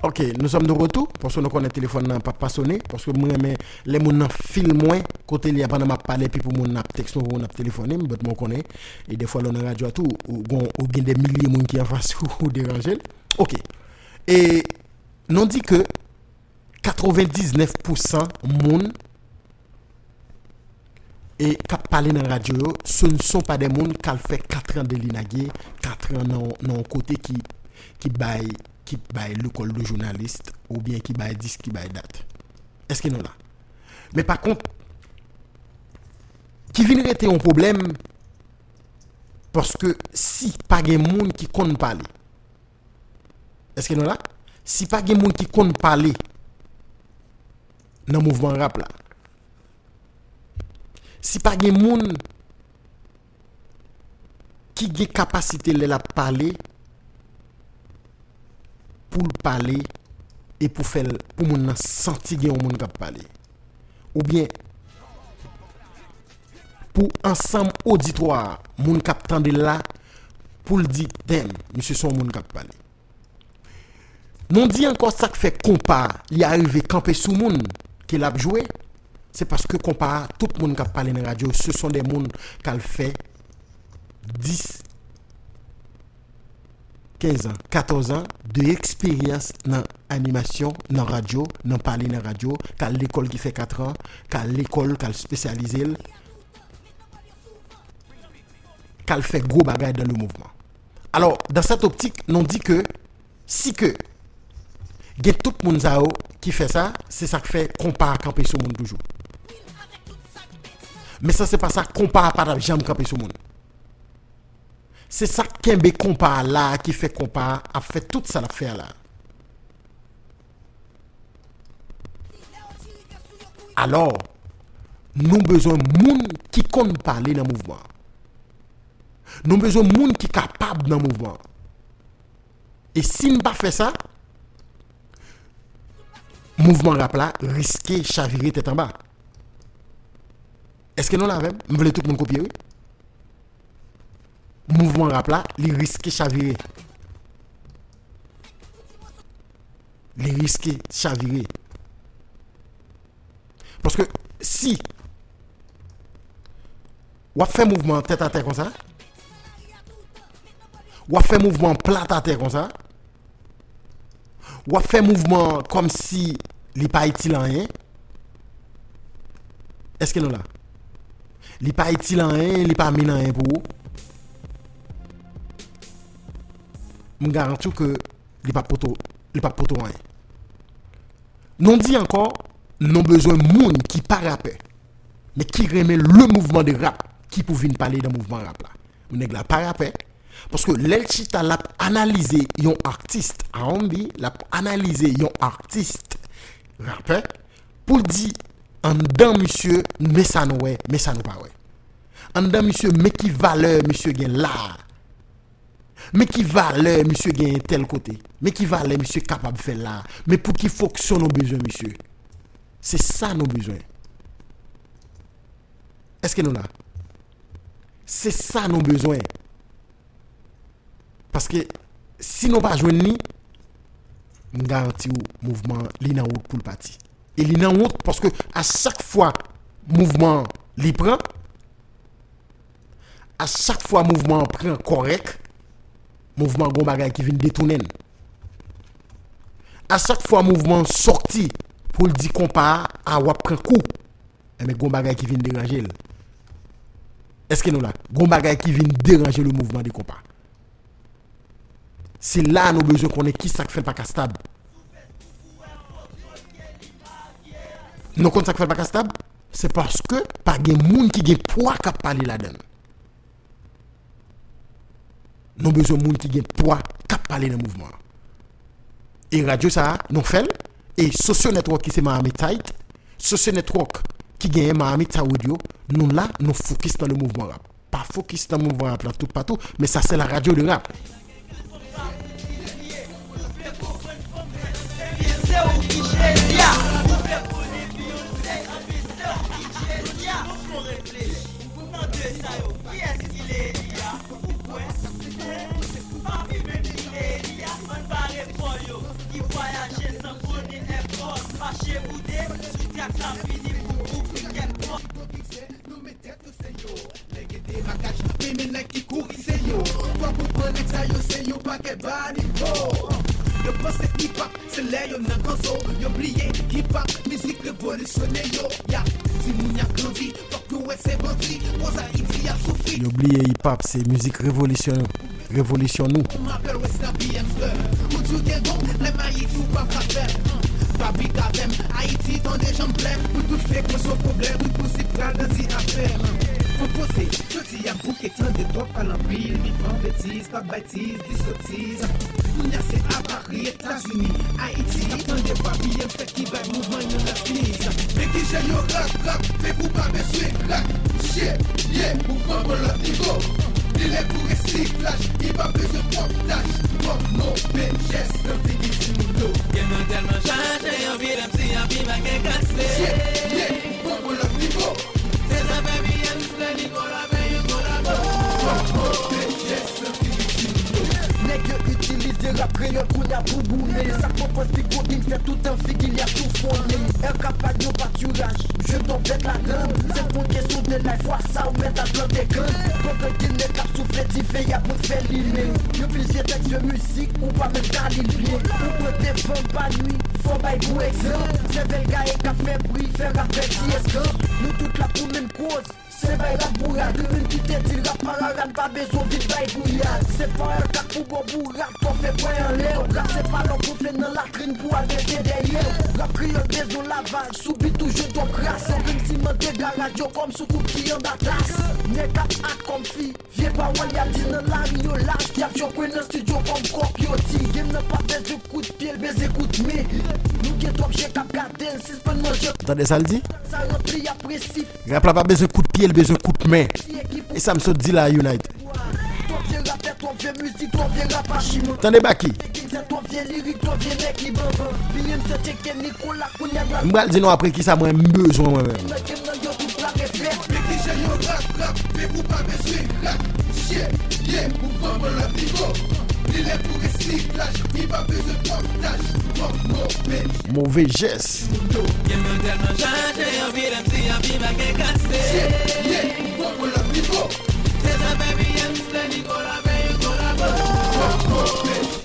Ok, nous sommes de retour, paske nou konnen telefòn nan p ap pa sone, paske mwen renmen lè moun nan fil mwen, kote li a pandan m ap pale, epi pou moun nan ap teksto m, pou moun nan ap telefone m, but mwen konnen, e defwa lè w nan radyo a tou, ou, ou, ou gen de milye moun ki anfas ou, ou deranje l. Ok. E nou di ke katrevendiznèf pousan moun e k ap pale nan radyo yo, ce ne sont pas des moun k al fè katran de l'INAGE, katran nan, nan yon kote ki, ki bay, ki bay lekòl de jounalis, oubyen ki bay dis, ki bay dat. Èske nou la? Men pa kont, ki vin rete yon pwoblèm, paske si pa gen moun ki konn pale, èske nou la? Si pa gen moun ki konn pale nan mouvman rap la, si pa gen moun ki gen kapasite lè l ap pale, pou l pale e pou fè l, pou moun nan santi gen yon moun k ap pale. Oubyen, pou ansanm oditwa a, moun k ap tande l la, pou l di, damn, misye se yon moun k ap pale. Nou di ankò sa k fè konpa a, li arive kanpe sou moun ke l ap jwe, se paske konpa a, tout moun k ap pale nan radyo, ce sont des moun k al fè dis, kenz an, katòz an de eksperyans nan animasyon, nan radyo, nan pale nan radyo, k al lekòl ki fè katran, k al lekòl, k al espesyalize l, k al fè gwo bagay dans le mouvement. Alò, dans cette optique, nou di ke si ke gen tout moun sa yo ki fè sa, se sa k fè konpa a kanpe sou moun toujou. Men san se pa sa, konpa a pa t ap janm kanpe sou moun. Se sa k kenbe konpa a la a, ki fè konpa a ap fè tout sa l ap fè a la a. Alò, nou bezwen moun ki konn pale nan mouvman an. Nou bezwen moun ki kapab nan mouvman an. E si n pa fè sa, mouvman rap la riske chavire tèt anba. Èske nou la avè m? M vle tout moun kopye, wi. Mouvman rap la, li riske chavire. Li riske chavire. Paske si w ap fè mouvman tèt atè konsa, w ap fè mouvman plat atè konsa, w ap fè mouvman kòmsi li pa itil anyen. Èske nou la? Li pa itil anyen, li pa mennen anyen pou ou. M garanti w ke li p ap pote w, li p ap pote w anyen. Nou di ankò, nou bezwen moun ki pa rapè, men ki renmen le mouvman de rap, ki pou vin pale nan mouvman rap la. Nèg la pa rapè, paske lè l chita l ap analize yon atis R and B, l ap analize yon atis rapè, pou l di anndan misye, men sa nou wè, men sa nou pa wè. Anndan misye, men ki valè misye gen la a. Men ki valè misye genyen tèl kote. Men ki valè misye kapab fè la a. Men pou ki fonksyon nou bezwen misye. Se sa nou bezwen. Èske nou la? Se sa nou bezwen. Paske si nou pa jwenn li, m garanti w mouvman an, li nan wout pou l pati. E li nan wout paske a chak fwa mouvman an li pran, a chak fwa mouvman an pran kòrèk, mouvman an gon bagay ki vin detounen l. A chak fwa mouvman an sòti pou l di konpa a, a w ap pran kou. Enben, gon bagay ki vin deranje l. Èske nou la? Gon bagay ki vin deranje le mouvement de konpa. Se la a nou bezwen konnen ki sa k fè l pa ka stab. Nou konn sa k fè l pa ka stab? Se paske pa gen moun ki gen pwa k ap pale ladan l. Nou bezwen moun ki gen pwa k ap pale nan mouvman an. E radyo sa a, nou fè l. E Socio Network ki se Miami Tight, Socio Network ki genyen Miami Tight Radio, nou la, nou fokis nan le mouvman rap. Pa fokis nan mouvman rap la toupatou, men sa se la radio de rap. Nèg ede bagaj, men men nèg ki kouri se yo. Fò konprann nèg sa yo se yon pakèt balivo. Yo panse hip hop se lè yo nan granzo. Yo bliye hip hop mizik revolisyone yo. Ya, timoun y ap grandi, fòk yo wè se bandi. Koz Ayiti ap soufri. Yo bliye hip hop se mizik revolisyon yo. Revolisyon nou. M apèl Wesner B M Star. Ou di w gen gong, lè m Ayiti w p ap ka fè m. Fabrik avè m, Ayiti tande jan m plè. Pou tout fake mwen se yon pwoblèm, wi pou zip pral nan di afè m. Fò poze, jodi a m bouke tande twòp pale anpil, vivan betiz, p ap bay tiz, di sotiz. Kounya se apari Etazini, Ayiti, y ap tande vwa B M Star ki bay mouvman yon lòt kriz. Men ki jan yo rap, rap, fake ou pa bezwen krak. Shit, yeah, mouvman pran lòt nivo. Li lè pou resiklaj, li pa bezwen twòp tach. Twòp move jès nan figi timoun yo. Game nan tèlman chaje, anpil M C ap viv ak enkase. Shit, yeah, mouvman pran lòt nivo. Se zafè B M Star, Nicolas, men yo kolabo. Twòp move jès nan figi timoun yo. Nèg yo itilize rap kreyòl kounya pou goumen. Sa k pran pòz piko gangstè toutan figi l y ap toufonnen. Èl kapab yon patiraj, jwe twòp bèt ladan l. Se pa yon kesyon de life, fwa sa ou mèt al plante kann. Pandan gen nèg k ap soufle dife, y ap mèt fè limen. Gen plizyè tèks de mizik, ou pa menm ka li l byen. Ou pran devan pa nwi, fò bay bon egzanp. Sèvèl gaye k ap fè bri, fè rap fè ti eskanp. Nou tout la pou menm koz. Se bay rap bourad, li menm ki te di l rap pa rara n pa bezwen vin bay gouyad. Se pa L kat pou bon bourad, fò fè pwen anlè w. Rap se pa lò pou fè nan latrin pou al mete dèyè w. Rap kreyòl bezwen lavaj, sou bit ou jwenn twòp kras. Okenn siman dega radyo kòm sou kout ki anba tas. Nèg ap ak kòm fi, vye pawòl y ap di nan lari yo lach. Y ap jwe kwen nan estidyo kòm kòk yo di. Game nan pa bezwen kout pye, l bezwen kout men. Nou gen twòp je k ap gade n, sispann manje. Tande sa l di? Sa ranpli a prensip. Rap la pa bezwen kout pye, l bezwen kout men. E sa m sot di la a, Unite. Tande Baky. M pral di nou apre kisa mwen m bezwen mwen menm. Move jès.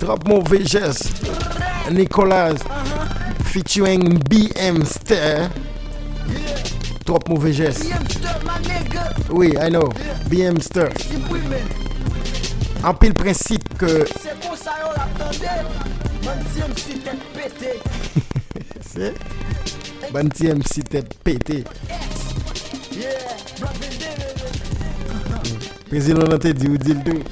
Twòp move jès. Nicolas featuring B M Star. Twòp move jès. Wi, I know. B M Star. Anpil prensip ke. Se konsa yo rap tande. Bann ti M C tèt pete. Se bann ti M C tèt pete. Prezidan lan te di, ou di l tou.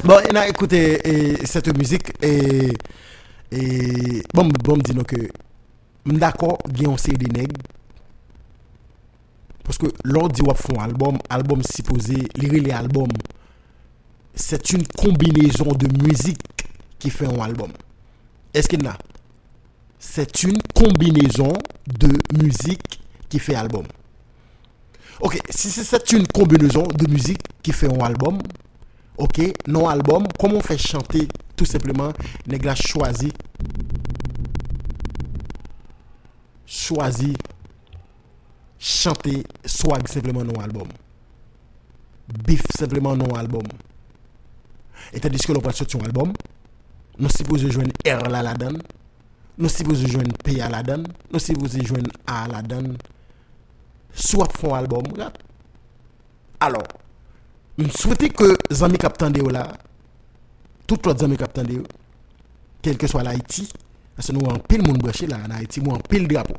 Bon, n a ekoute e, cette musique e, e bon, bon, m di nou ke m dakò gen yon seri de nèg. Bon, Paske lè w di w ap fè yon albòm, albòm sipoze, li rele albòm. C'est une combinaison de musique qui fait un album. Èske n la? C'est une combinaison de musique qui fait album. Ok, si se c'est une combinaison de musique qui fait un album, ok, nan yon albòm, kòman w fè chante, tou senpleman, nèg la chwazi, chwazi chante swag senpleman nan yon albòm. Bif senpleman nan yon albòm. E tandiske lè w pral soti yon albòm, nou sipoze jwenn R la ladan l, nou sipoze jwenn P a ladan l, nou sipoze jwenn A ladan l. Si w ap fè yon albòm rap, alò, m swete ke zanmi k ap tande yo la, tout lòt zanmi k ap tande yo, kèlkeswa Ayiti, paske nou wè anpil moun branche la, ann Ayiti, m wè anpil drapo.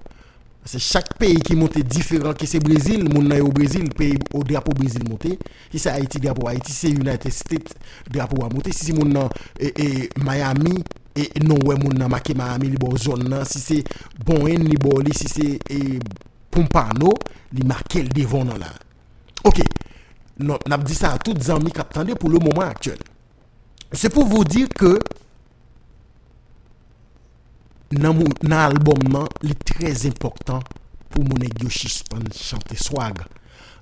Paske chak peyi ki monte diferan, ki se Brezil, moun nan yo Brezil, peyi o drapo Brezil monte. Si se Ayiti, drapo Ayiti, si se United States, drapo a monte. Si se moun nan e, e, Miami, e nou wè moun nan make Miami, li ba w zòn nan. Si se Bowen, li ba w li. Si se e, Pompano, li make l devan w nan la. Ok, non, n ap di sa a tout zanmi k ap tande pou le moman aktyèl. Se pou vous dire ke nan, mou- nan albòm nan, li trè enpòtan pou moun nèg yo sispann chante swag.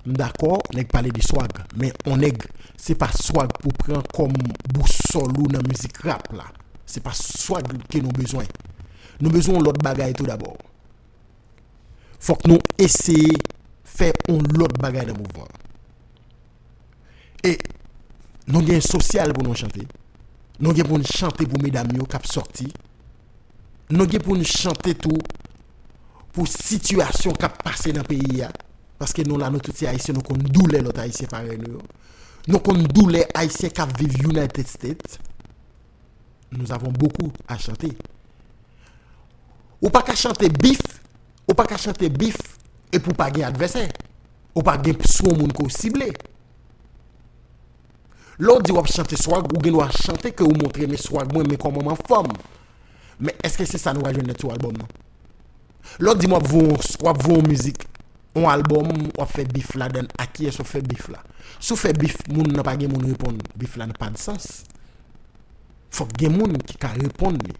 M dakò, nèg pale de swag, men on nèg, se pa swag pou pran kòm bousòl ou nan mizik rap la. Se pa swag ke nou bezwen. Nou bezwen yon lòt bagay tou dabò. Fòk nou eseye fè yon lòt bagay nan mouvman an. E nou gen sosyal pou nou chante. Nou gen pou n chante pou medam yo k ap sòti. Nou gen pou n chante tou pou sitiyasyon k ap pase nan peyi a. Paske nou la, nou tout se Ayisyen, nou konn doulè lòt Ayisyen parèy nou yo. Nou konn doulè Ayisyen k ap viv United States. Nous avons beaucoup à chanter. Ou pa ka chante bif, ou pa ka chante bif epi w pa gen advèsè. Ou pa gen sou yon moun ke w sible. Lè w di w ap chante swag, ou gen dwa chante ke ou montre men swag mwen, men kòman m anfòm. Men èske se sa nou va jwenn nan sou albòm nan? Lè w di m w ap voye yon, w ap voye yon mizik, yon albòm, w ap fè bif ladan l, a kiyès w ap fè bif la? Si w fè bif, moun nan pa gen moun reponn, bif la n pa de sans. Fòk gen moun ki ka reponn li.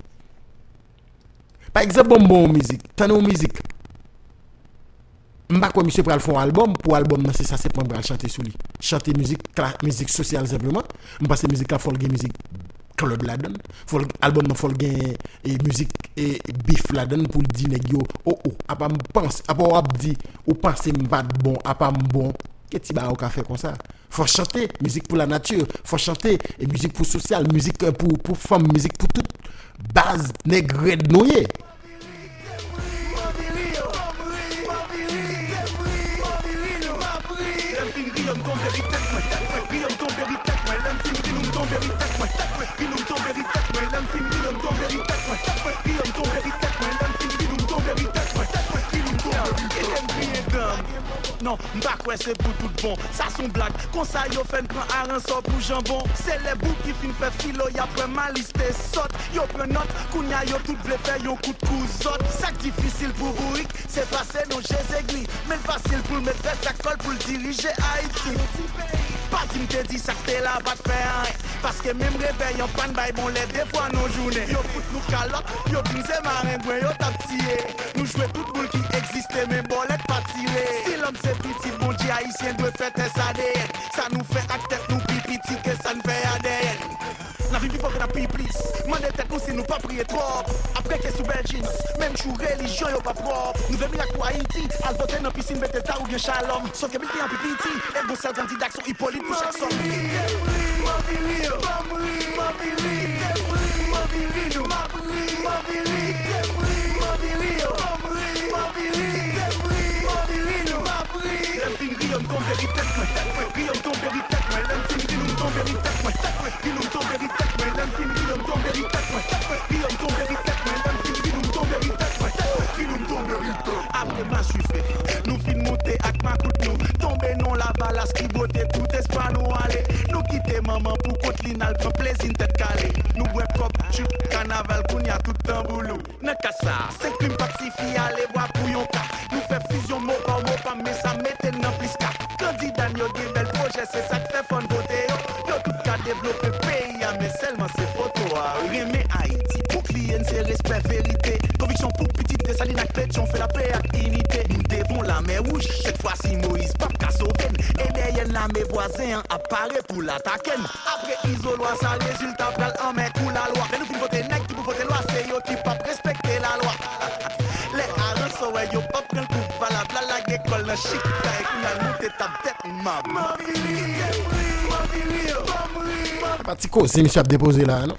Pa egzanp, bon, m bon yon mizik, tande yon mizik. M pa kwè misye pral fè yon albòm, pou albòm nan se sa sèlman pral chante sou li. Chante mizik kla, mizik sosyal senpleman. M panse mizik la fò l gen mizik klèb ladan l. Fò l, albòm nan fò l gen e, mizik e, bif ladan l pou l di nèg yo, o o, apa m panse, apa w ap di, ou panse m pa t bon, apa m bon. Ki ti bagay ou ka fè konsa? Fò chante, mizik pou lanati, fò chante, e mizik pou sosyal, mizik e, pou, pou fanm, mizik pou tout. Baz, nèg rèd nou ye. Non, m pa kwè se pou tout bon. Sa s on blag. Konsa yo fè n pran aransò pou janbon. Se lè Bouki fin fè filo, y ap wè Malis te sòt. Yo pran nòt, kounya yo tout vle fè yon kout kouzòt. Sa k difisil pou bourik, se pase non je zegwi. Men l fasil pou l met vès ak kòl pou l dirije Ayiti. Pa di m te di sa k te la pa t fè anyen. Paske menm revèy an pa n bay bon lè de fwa nan jounen. Yo fout nou kalòt, yo di n se marengwen yo t ap tiye. Nou jwe tout boul ki egziste, men bòlèt pa tire. Si lòm se pitit Bondye, Ayisyen dwe fè tès A D N. Sa nou fè ak tèt nou pi piti ke sa n fè a dèyè n. N a vin pi fò ke n ap pi plis. Mande tèt nou si nou pa priye twòp. Ap reke sou bèl jeans, menm jou relijyon yo pa pwòp. Nou vle mirak pou Ayiti, al vote nan pisin Betesda oubyen Shalom. Sof ke bilten an pi piti, e gon sèl kandida k se Ipolit pou chak sòm. Apre maswife, nou fin monte ak makout nou. Tonbe nan lavalas ki bwote tout espwa nou ale. Nou kite manman pou kont li n al pran plezi n tèt kale. Nou bwè kòb, tchip, kanaval, kounya tout tanbou lou. Nan ka sa a, senk plim pa t sifi ale bwa pou yon ka. Nou fè fizyon mo pa w mo pa m, men sa mete n Anplis ka kandida n yo gen bèl pwojè, se sa k fè fò n vote yo. Yo tout ka devlope peyi a, men sèlman se foto a. Renmen Ayiti, boukliye n se respè, verite. Konviksyon pou pitit Desalin ak Petyon, fè lapè ak inite. Nou devan lame wouj, sèt fwa si Moyiz p ap ka sove n. E dèyè n lame vwazen an ap pare pou l atake n. Apre izolwa sa, rezilta pral anmè kou lalwa. Lè nou fin vote nèg ki pou vote lwa, se yo ki p ap respekte lalwa. Lè Aransò wè yo p ap pran l pou valab, l al lage kò l nan chita epi l al moute tab tèt mab. Manmi ri, manmi ri, manmi ri. Pa ti koze misye ap depoze la, non.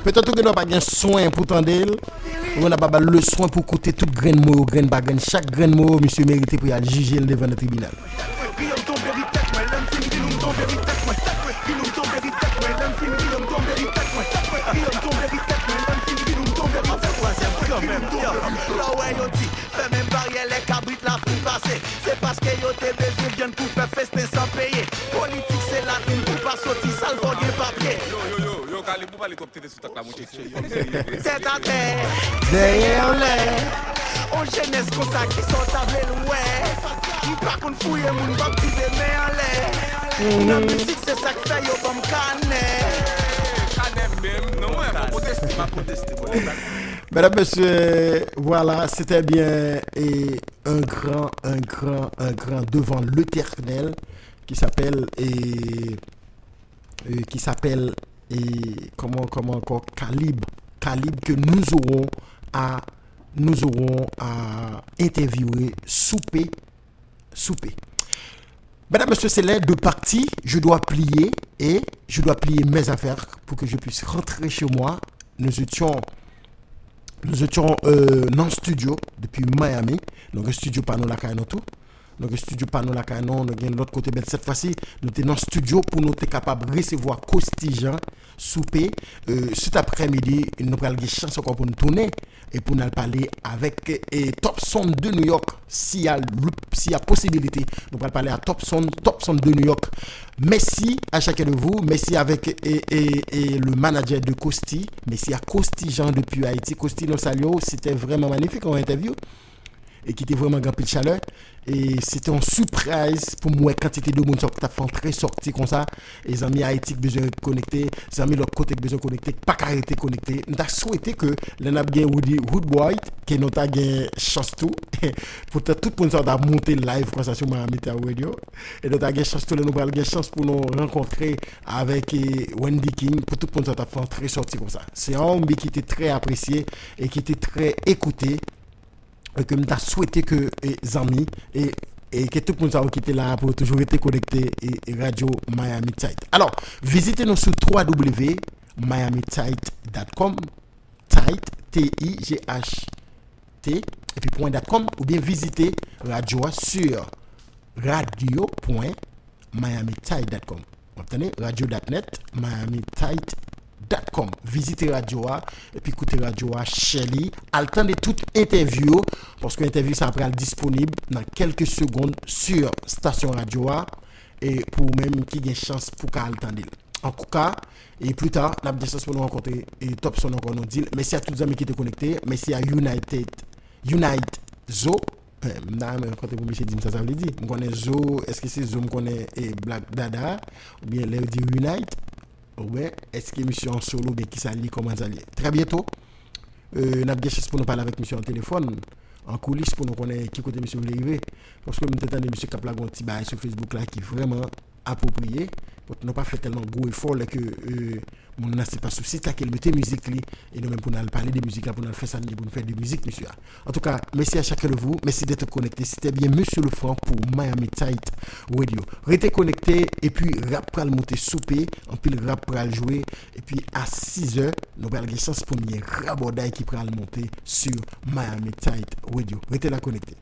Petèt ou gendwa pa gen swen pou tande l, ou gendwa pa ba l le swen pou koute tout grenn mo yo, grenn pa grenn, chak grenn mo yo, misye merite pou y al jije l devan nan tribinal. Ri an tonbe ri tèt mwen, lè m fin ri nou tonbe ri tèt mwen. Ri nou tonbe ri tèt mwen, lè m fin ri an tonbe ri tèt mwen. Ri an tonbe ri tèt mwen, lè m fin ri nou tonbe ri tèt mwen. Anfè twazyèm kanmenm, yo. Lè w wè yo di, fèmen baryè lè kabrit la fin pase. Se paske yo te bezwen vyann pou fè festen san peye. Politik se latrin pou pa soti, sa l fò gen papye. Yo, yo, yo, yo, Kalib, ou pa li twòp tete sou tak la, monchè. Tèt atè, dèyè anlè. On jenès konsa, kisa w ta vle l wè? M pa konn fouye moun, m p ap dize men anlè. Nan mizik, se sa k fè yo ban m kanè. Kanè menm, non, mwen, m ap pwoteste, m ap pwoteste, bon. Mesdames, Messieurs, voilà, c'était bien et un grand, un grand, un grand devant l'Éternel qui s'appelle et, et qui s'appelle et comment, comment encore, Kalib. Kalib que nous aurons à, nous aurons à interviewer sous peu, sous peu. Mesdames, Messieurs, c'est l'heure de partir. Je dois plier et je dois plier mes affaires pour que je puisse rentrer chez moi. Nous étions, nous étions euh, dans le studio depuis Miami. Donc, un studio pa nou lakay nou tou. Donk, estidyo pa nou lakay nou, nou gen lòt kote, men sèt fwa si, nou te nan estidyo pou nou te kapab resevwa Costi Jean, soupe. Euh, sit aprèmidi, nou pral gen chans ankò pou nou tounen e pou n al pale avèk e, Top Sound de New York, si y a, si y a posibilite, nou pral pale a Top Sound, Top Sound de New York. Merci à chacun de vous, merci avec et, et, et le manager de Costi, merci à Costi Jean depuis Haïti. Costi, nou salye w, c'était vraiment magnifique en interview. E ki te vrèman gen anpil chalè. E se te yon sipriz pou m wè kantite de moun sa ki t ap fè antre sòti konsa. E zanmi Ayiti k bezwen konekte, zanmi lòt kote k bezwen konekte, k pa ka rete konekte. M ta swete ke lè n ap gen Woody Woodboy, ke nou ta gen chans tou. Poutan tout moun sa ta monte live konsa sou Miami Talk Radio. E nou ta gen chans tou lè nou pral gen chans pou nou rankontre avèk e, Wendy King, pou tout moun sa ta fè antre sòti konsa. Se yon mi ki te trè apresye e ki te trè ekoute. E ke m ta swete ke e, zanmi e, e ke tout moun sa yo ki te la pou yo toujou rete konekte e, e radyo Miami Tight. Alò, vizite nou sou w w w miami tight dot com, Tight, T I G H T, epi pwen dot com, oubyen vizite radyo a sou radyo pwen miami tight dot com. W ap tande? Radyo dot net, miami tight dot com. Vizite radyo a, epi koute radyo a, chè li. Al tande tout entèvyou yo, paske entèvyou sa a pral disponib nan kèlke segonn sou stasyon radyo a, e pou ou menm ki gen chans pou ka al tande l. Antouka, e pli ta, n ap gen chans pou nou rankontre e Top Sound ankò, nou di l. Mèsi a tout zanmi ki te konekte. Mèsi a United, Unite Zo. Eh, m ta renmen kote pou misye di m sa sa vle di. M konnen Zo, èske se Zo m konnen e Black Dada, oubyen lè yo di Unite, oubyen èske misye an solo, oubyen kisa li, kòman sa l ye. Trè byento, euh, n ap gen chans pou nou pale avèk misye an telefòn, an koulis, pou nou konnen ki kote misye vle rive. Paske m te tande misye k ap lage yon ti bagay sou Facebook la ki vrèman apwopriye. Bon, nou pa fè tèlman gwo efò lè ke, euh, moun nan se pa sou sit la ke l mete mizik li, e nou menm pou n al pale de mizik la, pou n al fè sa n gen pou n fè de mizik misye a. Antouka, mèsi a chacun de vous, mèsi d'être connecté. C'était bien Monsieur Lefranc pour Miami Tight Radio. Rete konekte, epi rap pral monte soupe, anpil rap pral jwe, epi a sizè, nou pral gen chans pou n gen rabòday ki pral monte sou Miami Tight Radio. Rete la konekte.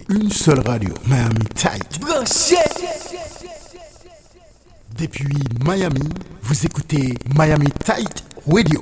Une seule radio, Miami Tight. Branché. Depuis Miami, vous écoutez Miami Tight Radio.